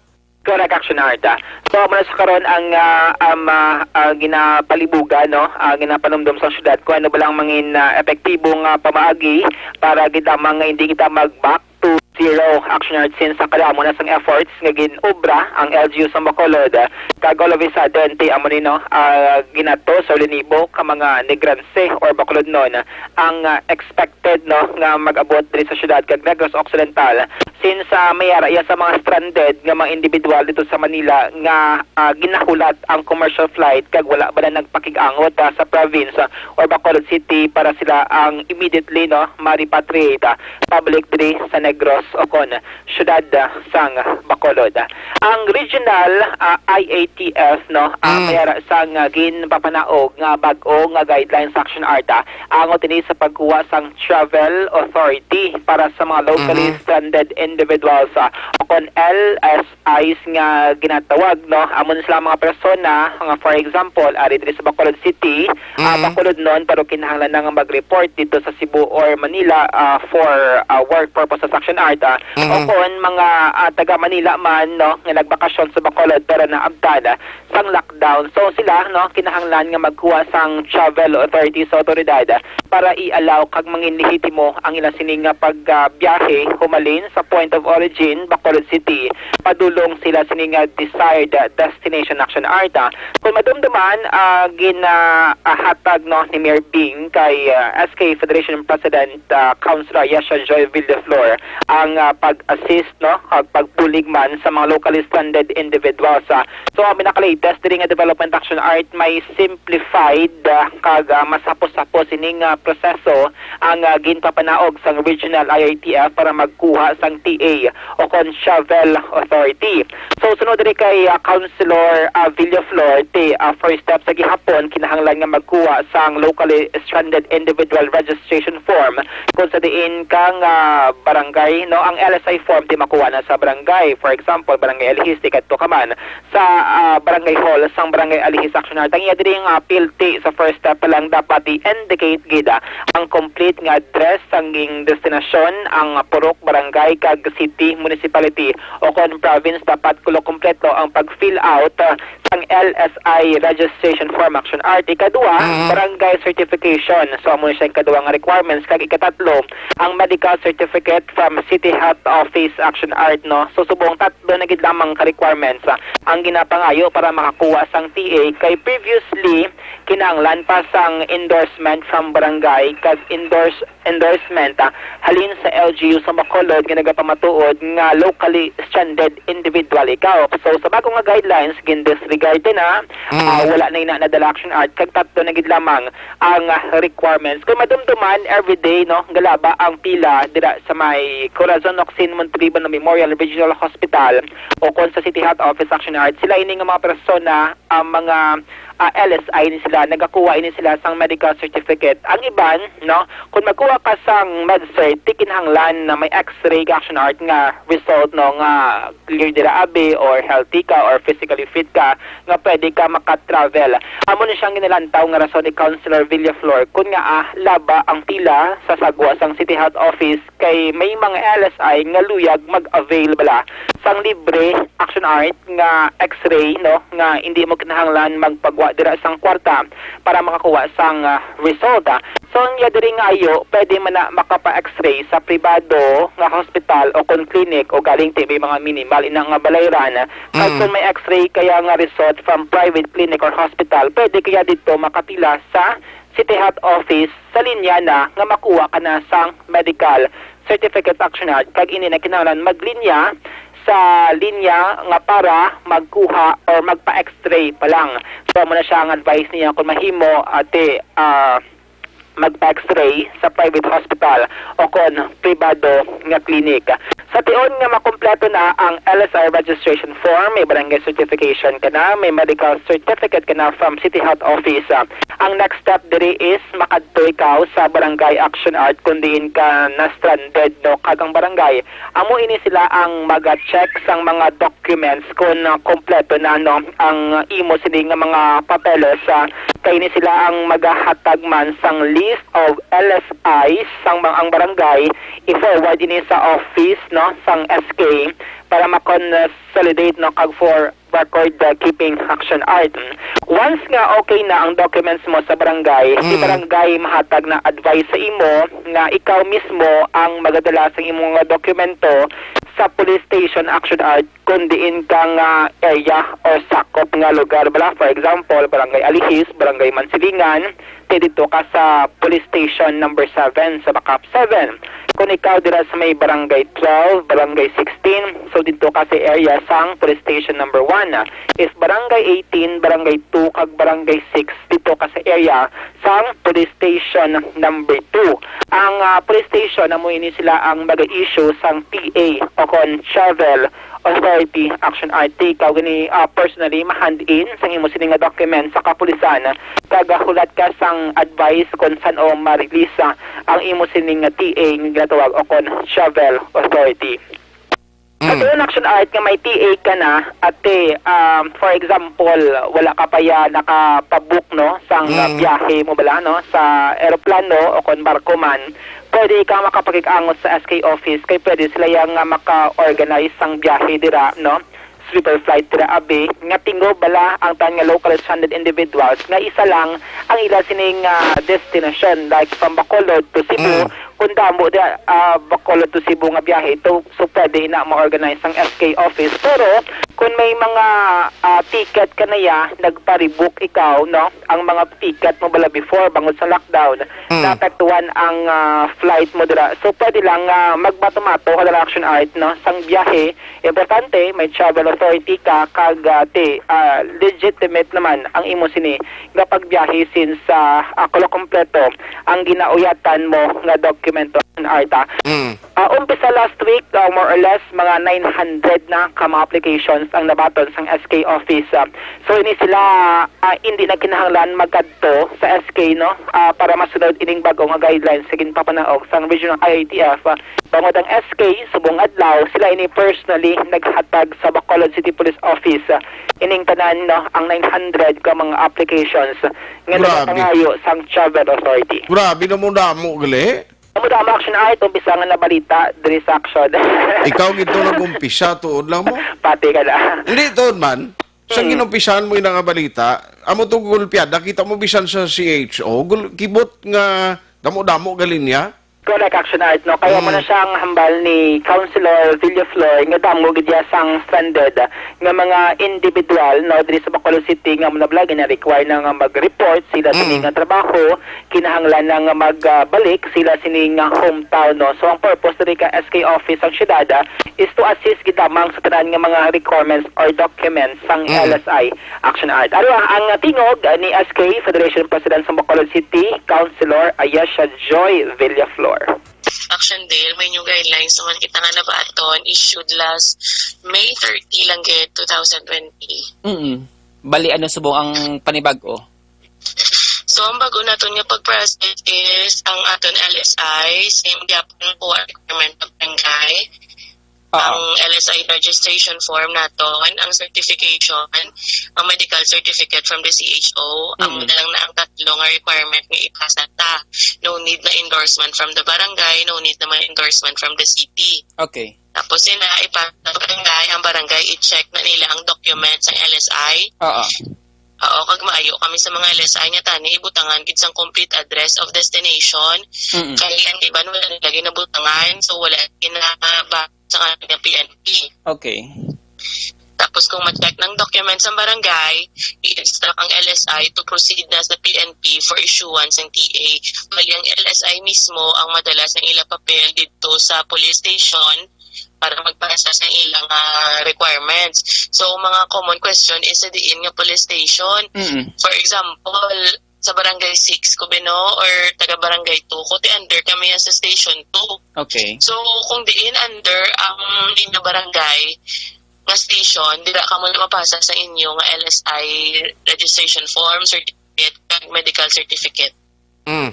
Correct, Action Art. So, amo na sa karon ang, ah, um, ah, ah, ginapalibugan, no? Ah, ginapanumdom sa syudad kung ano ba lang mangin, ah, epektibo nga pamaagi para gid lamang nga hindi kita mag back to zero, Action Art, since sa kadamo na sang efforts nga gin-obra ang L G U sa Bacolod, ah, kag all of a sudden, ti amo ni, no, ah, ginatos or linibo ka mga Negranse or Bacolodnon ang, ah, expected, no, nga mag-abot diri sa syudad kag Negros Occidental. Since, ah, may ara iya sa mga stranded nga mga individual dito sa Manila nga, ah, ginahulat ang commercial flight kag wala ba na nagpakig-angot, ah, sa province, ah, or Bacolod City para sila ang immediately, no, ma-repatriate, ah, pabalik diri sa Negros o kon syudad, ah, sang Bacolod. Ang regional, ah, I A T F, no, ah, Mm. may ara sang, ah, ginpapanaog nga bag-o nga guidelines, Action Art, ah, angot ini sa pagkuha sang travel authority para sa mga locally Mhm. stranded individuals, ah, o kon L S Is nga ginatawag, no? Amo na sila mga persona nga, for example, ari diri sa Bacolod City, ah, Mhm. Bacolodnon, pero kinahanglan na nga mag-report dito sa Cebu or Manila, ah, for, ah, work purposes, Action Art, ah, o Mhm. kon mga, ah, taga Manila man, no, nga nagbakasyon sa Bacolod pero naabtan, ah, sang lockdown. So, sila, no, kinahanglan nga magkuha sang travel authority sa awtoridad, ah, para i-allow kag mangin lehitimo ang ila sini nga pagbiyahe humalin sa point of origin, Bacolod City, padulong sila sini nga desired, ah, destination, Action Art, ah. Kung madumduman, ah, gina-, ah, hatag, no, ni Mayor Bing kay, ah, S K Federation President, ah, Councilor Yesha Joy Villaflor ang, ah, pag-assist, no, kag pagbulig man sa mga locally stranded individuals, ah. So, ang pinaka-latest diri nga development, Action Art, may simplified, ah, kag, ah, mas hapos-hapos ining, ah, proseso ang, ah, ginpapanaog sang regional I I T F para magkuha sang T A o kon travel authority. So, sunod diri kay, ah, Councilor, ah, Villaflor, ti, ah, first step sa gihapon, kinahanglan nga magkuha sang locally stranded individual registration form kung sa diin kang, ah, barangay, no, ang L S I form ti makuha na sa barangay. For example, Barangay Alihis, ti kadto ka man sa, ah, barangay hall sang Barangay Alihis, Action Art. Ang iya diri nga apil ti sa first step pa lang dapat i-indicate gid, ah, ang complete nga address sang ing destinasyon, ang purok, barangay, kag city, municipality, o kon province dapat kulo kompleto ang pag-fill out, ah, sang L S I registration form, Action Art. Ikadua, Mhm. barangay certification. So, amo na siya ang ikadua nga requirements. Kag ikatatlo, ang medical certificate from City Health Office, Action Art, no? So, subong tatlo na gid lamang ka requirements, ah, ang ginapangayo para makakuha sang T A. Kay previously, kinahanglan pa sang endorsement from barangay kag endorse endorsement, ah, halin sa L G U sa Bacolod nga nagapamatuod nga locally stranded individual ikaw. So, sa bago nga guidelines, gin-disregard na, Mm. ah, wala na ina nadala, Action Art, kag tatlo na gid lamang ang, ah, requirements. Kung madumduman, everyday, no, galaba ang pila dira sa may Corazon Ocsin Montalibano Memorial Regional Hospital o kon sa City Health Office, Action Art. Sila ini nga mga persona, ang mga, ah, L S I ni sila, nagakuha ini sila sang medical certificate. Ang iban, no, kung magkuha ka sang MedCert, ti kinahanglan na may X-ray ka, Action Art, nga result, no, nga clear dira abi or healthy ka or physically fit ka nga pwede ka maka-travel. Amo ni siyang ginalantaw nga rason ni Councilor Villaflor kun nga, ah, laba ang pila sa sagwa sang City Health Office kay may mga L S I nga luyag mag-avail bala sang libre, Action Art, nga X-ray, no, nga hindi mo kinahanglan magpagwa dira sang kwarta para makakuha sang, ah, result, ah. So, ang iya diri nga ayo, pwede man na makapa-X-ray sa pribado nga hospital o kon clinic o galing ti may mga minimal ina nga balayran. Kag Mm. kung may X-ray kaya nga result from private clinic or hospital, pwede kaya dito makapila sa City Health Office sa linya na nga makuha ka na sang medical certificate action art, kag hindi na kinahanglan maglinya sa linya nga para magkuha or magpa-X-ray pa lang. So, amo na siya ang advice niya kung mahimo, ate, ah, magpa-X-ray sa private hospital o kon pribado nga klinik. Sa tion nga makumpleto na ang L S I registration form, may barangay certification ka na, may medical certificate ka na from City Health Office. Ang next step diri is makadto ikaw sa Barangay Action Art kung diin ka na-stranded, no? Kag ang barangay, amo ini sila ang maga-check sang mga documents kung, ah, kompleto na, no, ang imo sini nga mga papeles. Ah, kay ini sila ang magahatag man sang list of L S Is sang mga, ang barangay, i-forward ini sa office, no, sang S K para ma-consolidate, no, kag for record, uh, keeping action art. Once nga okay na ang documents mo sa barangay, si Mm. barangay mahatag na advice sa imo nga ikaw mismo ang magadala sa imo nga dokumento sa police station action art kung diin ka nga area or sakop nga lugar bala. For example, Barangay Alihis, Barangay Mansilingan, ti dito ka sa Police Station number seven sa Backup seven. Kung ikaw dira sa may Barangay twelve, Barangay sixteen, so dito ka sa area sang Police Station number one. If Barangay eighteen, Barangay two, kag Barangay six, dito ka sa area sang Police Station number two. Ang, ah, police station, amo ini sila ang mag-issue sang T A o kon travel authority action art. Ikaw gani, ah, personally ma-hand in sang imo sini nga document sa kapulisan, kag, ah, hulat ka sang advice kung san-o ma-release, ah, ang imo sini nga T A nga ginatawag o kon travel authority. Mm. Sa tuon action art nga may T A ka na, ate, um, for example, wala ka pa ya nakapabook, no, sang, ah, Mm. biyahe mo bala, no, sa eroplano o kon barko man, pwede ka makapakig-angot sa S K office kay pwede sila yang, ah, maka-organize sang biyahe dira, no? Sleeper flight dira, abi, nga tingob bala ang tan nga locally stranded individuals nga isa lang ang ila sining, ah, destinasyon, like from Bacolod to Cebu. Mm. Kung damo dira, ah, Bacolod to Cebu nga biyahe, to, so pwede na ma-organize ang S K office. Pero kung may mga, ah, ticket ka na ya, nagpa-rebook ikaw, no? Ang mga ticket mo bala before, bangod sa lockdown, Mm. naapektuhan ang, ah, flight mo dira. So, pwede lang, ah, magmato-mato ka dira, action art, no? Sang biyahe, importante, may travel authority ka, kag, ah, ti, ah, legitimate naman ang imo sini nga pagbiyahe since, ah, ah, kulo kompleto ang ginauyatan mo nga dokumento, action art, ah. Mm. Ah, umpisa last week, ah, more or less, mga nine hundred na ka mga applications ang nabaton sang S K office, ah. So, ini sila, ah, hindi na kinahanglan magkadto sa S K, no? Ah, para masunod ining bag-o nga guidelines sa ginpapanaog sang Regional I I T F, ah, bangod ang S K, subong adlaw, sila ini personally naghatag sa Bacolod City Police Office, ah, ining tanan, no, ang nine hundred ka mga applications nga Grabe. nagapangayo sang travel authority. Grabe, damo-damo gali. Amo damo, action art, umpisa nga nabalita diri sa action. Ikaw gid to nag-umpisa, tuod lang mo. Pati ka na. Hindi, tuod man. Sa Mm. ginumpisahan mo ina nga balita, amo to gulpiad, nakita mo bisan sa C H O, gul-, kibot nga damo-damo gali niya. Correct, action art, no? Kaya mo Mm. na siya ang hambal ni Councilor Villaflor nga damo gid ya sang stranded nga mga individual, no, diri sa Bacolod City nga mo na bala gina-require na nga mag-report sila sa Mm. mga trabaho, kinahanglan na nga magbalik sila sini nga hometown, no? So, ang purpose diri ka S K office sang syudad, ah, is to assist gid lamang sa tanan nga mga requirements or documents sang Mm. L S I action art. Aro ang, ang tingog, ah, ni S K, Federation President sa Bacolod City, Councilor Ayesha Joy Villaflor. Action Dale, may new guidelines naman kita nga nabaton, issued last May thirty lang gid, two thousand twenty. Mm. Bali, ano subong ang panibag-o? So, ang bago naton nga pag-process is ang aton L S I, same gyapon po ang requirement ng barangay. Oo. Ang L S I registration form naton, ang certification, ang medical certificate from the C H O, ang Mm. lang na ang tatlo nga requirement nga ipasa ta. No need na endorsement from the barangay, no need naman endorsement from the city. Okay. Tapos sila ipasa sa barangay, ang barangay i-check na nila ang documents sa L S I. Oo. Oo, kag maayo kami sa mga L S I nga tani ibutangan gid sang complete address of destination. Mm-mm. Kay ang iban wala nila ginabutangan, so wala ginaba sa kanila P N P. Okay. Tapos kung ma-check ng documents sa barangay, i-instruct ang L S I to proceed na sa P N P for issuance ng T A. Bali, ang L S I mismo ang madala sa ila papel dito sa police station para magpasa sa ilang ah, requirements. So, mga common question is sa diin nga police station. Mm. For example, sa barangay six ko bino or taga barangay two ko, ti under kami yan sa station two. Okay. So, kung diin under ang inyo barangay nga station, dira kamo na mapasa sa inyo nga L S I registration form, certificate, kag medical certificate. Mm.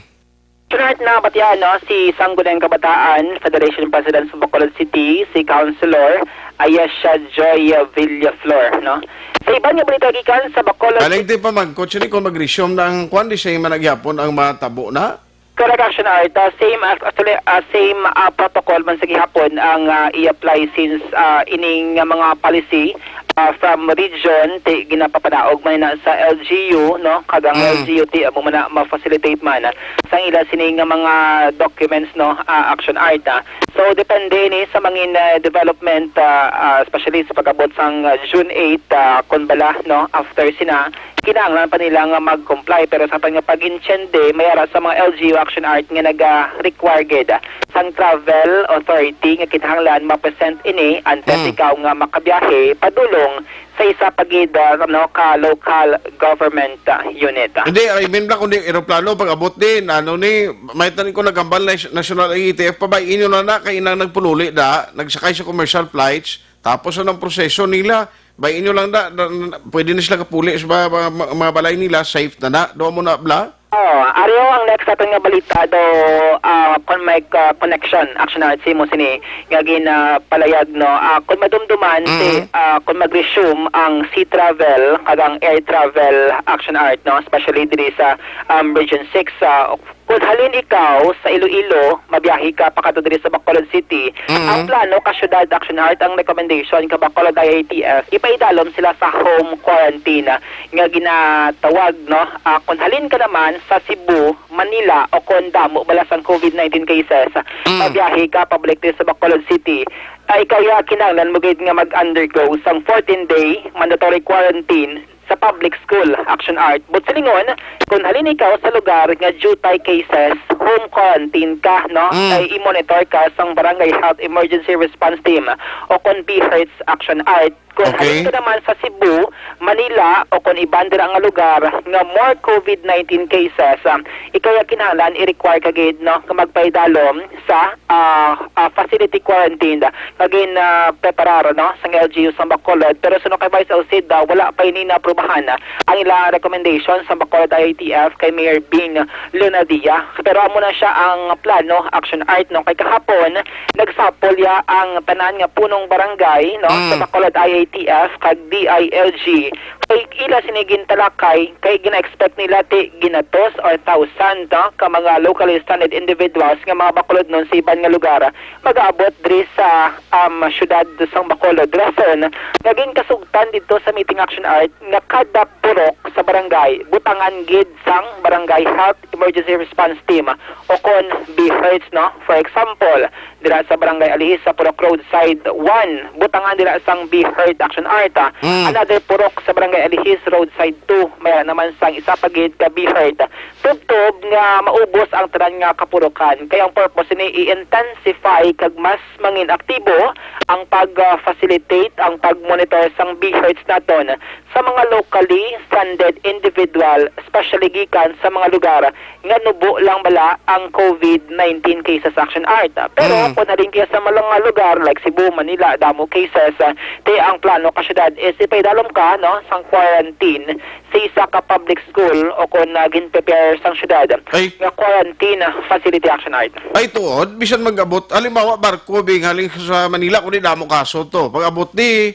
Tonight na batian no, si Sangguniang Kabataan Federation President sa Bacolod City, si Councilor Ayesha Joy Villaflor. No? Sa iban nga balita gikan sa Bacolod Aling ti pamangkot siya ni kung mag-resume na ang kwan, di siya yung managyapon ang matabo na? Correct, Action Art, uh, same as actually uh, same uh, protocol man sa gihapon ang uh, i-apply since uh, ining uh, mga policy uh, from region ti ginapapadaog man na sa L G U, no, kag ang Mm. L G U ti amo man na ma-facilitate man uh, sang ila sini nga mga documents, no, uh, Action Art uh. So depende ni sa mangin uh, development uh, uh, especially sa pag-abot sang uh, June eight uh, kun bala, no, after sina kinahanglan pa nila nga mag-comply, pero sa aton nga pag-intiende, may ara sa mga L G U Action Art nga naga-require gid sang travel authority nga kinahanglan ma-present ini antes Mm. ikaw nga makabiyahe padulong sa isa pa gid ah, ano, ka local government ah, unit. Hindi, I mean na, kundi eroplano, pag abot din, ano ni, may tanin ko nagambal na National A E T F pa ba, inyo na na, kay inang nagpululi da, nagsakay sa commercial flights, tapos anong proseso nila, ba inyo lang da, da- pwede na sila kapuli sa mga, mga, mga balay nila, safe na na, doon mo na bla? Oh, ariyo ang next aton nga balita do ah, kon may ah, connection, Action Art, si mo sini nga ginapalayag, no. Ah, kung madumduman si Mhm. ah, kung mag-resume ang sea travel kag ang air travel, Action Art, no, especially diri sa um, Region six, ah, kung halin ikaw sa Iloilo, mabiyahe ka pakadto diri sa Bacolod City, Mhm. ang plano ka syudad, Action Art, ang recommendation ka Bacolod I I T F, ipaidalom sila sa home quarantine nga ginatawag, no. Ah, kung halin ka naman sa Cebu, Manila, o kon damo bala sang COVID nineteen cases, Mm. mabiyahe ka pabalik diri sa Bacolod City, ay ikaw ya kinahanglan mo gid nga mag-undergo sang fourteen-day mandatory quarantine sa public school, Action Art. But silingon, kung halin ikaw sa lugar nga due to cases, home quarantine ka, no? Mm. Ay i-monitor ka sang Barangay Health Emergency Response Team o kon BHERTs, Action Art. Kung Okay. halin ka naman sa Cebu, Manila, o kon iban dira nga lugar nga more COVID nineteen cases, ah, ikaw ya kinahanglan i-require ka gid, no, nga magpaidalom sa ah, ah, facility quarantine nga gin ah, preparar, no, sang L G U sang Bacolod. Pero suno kay Vice Alcid, ah, wala pa ini naaprubahan ah, ang ilang recommendation sang Bacolod I I T F kay Mayor Bing Leonadia. Pero amo na siya ang plano, Action Art, no, kay kahapon nagsapol ya ang tanan nga punong barangay, no, Mm. sa Bacolod I I T F kag D I L G. Kay ila sini gintalakay kay gina-expect nila ti ginatos or thousand, no, ka mga locally stranded individuals nga mga Bacolodnon sa iban nga lugar mag-aabot diri sa um, syudad sang Bacolod. Rason nga ginkasugtan didto sa meeting, Action Art, nga kada purok sa barangay butangan gid sang Barangay Health Emergency Response Team o kon BHERTs, no? For example, dira sa Barangay Alihis sa Purok Roadside one, butangan dira sang BHERT, Action Art. Ah. Mm. Another purok sa Barangay Alihis Roadside two, may naman sang isa pa gid ka BHERT. Tubtob nga maubos ang tanan nga kapurokan, kay ang purpose ni i-intensify kag mas mangin aktibo ang pag-facilitate, ang pag-monitor sang BHERTs naton sa mga locally stranded individual, especially gikan sa mga lugar nga nubo lang bala ang COVID nineteen cases, Action Art. Pero Mm. kung halin ka sa mga lugar like Cebu, Manila, damo cases, ah, ti ang plano ka syudad is ipaidalom ka, no, sang quarantine sa isa ka public school o kung uh, gin-prepare sang syudad Ay. nga quarantine facility, Action Art. Ay, tuod, bisan mag-abot, halimbawa, barko, bing, haling sa Manila, kundi damo kaso to. Pag-abot di,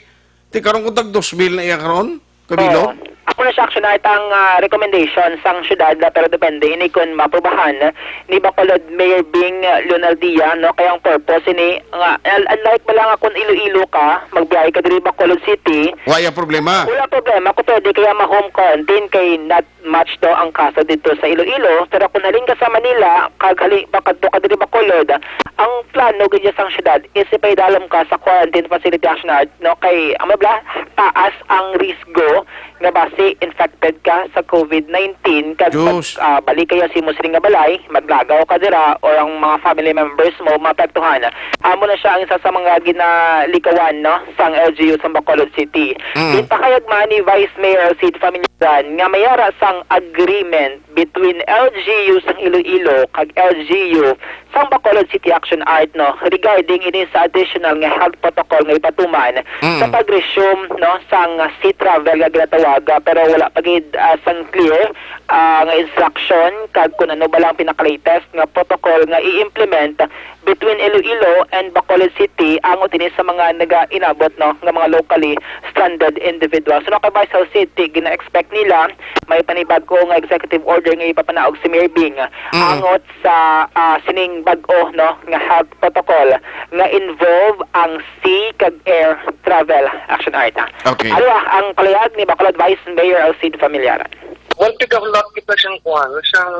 ti karon kung tag dos mil na iya karon, kabilog? Oo. Ako na siya, Action Art, ang, ah, recommendation sang syudad, ah, pero depende ini kon maaprubahan ni Bacolod Mayor Bing, ah, Leonardia, no? Kaya ang purpose ini nga, un-, unlike ba lang kung Iloilo ka, magbiyahe ka diri Bacolod City, Wala problema. Wala problema kung pwede kaya ma-home quarantine kay not much to ang kaso dito sa Iloilo. Pero kung halin ka sa Manila, kag halin, pakadto ka diri Bacolod, ang plano gid sang syudad is ipaidalom ka sa quarantine facility, Action Art, no? Kay, amo bala, taas ang risgo nga basi infected ka sa COVID nineteen, kag pag, Diyos. Ah, balik kaya sa imo sining nga balay, maglagaw ka dira, or ang mga family members mo maapektuhan. Amo na siya ang isa sa mga ginalikawan, no, sang L G U sa Bacolod City. Mm. Ginpahayag man ni Vice Mayor Cid Familiaran nga may ara sang agreement between L G U sang Iloilo kag L G U sang Bacolod City, Action Art, no, regarding ini sa additional nga health protocol nga ipatuman Mm. sa pag-resume, no, sang sea travel nga ginatawag, ah, pero wala pa gid, ah, sang clear, ah, nga instruction kag kung ano ba lang pinaka-latest nga protocol nga i-implement between Iloilo and Bacolod City, angot ini sa mga nagainabot, no, nga mga locally stranded individuals. So, no, kay Vice City, gina-expect nila may panibag-o nga executive order nga ipapanaog si Mayor Bing, Mm. angot sa, ah, sining bag-o, no, nga health protocol nga involve ang sea kag air travel, Action Art. Okay. Ano, ah, ang pahayag ni Bacolod Vice Mayor Alcide Familiaran? Well, pigahulat kita siyang kuwan, siyang,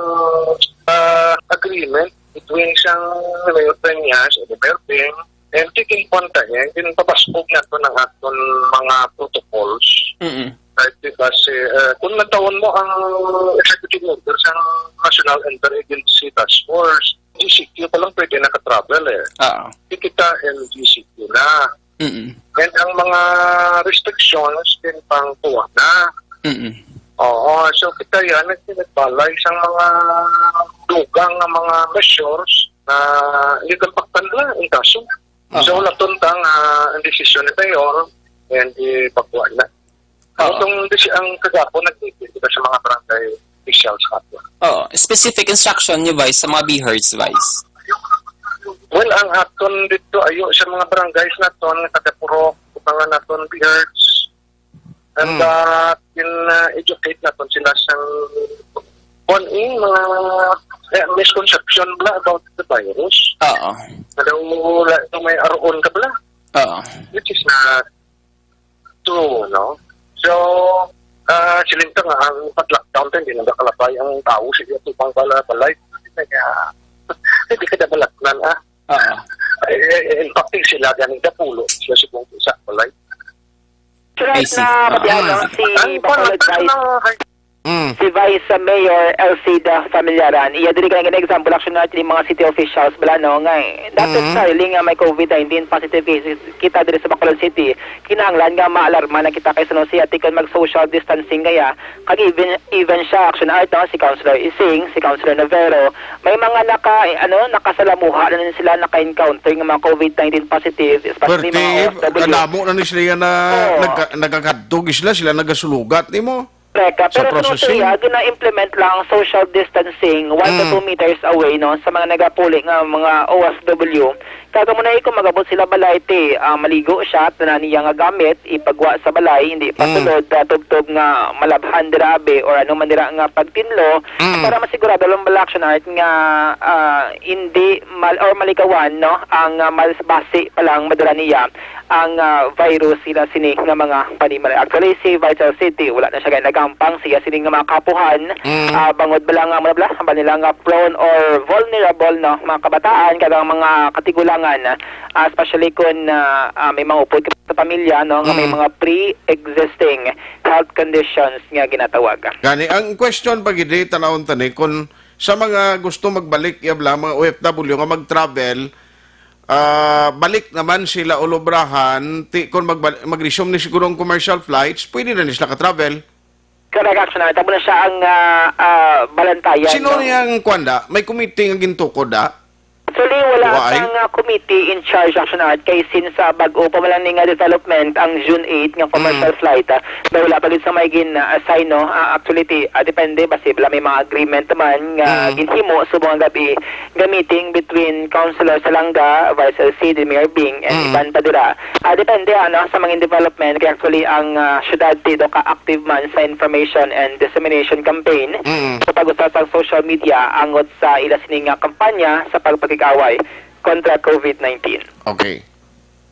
ah, agreement between siyang Mayor Peñas o Mayor Bing, and titingkuan ta niya, ginpabaskog nato ng aton mga protocols. Mm-mm. Right, di ba, si, eh, kung natawon mo ang executive order sa National Interagency Task Force, G C Q pa lang pwede naka-travel eh. Oo. Di kita and G C Q na. Mm-mm. And ang mga restrictions din pang tuwa na. Mm-mm. Oo, so kita yan, nagpinagbalay sa mga dugang nga mga measures na hindi tampaktan nila ang kaso. Oo. So, laton ta nga ang desisyon ni Mayor, and ipagkuha na. Oo. Itong desi-, ang kagapon, nag-meeting kita sa mga barangay officials sa ato. Oo. Specific instruction niyo, Vice, sa mga BHERTs, Vice? Well, ang aton dito, ayo sa mga barangays naton, nga taga Purok, utangan naton BHERTs. And, Mm. uh, in, uh, educate naton sila sa kung ano yung mga, eh, misconception bala about the virus. Oo. Ano, wala, may aroon ka bala? Oo. Which is not true, no? So, ah, siling ta nga, ang pag-lockdown din, di nagakalabay ang tao sa iya tubang bala, balay. Kaya, hindi ka na malatnan, ah. Oo. Eh, eh, in fact, sila gani dapulo, sila subong sa balay. Correct. I see. Na, ah, matiyaw lang si Ang Bacolod pangatan Vice. ng Mm. Si Vice Mayor Elcida Familiaran, iya diri ka nga example, actually, nga ni mga city officials bala, no, nga, eh, not Mm. necessarily nga may COVID nineteen positive cases kita diri sa Bacolod City, kinahanglan nga maalarma na kita kay sino siya tikon mag-social distancing kaya, kag even, even siya, Action Art, no, si Councilor Ising, si Councilor Novero, may mga naka, eh, ano, nakasalamuha na rin sila, naka-encounter ng mga COVID nineteen positive, especially Pwerte, mga eh, O F W. Kadamo na ni sila nga na Oo. nagka-, nagakadto sila, sila nagasulugat nimo. Correct, ah. Sa Pero sunod processing? Siya, gina-implement lang ang social distancing, one to Mm. two meters away, no, sa mga nagapuli nga mga O F W. Kag amo na, eh, kung mag-abot sila balay, ti, ah, maligo siya, tanan niya nga gamit, ipagwa sa balay, hindi Mm. pasulod, ah, tubtob nga malabhan dira, abi, or ano man dira nga pagtinlo, Mm. para masigurado lang bala, Action Art, nga, ah, hindi mal-, or malikawan, no, ang, ah, mas basi pa lang madala niya ang, ah, virus sila sini nga mga panimalay. Actually, si Vice City, wala na siya kay nagampang siya sini nga mga kapuhan. Mm. Ah, bangod ba lang nga, ano bala, ang nila nga prone or vulnerable, no, mga kabataan, kag ang mga katigulangan, ah, especially kung, ah, ah, may mga upod ka sa pamilya, no, nga may Mm. mga pre-existing health conditions nga ginatawag. Gani, ang question pa gid, eh, tanawon ta ni, kung sa mga gusto magbalik, ya bala, mga O F W nga mag-travel, ah, balik naman sila ulobrahan, ti, kung magbal-, mag-resume ni siguro ang commercial flights, pwede na ni sila ka-travel. Correct, Action Art. Amo na siya ang, ah, ah, balantayan, Sino no? Niyang kwan da? May committee nga gintukod da? Actually, wala Wa ay? sang, ah, committee in charge, Action Art, kay since, ah, bag-o pa man lang ni nga development ang June eight nga commercial Mm. flight, ah, daw wala pa gid sa may gin-assign, no? Ah, actually, ti-, ah, depende ba si, bala may mga agreement naman nga Mm. ginhimo subong ang gabi nga meeting between Councilor Salanga, Vice L C, the Mayor Bing, and Mm. iban pa dira. Ah, depende, ano, sa mga development. Kaya actually, ang, ah, syudad ti daw ka-active man sa information and dissemination campaign Mm. sa pag-usa sa social media angot sa ila sini nga kampanya sa pagpakig-away kontra COVID nineteen. Okay.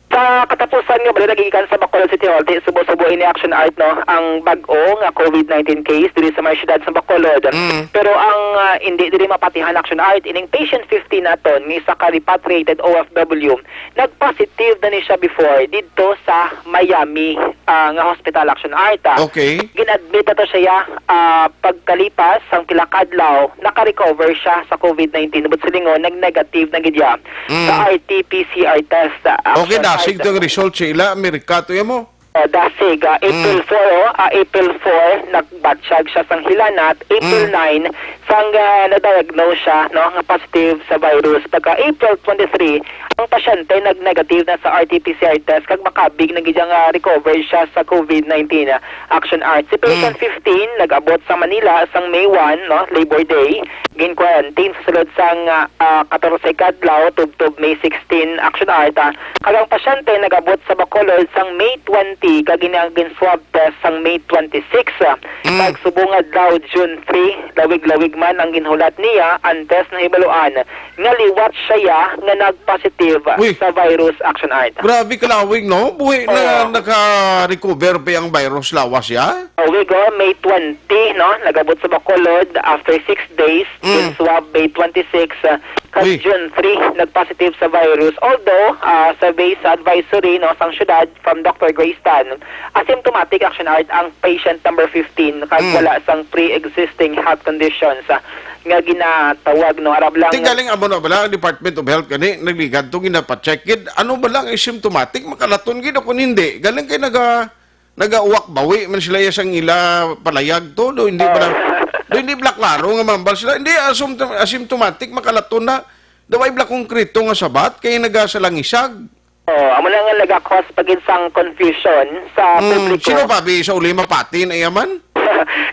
Sa katapusan nga balita gikan sa Bacolod City Hall, ti subo-subo ini, Action Art, no, ang bag-o nga COVID nineteen case diri sa may syudad sa Bacolod. Mm. Pero ang, ah, hindi diri mapatihan, Action Art, ining patient fifteen naton nga isa ka repatriated O F W, nag-positive na ni siya before didto sa Miami, ah, nga hospital, Action Art, ah. Okay. Gin-admit na to siya, ah, pagkalipas sang pila ka adlaw, naka-recover siya sa COVID nineteen. But silingon, nag-negative na gid siya Mm. sa R T P C R test, ah, Okay, Action dasig Art. Tong result sa ila, Amerika to yan mo. Oh, dasig, ah, April Mm. four, oh, ah, April four, nagbatyag siya sang hilanat. April Mm. nine, sang, ah, na-diagnose siya, no, nga positive sa virus. Pagka April twenty-three, ang pasyente nag-negative na sa R T P C R test kag makabig na gid nga recover siya sa COVID nineteen, ah, Action Art. Si patient Mm. fifteen nag-abot sa Manila sang May one, no, Labor Day. Gin-quarantine sa sulod sang, ah, ah, katorse ka adlaw, tubtob May sixteen, Action Art, ah. Kag ang pasyente nag-abot sa Bacolod sang May twenty, kag ini ang gin-swab test sang May twenty-six, ah. Mm. Kag subong adlaw, June three, lawig-lawig man ang ginhulat niya, antes nahibaluan nga liwat siya nga nag-positive Uy. sa virus, Action Art. Grabe kalawig, no? Buhi na Oo. naka-recover pa ang virus lawas, ya? Lawig, oh, May twenty, no? Nag-abot sa Bacolod after six days, Mm. gin-swab May twenty-six, ah, kag Uy. June three, nag-positive sa virus. Although, ah, sa base sa advisory, no, sang syudad, from Doctor Grace Tan, asymptomatic, Action Art, ang patient number fifteen kag Mm. wala sang pre-existing health conditions, ah, nga ginatawag, no, arab lang Ti nga galing amo na bala ang Department of Health gani, nagligad to, ginapacheck gid. Ano bala ang asymptomatic? Makalaton gid o kung hindi? Galing kay naga-, nagauwak bawi man sila ya sang ila palayag to. Do hindi bala, Oh. do hindi bala klaro nga mambal sila. Hindi, asymptom-, asymptomatic, makalaton na. Daw ay bala konkreto nga sabat kay nagasalangisag. Oh, amo na nga nagakos pa gid sang confusion sa Mm, publiko. Sino pa, bi, sa uli mapati na yaman?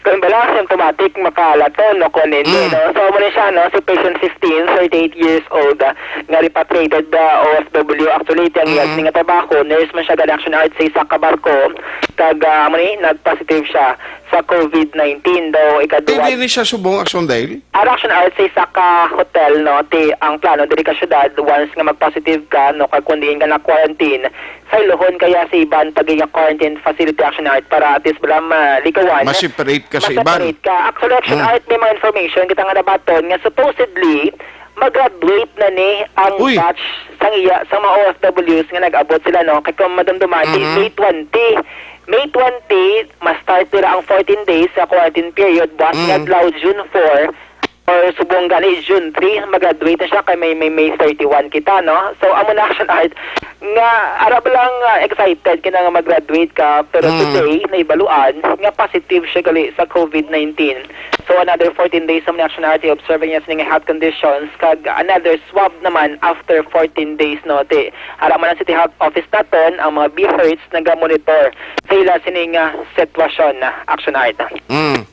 Kung bala asymptomatic, makalaton, no, kung hindi, Mm. no? So, amo na siya, no? Si patient fifteen, thirty-eight years old, ah, nga repatriated, ah, O F W. Actually, ti ang iya Mm. sini nga trabaho, nurse man siya, gani, Action Art, sa isa ka barko. Kag, ah, amo ni, nag-positive siya sa COVID nineteen daw, ikadua. Ti, di ni siya subong, Action Dale? Ara, Action Art, sa isa ka hotel, no, ti ang plano diri ka syudad, once nga mag-positive ka, no, kag kung diin ka na-quarantine, saylohon kaya sa iban pa gid nga quarantine facility, Action Art, para at least bala malikawan. Ma-separate ka sa iban. Ma-separate ka. Actually, Action Hmm. Art, may mga information kita nga nabaton nga supposedly mag-graduate na ni ang Uy. batch sang iya, sa mga O F Ws nga nag-abot sila, no? Kay kung madumduman, Mhm. May twenty, May twenty, ma-start nila ang fourteen days sa quarantine period, buas Mm. nga adlaw, June four, or subong gani, June three, mag-graduate na siya kay may, may, May thirty-one kita, no? So, amo na, Action Art, nga ara ba lang, ah, excited ka na nga mag-graduate ka, pero Mm. today, naibaluan nga positive siya gali sa COVID nineteen. So, another fourteen days naman ni, Action Art, i-observe niya sini nga health conditions, kag another swab naman after fourteen days, no? Ti, ara man ang City Health Office naton, ang mga BHERTs nagamonitor sa ila sini nga sitwasyon, Action Art. Mm.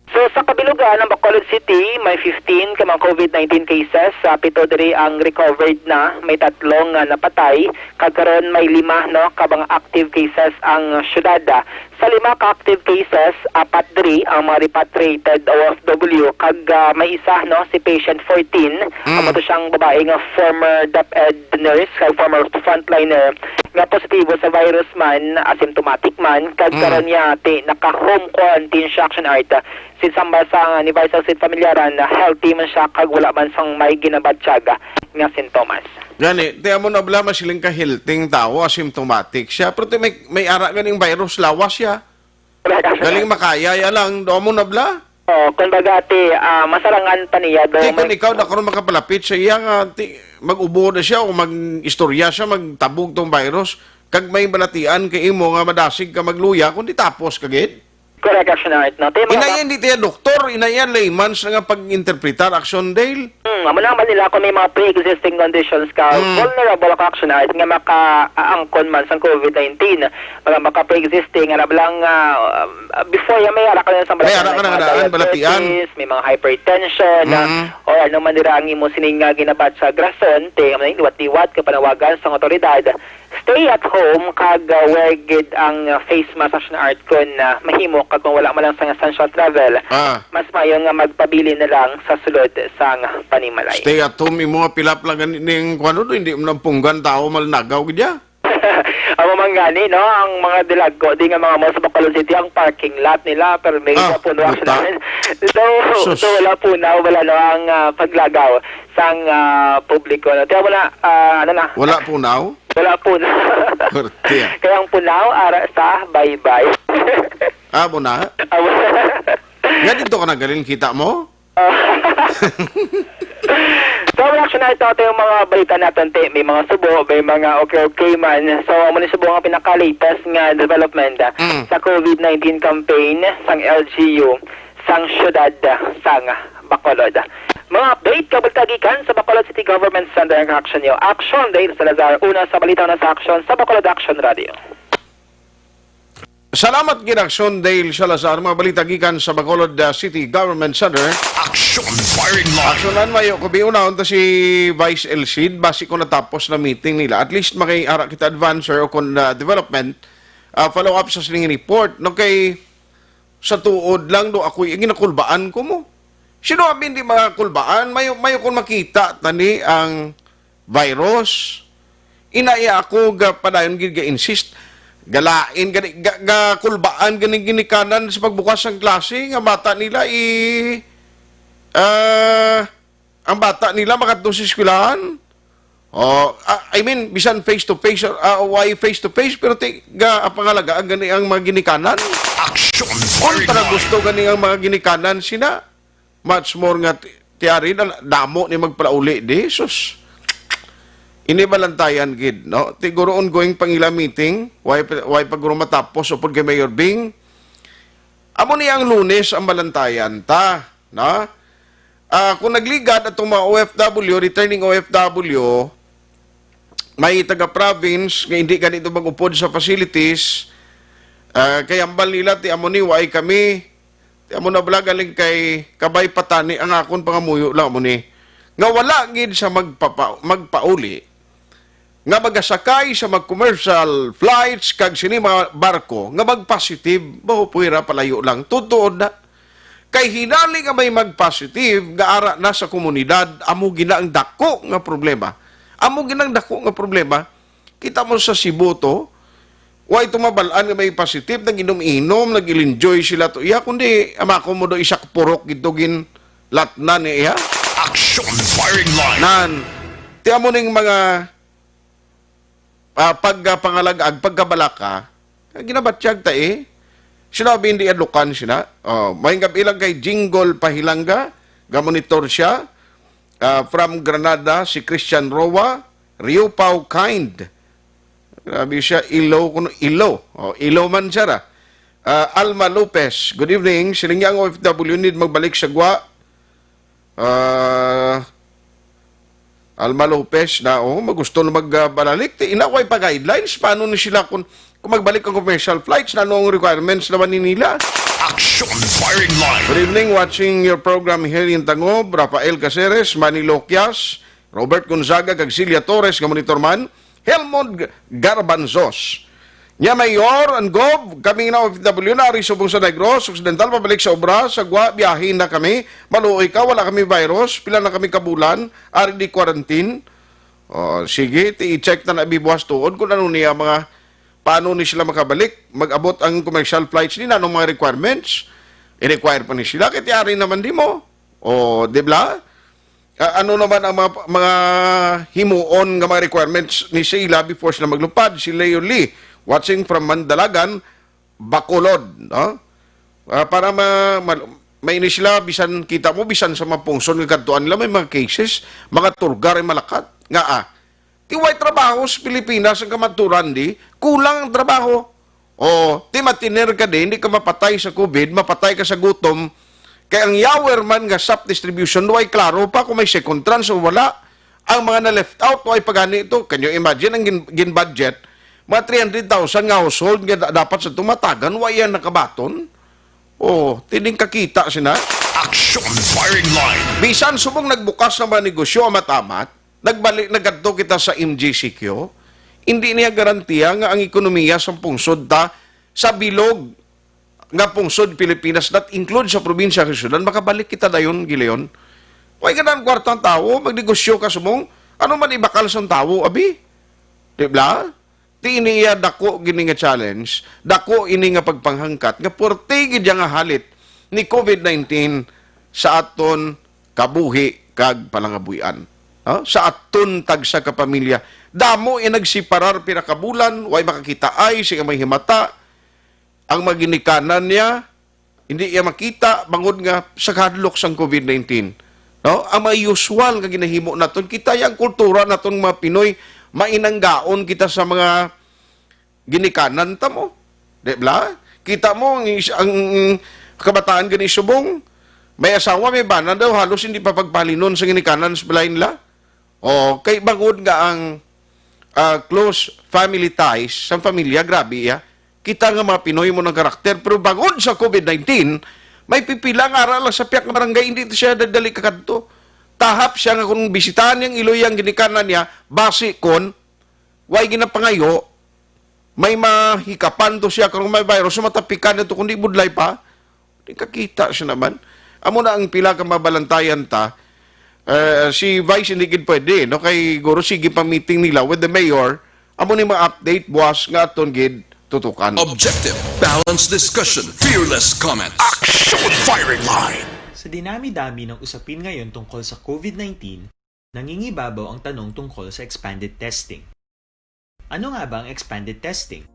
So, sa kabilugan, ang Bacolod City may fifteen ka mga COVID nineteen cases. Sa pito diri ang recovered na, may tatlo nga napatay, kag karon may lima, no, ka mga active cases ang syudad. Sa lima ka active cases, apat diri ang mga repatriated O F W, kag, ah, may isa, no, si patient fourteen, Mm. amo to siyang babae nga former DepEd nurse kag former frontliner nga positibo sa virus man, asymptomatic man, kag Mm. karon niya ti naka-home quarantine siya, Action Art. Since ang basa ni Vice State Familiaran, healthy man siya kag wala man sang may ginabatyag nga sintomas. Gani, ti amo na bala, masiling ka healthy nga tawo, asymptomatic siya. Pero ti may, may ara ganing virus, lawas siya. Correct. Galing makaya ya lang, do amo na bala. Oh, kumbaga, ti, ah, masarangan pa niya, do Ti, kung may ikaw na karon makapalapit sa iya nga, ti, mag-ubo na siya o mag-istorya siya, magtabog tong virus, kag may balatian kay imo nga madasig ka magluya, kundi tapos ka gid. Correct, Action Art, no? Te, mga Inaya hindi tiya doktor, inaya layman sa nga pag-interpretar, Action Dale. Hmm, amo na man nila kung may mga pre-existing conditions ka, Hmm. vulnerable ka, Action Art, nga maka-aangkon man sa covid nineteen. Mga maka-pre-existing, ano ba lang, ah, ah, before yan, may ara ka na sa May ara ka na mga nga daan, balatian. diabetes, may mga hypertension, ah, Mm. or ano man nila ang imo sining nga ginabat sa grason, te, ano yung liwat-liwat, kapanawagan sa otoridad. Stay at home kag, uh, wear gid ang, uh, face mask, Action Art, kon, uh, mahimo kag kon wala man lang sang essential travel. Ah. Mas maayo nga magpabilin na lang sa sulod sang panimalay. Stay at home, imo nga pilap lang gani ning kuwan, no? Hindi mo nang punggan tao, malnagaw gid ya. Amo man gani, no, ang mga dilagko di nga mga mall sa Bacolod City, ang parking lot nila, pero may Ah, puno, buta. Action Art. So, Sus. so wala punaw, wala, no, ang, uh, paglagaw sang, uh, publiko, no. Kaya wala, uh, ano na, Wala punaw? Wala punaw. Korte, ah. Kaya ang punaw, ara sa baybay. Ah, muna? Amo. Nga dito ka nagaling kita mo? Ah. So, wala, Action Art, ito yung mga balita natin, te. May mga subo, may mga okay-okay man. So, amo ni subo ang pinaka-latest nga development, ah, Mm. sa covid nineteen campaign sang L G U sang siyudad, ah, sang Bacolod. Mga update, kabalita gikan sa Bacolod City Government Center ang Action Nyo. Action Dale Salazar, una sa balita na sa Action sa Bacolod Action Radio. Salamat gid, Action Dale Salazar. Mga balita gikan sa Bacolod, uh, City Government Center. Action Firing Line. Action Line, mayo ko biunahon ta si Vice El Cid, basi ko natapos na meeting nila. At least makaiara kita advancer o kon, uh, development, uh, follow up sa sining report. No, kay sa tuod lang, do, ako'y ginakulbaan ko mo. Sino abi hindi mga kulbaan? Mayo, mayo kung makita tani ang virus. Inaya ako ga padayon gid ga-insist. Galain gani, ga, gakulbaan gani ginikanan sa pagbukas sang klase nga bata nila i, ah, ang bata nila makadto sa eskwelahan. Oh, ah, I mean, bisan face to face or, ah, why face to face, pero ti, ga, ang pangalagaan gani ang mga ginikanan. Action Firing Kontra Line. Gusto gani ang mga ginikanan sina. Much more nga ti-, tiari na damo ni magpalauli di, sus. Ini balantayan gid, no? Ti guro ongoing pang ila meeting, why pa, why pa guro matapos upod kay Mayor Bing? Amo ni ang Lunes ang balantayan ta, no? Ah, kung nagligad atong mga O F W, returning O F W, may taga-province nga hindi ganito mag-upod sa facilities, ah, kay ambal nila, ti amo ni, waay kami, ti amo na bala galing kay kabay patani ang akon pangamuyo lang amo ni, nga wala gid sa magpapa-, magpauli, nga magasakay sa mga commercial flights kag sini mga barko nga mag-positive, mahupuira palayo lang. Tutuod na. Kay hinali nga may mag-positive nga ara na sa komunidad, amo gina ang dako nga problema. Amo gina ang dako nga problema. Kita mo sa Cebu to, way tumabal-an nga may positive, nag-inom-inom, nag-enjoy sila to iya, kundi amako mo do isa ka purok gid to ginlatnan niya iya. Action Firing Line. Nan, ti amo ning mga, ah, pagkapangalagag, pagkabalaka, ginabatyag ta eh. Sinabi hindi adlukan sina. Oh, may gabi lang kay Jingle Pahilanga, gamonitor siya. Ah, from Granada, si Christian Roa, Riopao Kind. Grabe siya, ilo kuno, ilo. Oh, ilo man siya ra. Ah, Alma Lopez, good evening. Siling niya ang O F W need magbalik sa Gwa. Ah, Alma Lopez na, oh, magusto na magbalalik. Ti, ina, way pa guidelines. Paano ni sila kung, kung magbalik ang commercial flights? Na anong requirements naman ni nila? Action Firing Line. Good evening, watching your program here in Tangob. Rafael Caceres, Manny Loquias, Robert Gonzaga, kag Celia Torres, nga monitor man. Helmond G-, Garbanzos. Nya, Mayor and Gov, kami nga O F W na ari subong sa Negros Occidental, pabalik sa obra, sa Gwa, biyahe na kami. Maluoy ka, wala kami virus, pila na kami kabulan, ari di quarantine. Oh, sige, ti i-check na na bibuhas tuod kung ano niya mga, paano ni sila makabalik, mag-abot ang commercial flights ni, anong mga requirements, i-require pa ni sila, kay ti ari naman di mo. Oh, di ba? Ah, ano naman ang mga, mga himuon nga mga requirements ni sila before sila maglupad? Si Leo Lee, watching from Mandalagan, Bacolod, no? Ah, para ma-, ma-, may ini sila, bisan kita mo, bisan sa mga pungson nga kadtuan nila, may mga cases, mga tour guide ay malakat. Nga, ah, ti way trabaho sa Pilipinas ang kamaturan di, kulang ang trabaho. O, ti matiner ka di, hindi ka mapatay sa COVID, mapatay ka sa gutom. Kay ang yawer man nga SAP distribution, way klaro pa kung may second tranche o wala. Ang mga na-left out, way pa gani ito. Can you imagine ang gin-, gin-budget? Mga three hundred thousand nga household nga da-, dapat sa tumatagan, way yan nakabaton. O, tining kakita sina. Action Firing Line. Bisan subong nagbukas na mga negosyo, amat-amat, nagbalik na kadto kita sa M G C Q, hindi niya garantiya nga ang ekonomiya sa pungsod ta, sa bilog nga pungsod Pilipinas, that include sa probinsya kag syudad, makabalik kita dayon, gilayon. Way ganahan kwarta ang tawo, magnegosyo ka subong, ano man ibakal sang tawo, abi? Di ba? Ti ini iya dako gini nga challenge, dako ini nga pagpanghangkat nga puwerte gid iya nga halit ni COVID nineteen sa aton kabuhi kag palangabuhian. No? Sa aton tagsa ka pamilya, damo iya nagsiparar pira ka bulan, way makakitaay, sing may himata, ang mga ginikanan niya, hindi iya makita bangod nga sa kahadlok sang COVID nineteen. No? Ang mga usual nga ginahimo naton, kita iya ang kultura naton mga Pinoy, mainanggaon kita sa mga ginikanan ta mo. Di ba? Kita mo ang, is- ang kabataan gani subong, may asawa, may bana daw, halos hindi pa pagpalinon sa ginikanan sa balay nila. O, kay bangod nga ang, ah, close family ties sa pamilya, grabe iya. Kita nga mga Pinoy mo ng karakter, pero bangod sa COVID nineteen, may pipila nga ara lang sa piyak nga barangay, hindi siya dali kakadto. Tahap siya nga kung bisitahan niyang iloy ang ginikanan niya, basi kon way ginapangayo, may mahikapan to siya karong may virus, so matapikan nito, kundi budlay pa. Di kakita siya naman. Amo na ang pila ka mabalantayan ta. Eh, si Vice hindi gid pwede, no? Kay guro sige pa meeting nila with the mayor. Amo ni mga update buwas nga aton gid tutukan. Objective, balanced discussion, fearless comment, action firing line. Sa dinami-dami ng usapin ngayon tungkol sa COVID nineteen, nangingibabaw ang tanong tungkol sa expanded testing. Ano nga ba ang expanded testing?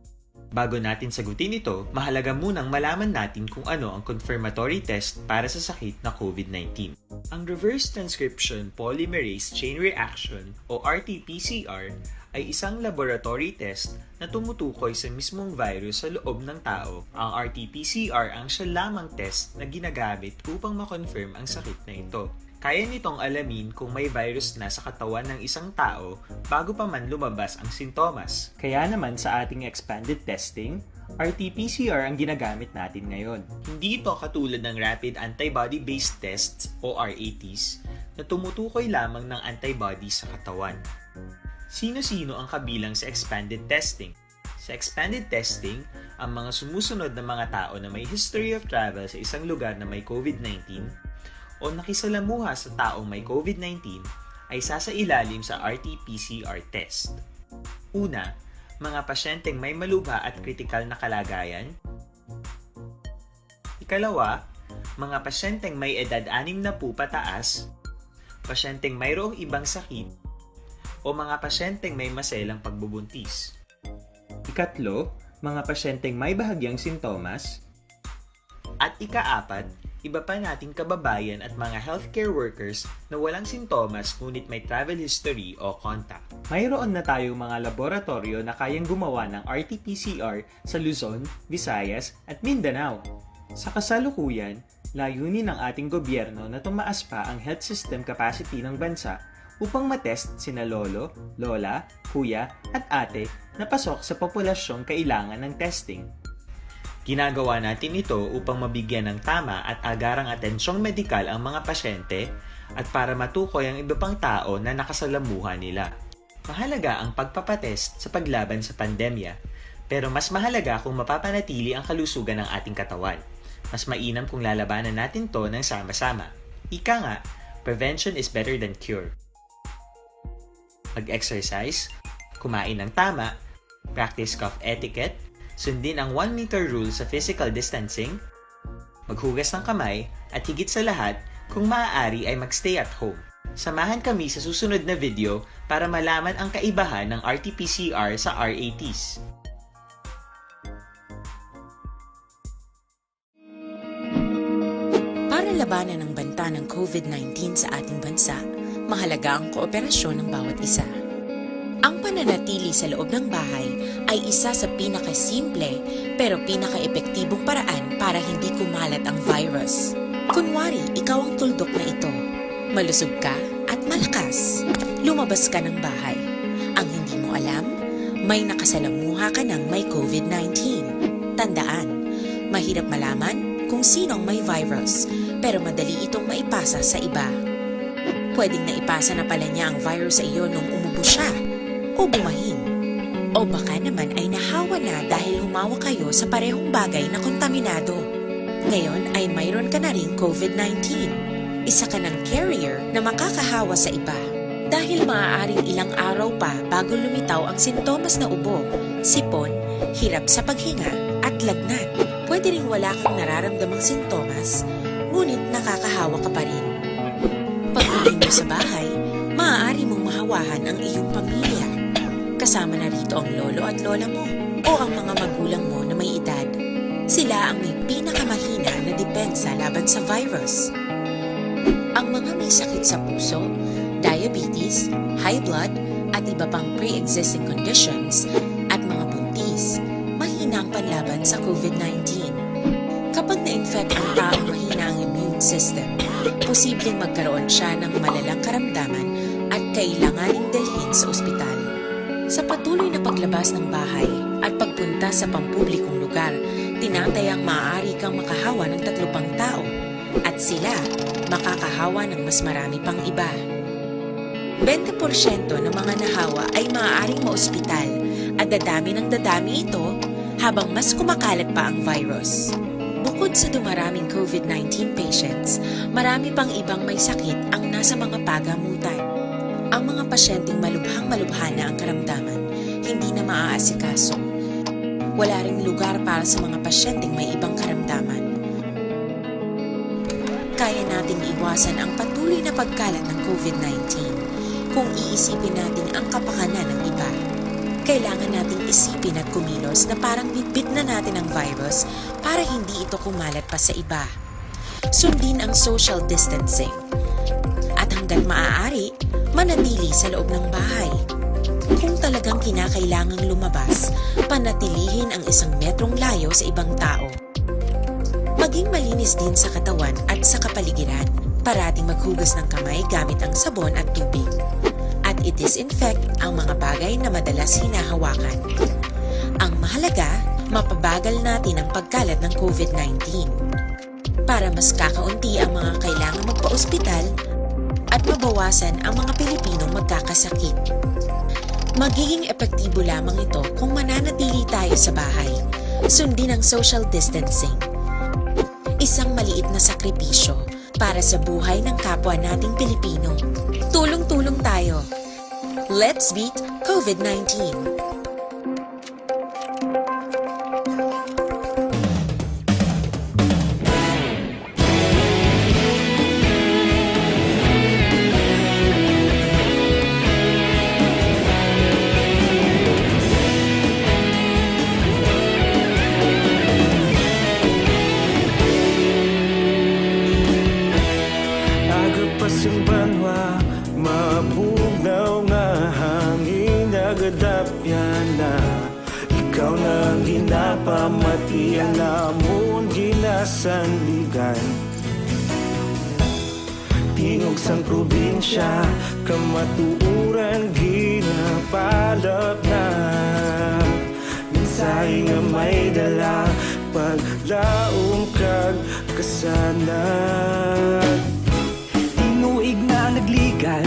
Bago natin sagutin ito, mahalaga munang malaman natin kung ano ang confirmatory test para sa sakit na COVID nineteen. Ang reverse transcription polymerase chain reaction o R T P C R ay isang laboratory test na tumutukoy sa mismong virus sa loob ng tao. Ang R T P C R ang siya lamang test na ginagamit upang ma-confirm ang sakit na ito. Kaya nitong alamin kung may virus na sa katawan ng isang tao bago pa man lumabas ang sintomas. Kaya naman sa ating expanded testing, R T P C R ang ginagamit natin ngayon. Hindi ito katulad ng rapid antibody-based tests o R A Ts na tumutukoy lamang ng antibodies sa katawan. Sino-sino ang kabilang sa expanded testing? Sa expanded testing, ang mga sumusunod na mga tao na may history of travel sa isang lugar na may COVID nineteen o nakisalamuha sa taong may COVID nineteen ay sasailalim sa R T P C R test. Una, mga pasyenteng may malubha at kritikal na kalagayan. Ikalawa, mga pasyenteng may edad anim na po pataas, pasyenteng mayroong ibang sakit, o mga pasyenteng may maselang pagbubuntis. Ikatlo, mga pasyenteng may bahagyang sintomas. At ikaapat, iba pa nating kababayan at mga healthcare workers na walang sintomas ngunit may travel history o contact. Mayroon na tayong mga laboratoryo na kayang gumawa ng R T P C R sa Luzon, Visayas, at Mindanao. Sa kasalukuyan, layunin ng ating gobyerno na tumaas pa ang health system capacity ng bansa upang matest sina lolo, lola, kuya, at ate na pasok sa populasyong kailangan ng testing. Ginagawa natin ito upang mabigyan ng tama at agarang atensyong medikal ang mga pasyente at para matukoy ang iba pang tao na nakasalamuha nila. Mahalaga ang pagpapatest sa paglaban sa pandemya, pero mas mahalaga kung mapapanatili ang kalusugan ng ating katawan. Mas mainam kung lalabanan natin to ng sama-sama. Ika nga, prevention is better than cure. Mag-exercise, kumain ng tama, practice cough etiquette, sundin ang one meter rule sa physical distancing, maghugas ng kamay, at higit sa lahat, kung maaari ay mag-stay at home. Samahan kami sa susunod na video para malaman ang kaibahan ng R T P C R sa R A Ts. Para labanan ang banta ng COVID nineteen sa ating bansa, mahalaga ang kooperasyon ng bawat isa. Ang pananatili sa loob ng bahay ay isa sa pinakasimple pero pinakaepektibong paraan para hindi kumalat ang virus. Kunwari, ikaw ang tuldok na ito. Malusog ka at malakas. Lumabas ka ng bahay. Ang hindi mo alam, may nakasalamuha ka ng may COVID nineteen. Tandaan, mahirap malaman kung sino ang may virus, pero madali itong maipasa sa iba. Pwedeng naipasa na pala niya ang virus sa iyo nung umubo siya o bumahin. O baka naman ay nahawa na dahil humawak kayo sa parehong bagay na kontaminado. Ngayon ay mayroon ka na ring COVID nineteen. Isa ka ng carrier na makakahawa sa iba. Dahil maaaring ilang araw pa bago lumitaw ang sintomas na ubo, sipon, hirap sa paghinga, at lagnat. Pwede ring wala kang nararamdamang sintomas, ngunit nakakahawa ka pa rin. Pag-uwi mo sa bahay, maaari mong mahawahan ang iyong pamilya. Kasama na rito ang lolo at lola mo o ang mga magulang mo na may edad. Sila ang may pinakamahina na depensa laban sa virus. Ang mga may sakit sa puso, diabetes, high blood, at iba pang pre-existing conditions, at mga buntis, mahina ang panlaban sa COVID nineteen. Kapag na-infect ang taong mahina ang immune system, posibleng magkaroon siya ng malalang karamdaman at kailanganing dalhin sa ospital. Sa patuloy na paglabas ng bahay at pagpunta sa pampublikong lugar, tinatayang maaari kang makahawa ng tatlo pang tao at sila makakahawa ng mas marami pang iba. Bente porsyento ng mga nahawa ay maaaring maospital at dadami ng dadami ito habang mas kumakalat pa ang virus. Bukod sa dumaraming COVID nineteen patients, marami pang ibang may sakit ang nasa mga pagamutan. Ang mga pasyenteng malubhang malubha na ang karamdaman, hindi na maaasikaso. Wala ring lugar para sa mga pasyenteng may ibang karamdaman. Kaya nating iwasan ang patuloy na pagkalat ng COVID nineteen kung iisipin natin ang kapakanan ng iba. Kailangan nating isipin at kumilos na parang bitbit na natin ang virus para hindi ito kumalat pa sa iba. Sundin ang social distancing. At hanggat maaari, manatili sa loob ng bahay. Kung talagang kinakailangang lumabas, panatilihin ang isang metrong layo sa ibang tao. Maging malinis din sa katawan at sa kapaligiran. Parating maghugas ng kamay gamit ang sabon at tubig. At i-disinfect ang mga bagay na madalas hinahawakan. Ang mahalaga, mapabagal natin ang pagkalat ng COVID nineteen. Para mas kakaunti ang mga kailangang magpaospital at mabawasan ang mga Pilipinong magkakasakit. Magiging epektibo lamang ito kung mananatili tayo sa bahay. Sundin ang social distancing. Isang maliit na sakripisyo para sa buhay ng kapwa nating Pilipino. Tulong-tulong tayo. Let's beat COVID nineteen. Aga pa sing banwa, mabugnaw nga hangin, nagadapyan na. Ikaw na ang ginapamati, ang namon ginasandigan. Tingog sang probinsya, kamatuoran ginapalap na. Mensahe nga may dala, paglaom kag kasanag. Tinuig na nagligan,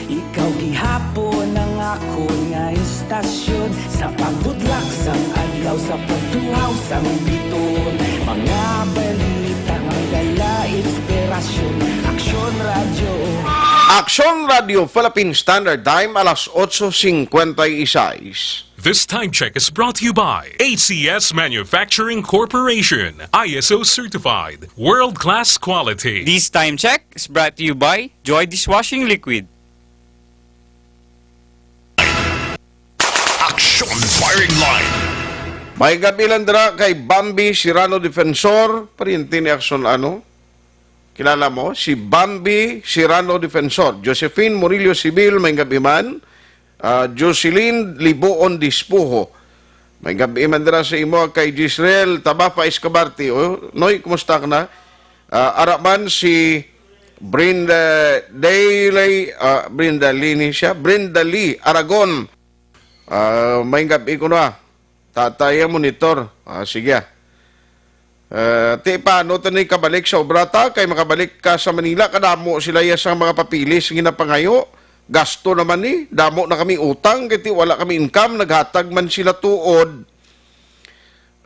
ikaw gihapon ang akon nga istasyon. Sa pagbudlak sang adlaw, sa pagtuhaw sang biton, mga balita may dala inspirasyon. Aksyon Radyo. Aksyon Radyo Philippine Standard Time, alas otso cincuenta y seis. This time check is brought to you by A C S Manufacturing Corporation, I S O certified, world-class quality. This time check is brought to you by Joy Dishwashing Liquid. Action Firing Line. May gabi lang dira kay Bambi Sirano Defensor, paryente ni Action ano? Kilala mo? Si Bambi Sirano Defensor. Josephine Murillo Civil, may gabi man. Ah, Jocelyn Liboon Dispuho. May gabi man dira sa imo kay Gisrel Tabafa Escabarte. O, Noy, kumusta ka na? Ah, ara man si Brenda Daily, ah, Brenda Lee ni siya. Brenda Lee Aragon. Ah, may gabi ko na. Tatay, ah, monitor. Ah, sige, ah. Eh, ti, paano to ni kabalik sa obra ta? Kay makabalik ka sa Manila, kadamo sila ya sa mga papeles nga ginapangayo. Gasto naman ni, damo na kami utang, kay ti wala kami income, naghatag man sila tuod.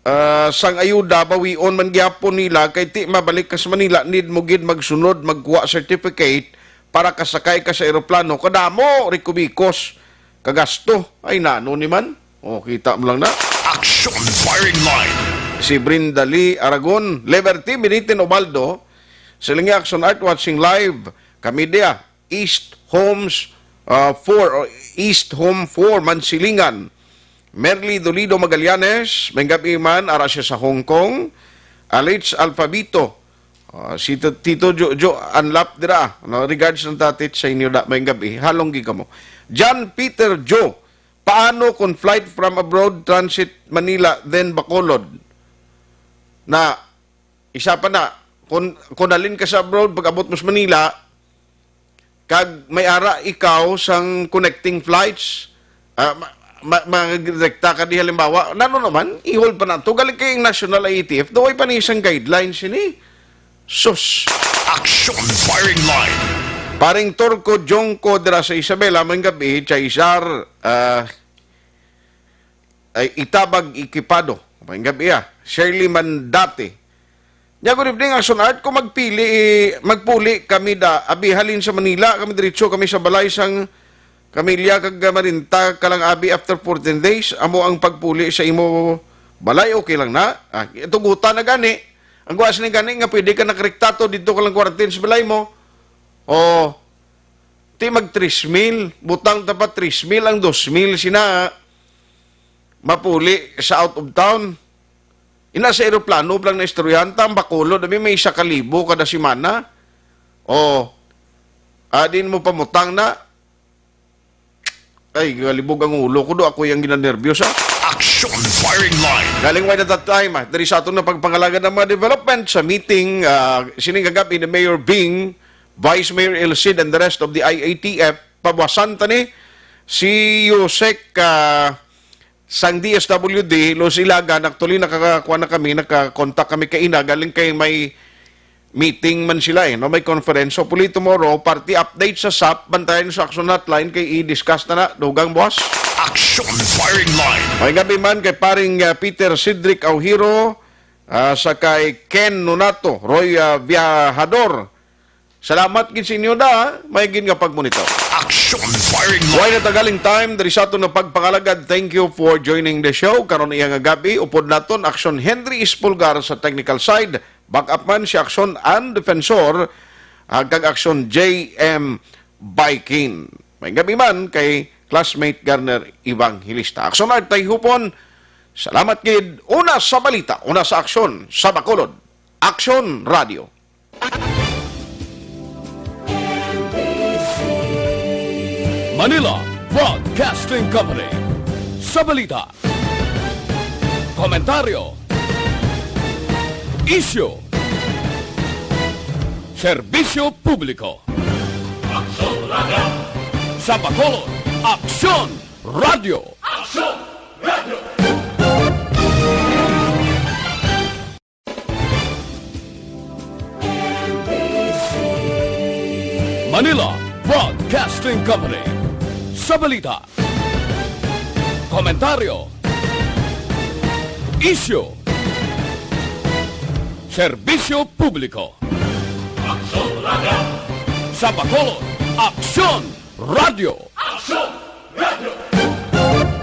Ah, sang ayuda, bawion man gyapon nila, kay ti mabalik ka sa Manila, need mo gid magsunod, magkuha certificate para kasakay ka sa eroplano. Kadamo, rikubikos, kagasto. Ay, nano ni man? O, kita mo lang na. Action Firing Line. Si Brenda Lee Aragon, Liberty Binitin Obaldo, Silingi Action Art watching live, kami dia, East Homes, ah, four, o East Home four, Mansilingan. Merly Dolido Magallanes, may gabi man, ara siya sa Hong Kong. Alex Alfabito, ah, si Tito, Tito Jojo Anlap dira, no? Regards ng tatit sa inyo da, may gabi. Halong gid kamo. John Peter Joe, paano kung flight from abroad, transit Manila, then Bacolod? Na, isa pa na, kung, kung halin ka sa abroad, pag-abot mo sa Manila, kag may ara ikaw sang connecting flights, ah, ma-, ma-, magdirekta ka di halimbawa, nano naman, i-hold pa nato. Galing kay ang National I A T F, daw ay pa ni isang guidelines ini. Sus. Action Firing Line. Paring Torco Jongko dira sa Isabela, may gabi, Chaisar, ah, ay Itabag Ikipado. May gabi, ah. Shirley Mandate. Nya, good evening, Action Art. Kung magpili, eh, magpuli kami da, abi halin sa Manila, kami diretso kami sa balay sang kamilya kag marinta ka lang abi after fourteen days. Amo ang pagpuli sa imo balay, okay lang na. Ah, tugutan na gani. Ang kuwas ni gani nga pwede ka nakarektato dito ka lang quarantine sa balay mo. O, ti mag tres mil, butang ta pa tres mil ang dos mil sina mapuli sa out of town. Ina sa eroplano pa lang na istoryahan ta, ang Bacolod, abi may isa ka libo kada semana. O, adin mo pamutang na. Ay, galibog ang ulo ko do. Ako yung ginanervyos, ha? Action Firing Line. Galing wide at that time, ah. Diri sa aton na pagpangalagad ng mga development sa meeting, ah, sining kagabi ni Mayor Bing, Vice Mayor Elcid, and the rest of the I A T F, pabuwasan ta ni si Yusek, ah, sang D S W D, Los Ilagan, actually, nakakakuha na kami, nakakontak kami kay ina, galing kay may meeting man sila, eh, no? May conference. Hopefully tomorrow, party update sa sap, bantayan sa Action Hotline kay i-discuss na na, dugang buwas. Action Firing Line. May gabi man kay paring, ah, Peter Cedric Aujiro, ah, sa kay Ken Nonato, Roy, ah, Viajador. Salamat gid sa inyo da, may gid nga pagmonitor. Action Firing Line. Way na tagaling time, diri sa aton nga pagpangalagad. Thank you for joining the show. Karon iya nga gabi, upod naton, Action Henry Espulgar sa technical side. Back up man si Action Ann Defensor, ah, kag Action J M Baikin. May gabi man kay classmate Garner Evangelista. Action Art Tayhupon, salamat gid. Una sa balita, una sa aksyon, sa Bacolod. Action Radio. Manila Broadcasting Company. Sa balita, komentaryo, isyu, serbisyo publiko. Aksyon Radio. Sa Bacolod, Aksyon Radio. Aksyon Radio. Manila Broadcasting Company. Sa balita, komentaryo, isyu, serbisyo publiko. Aksyon Radio. Sa Bacolod, Aksyon Radio. Aksyon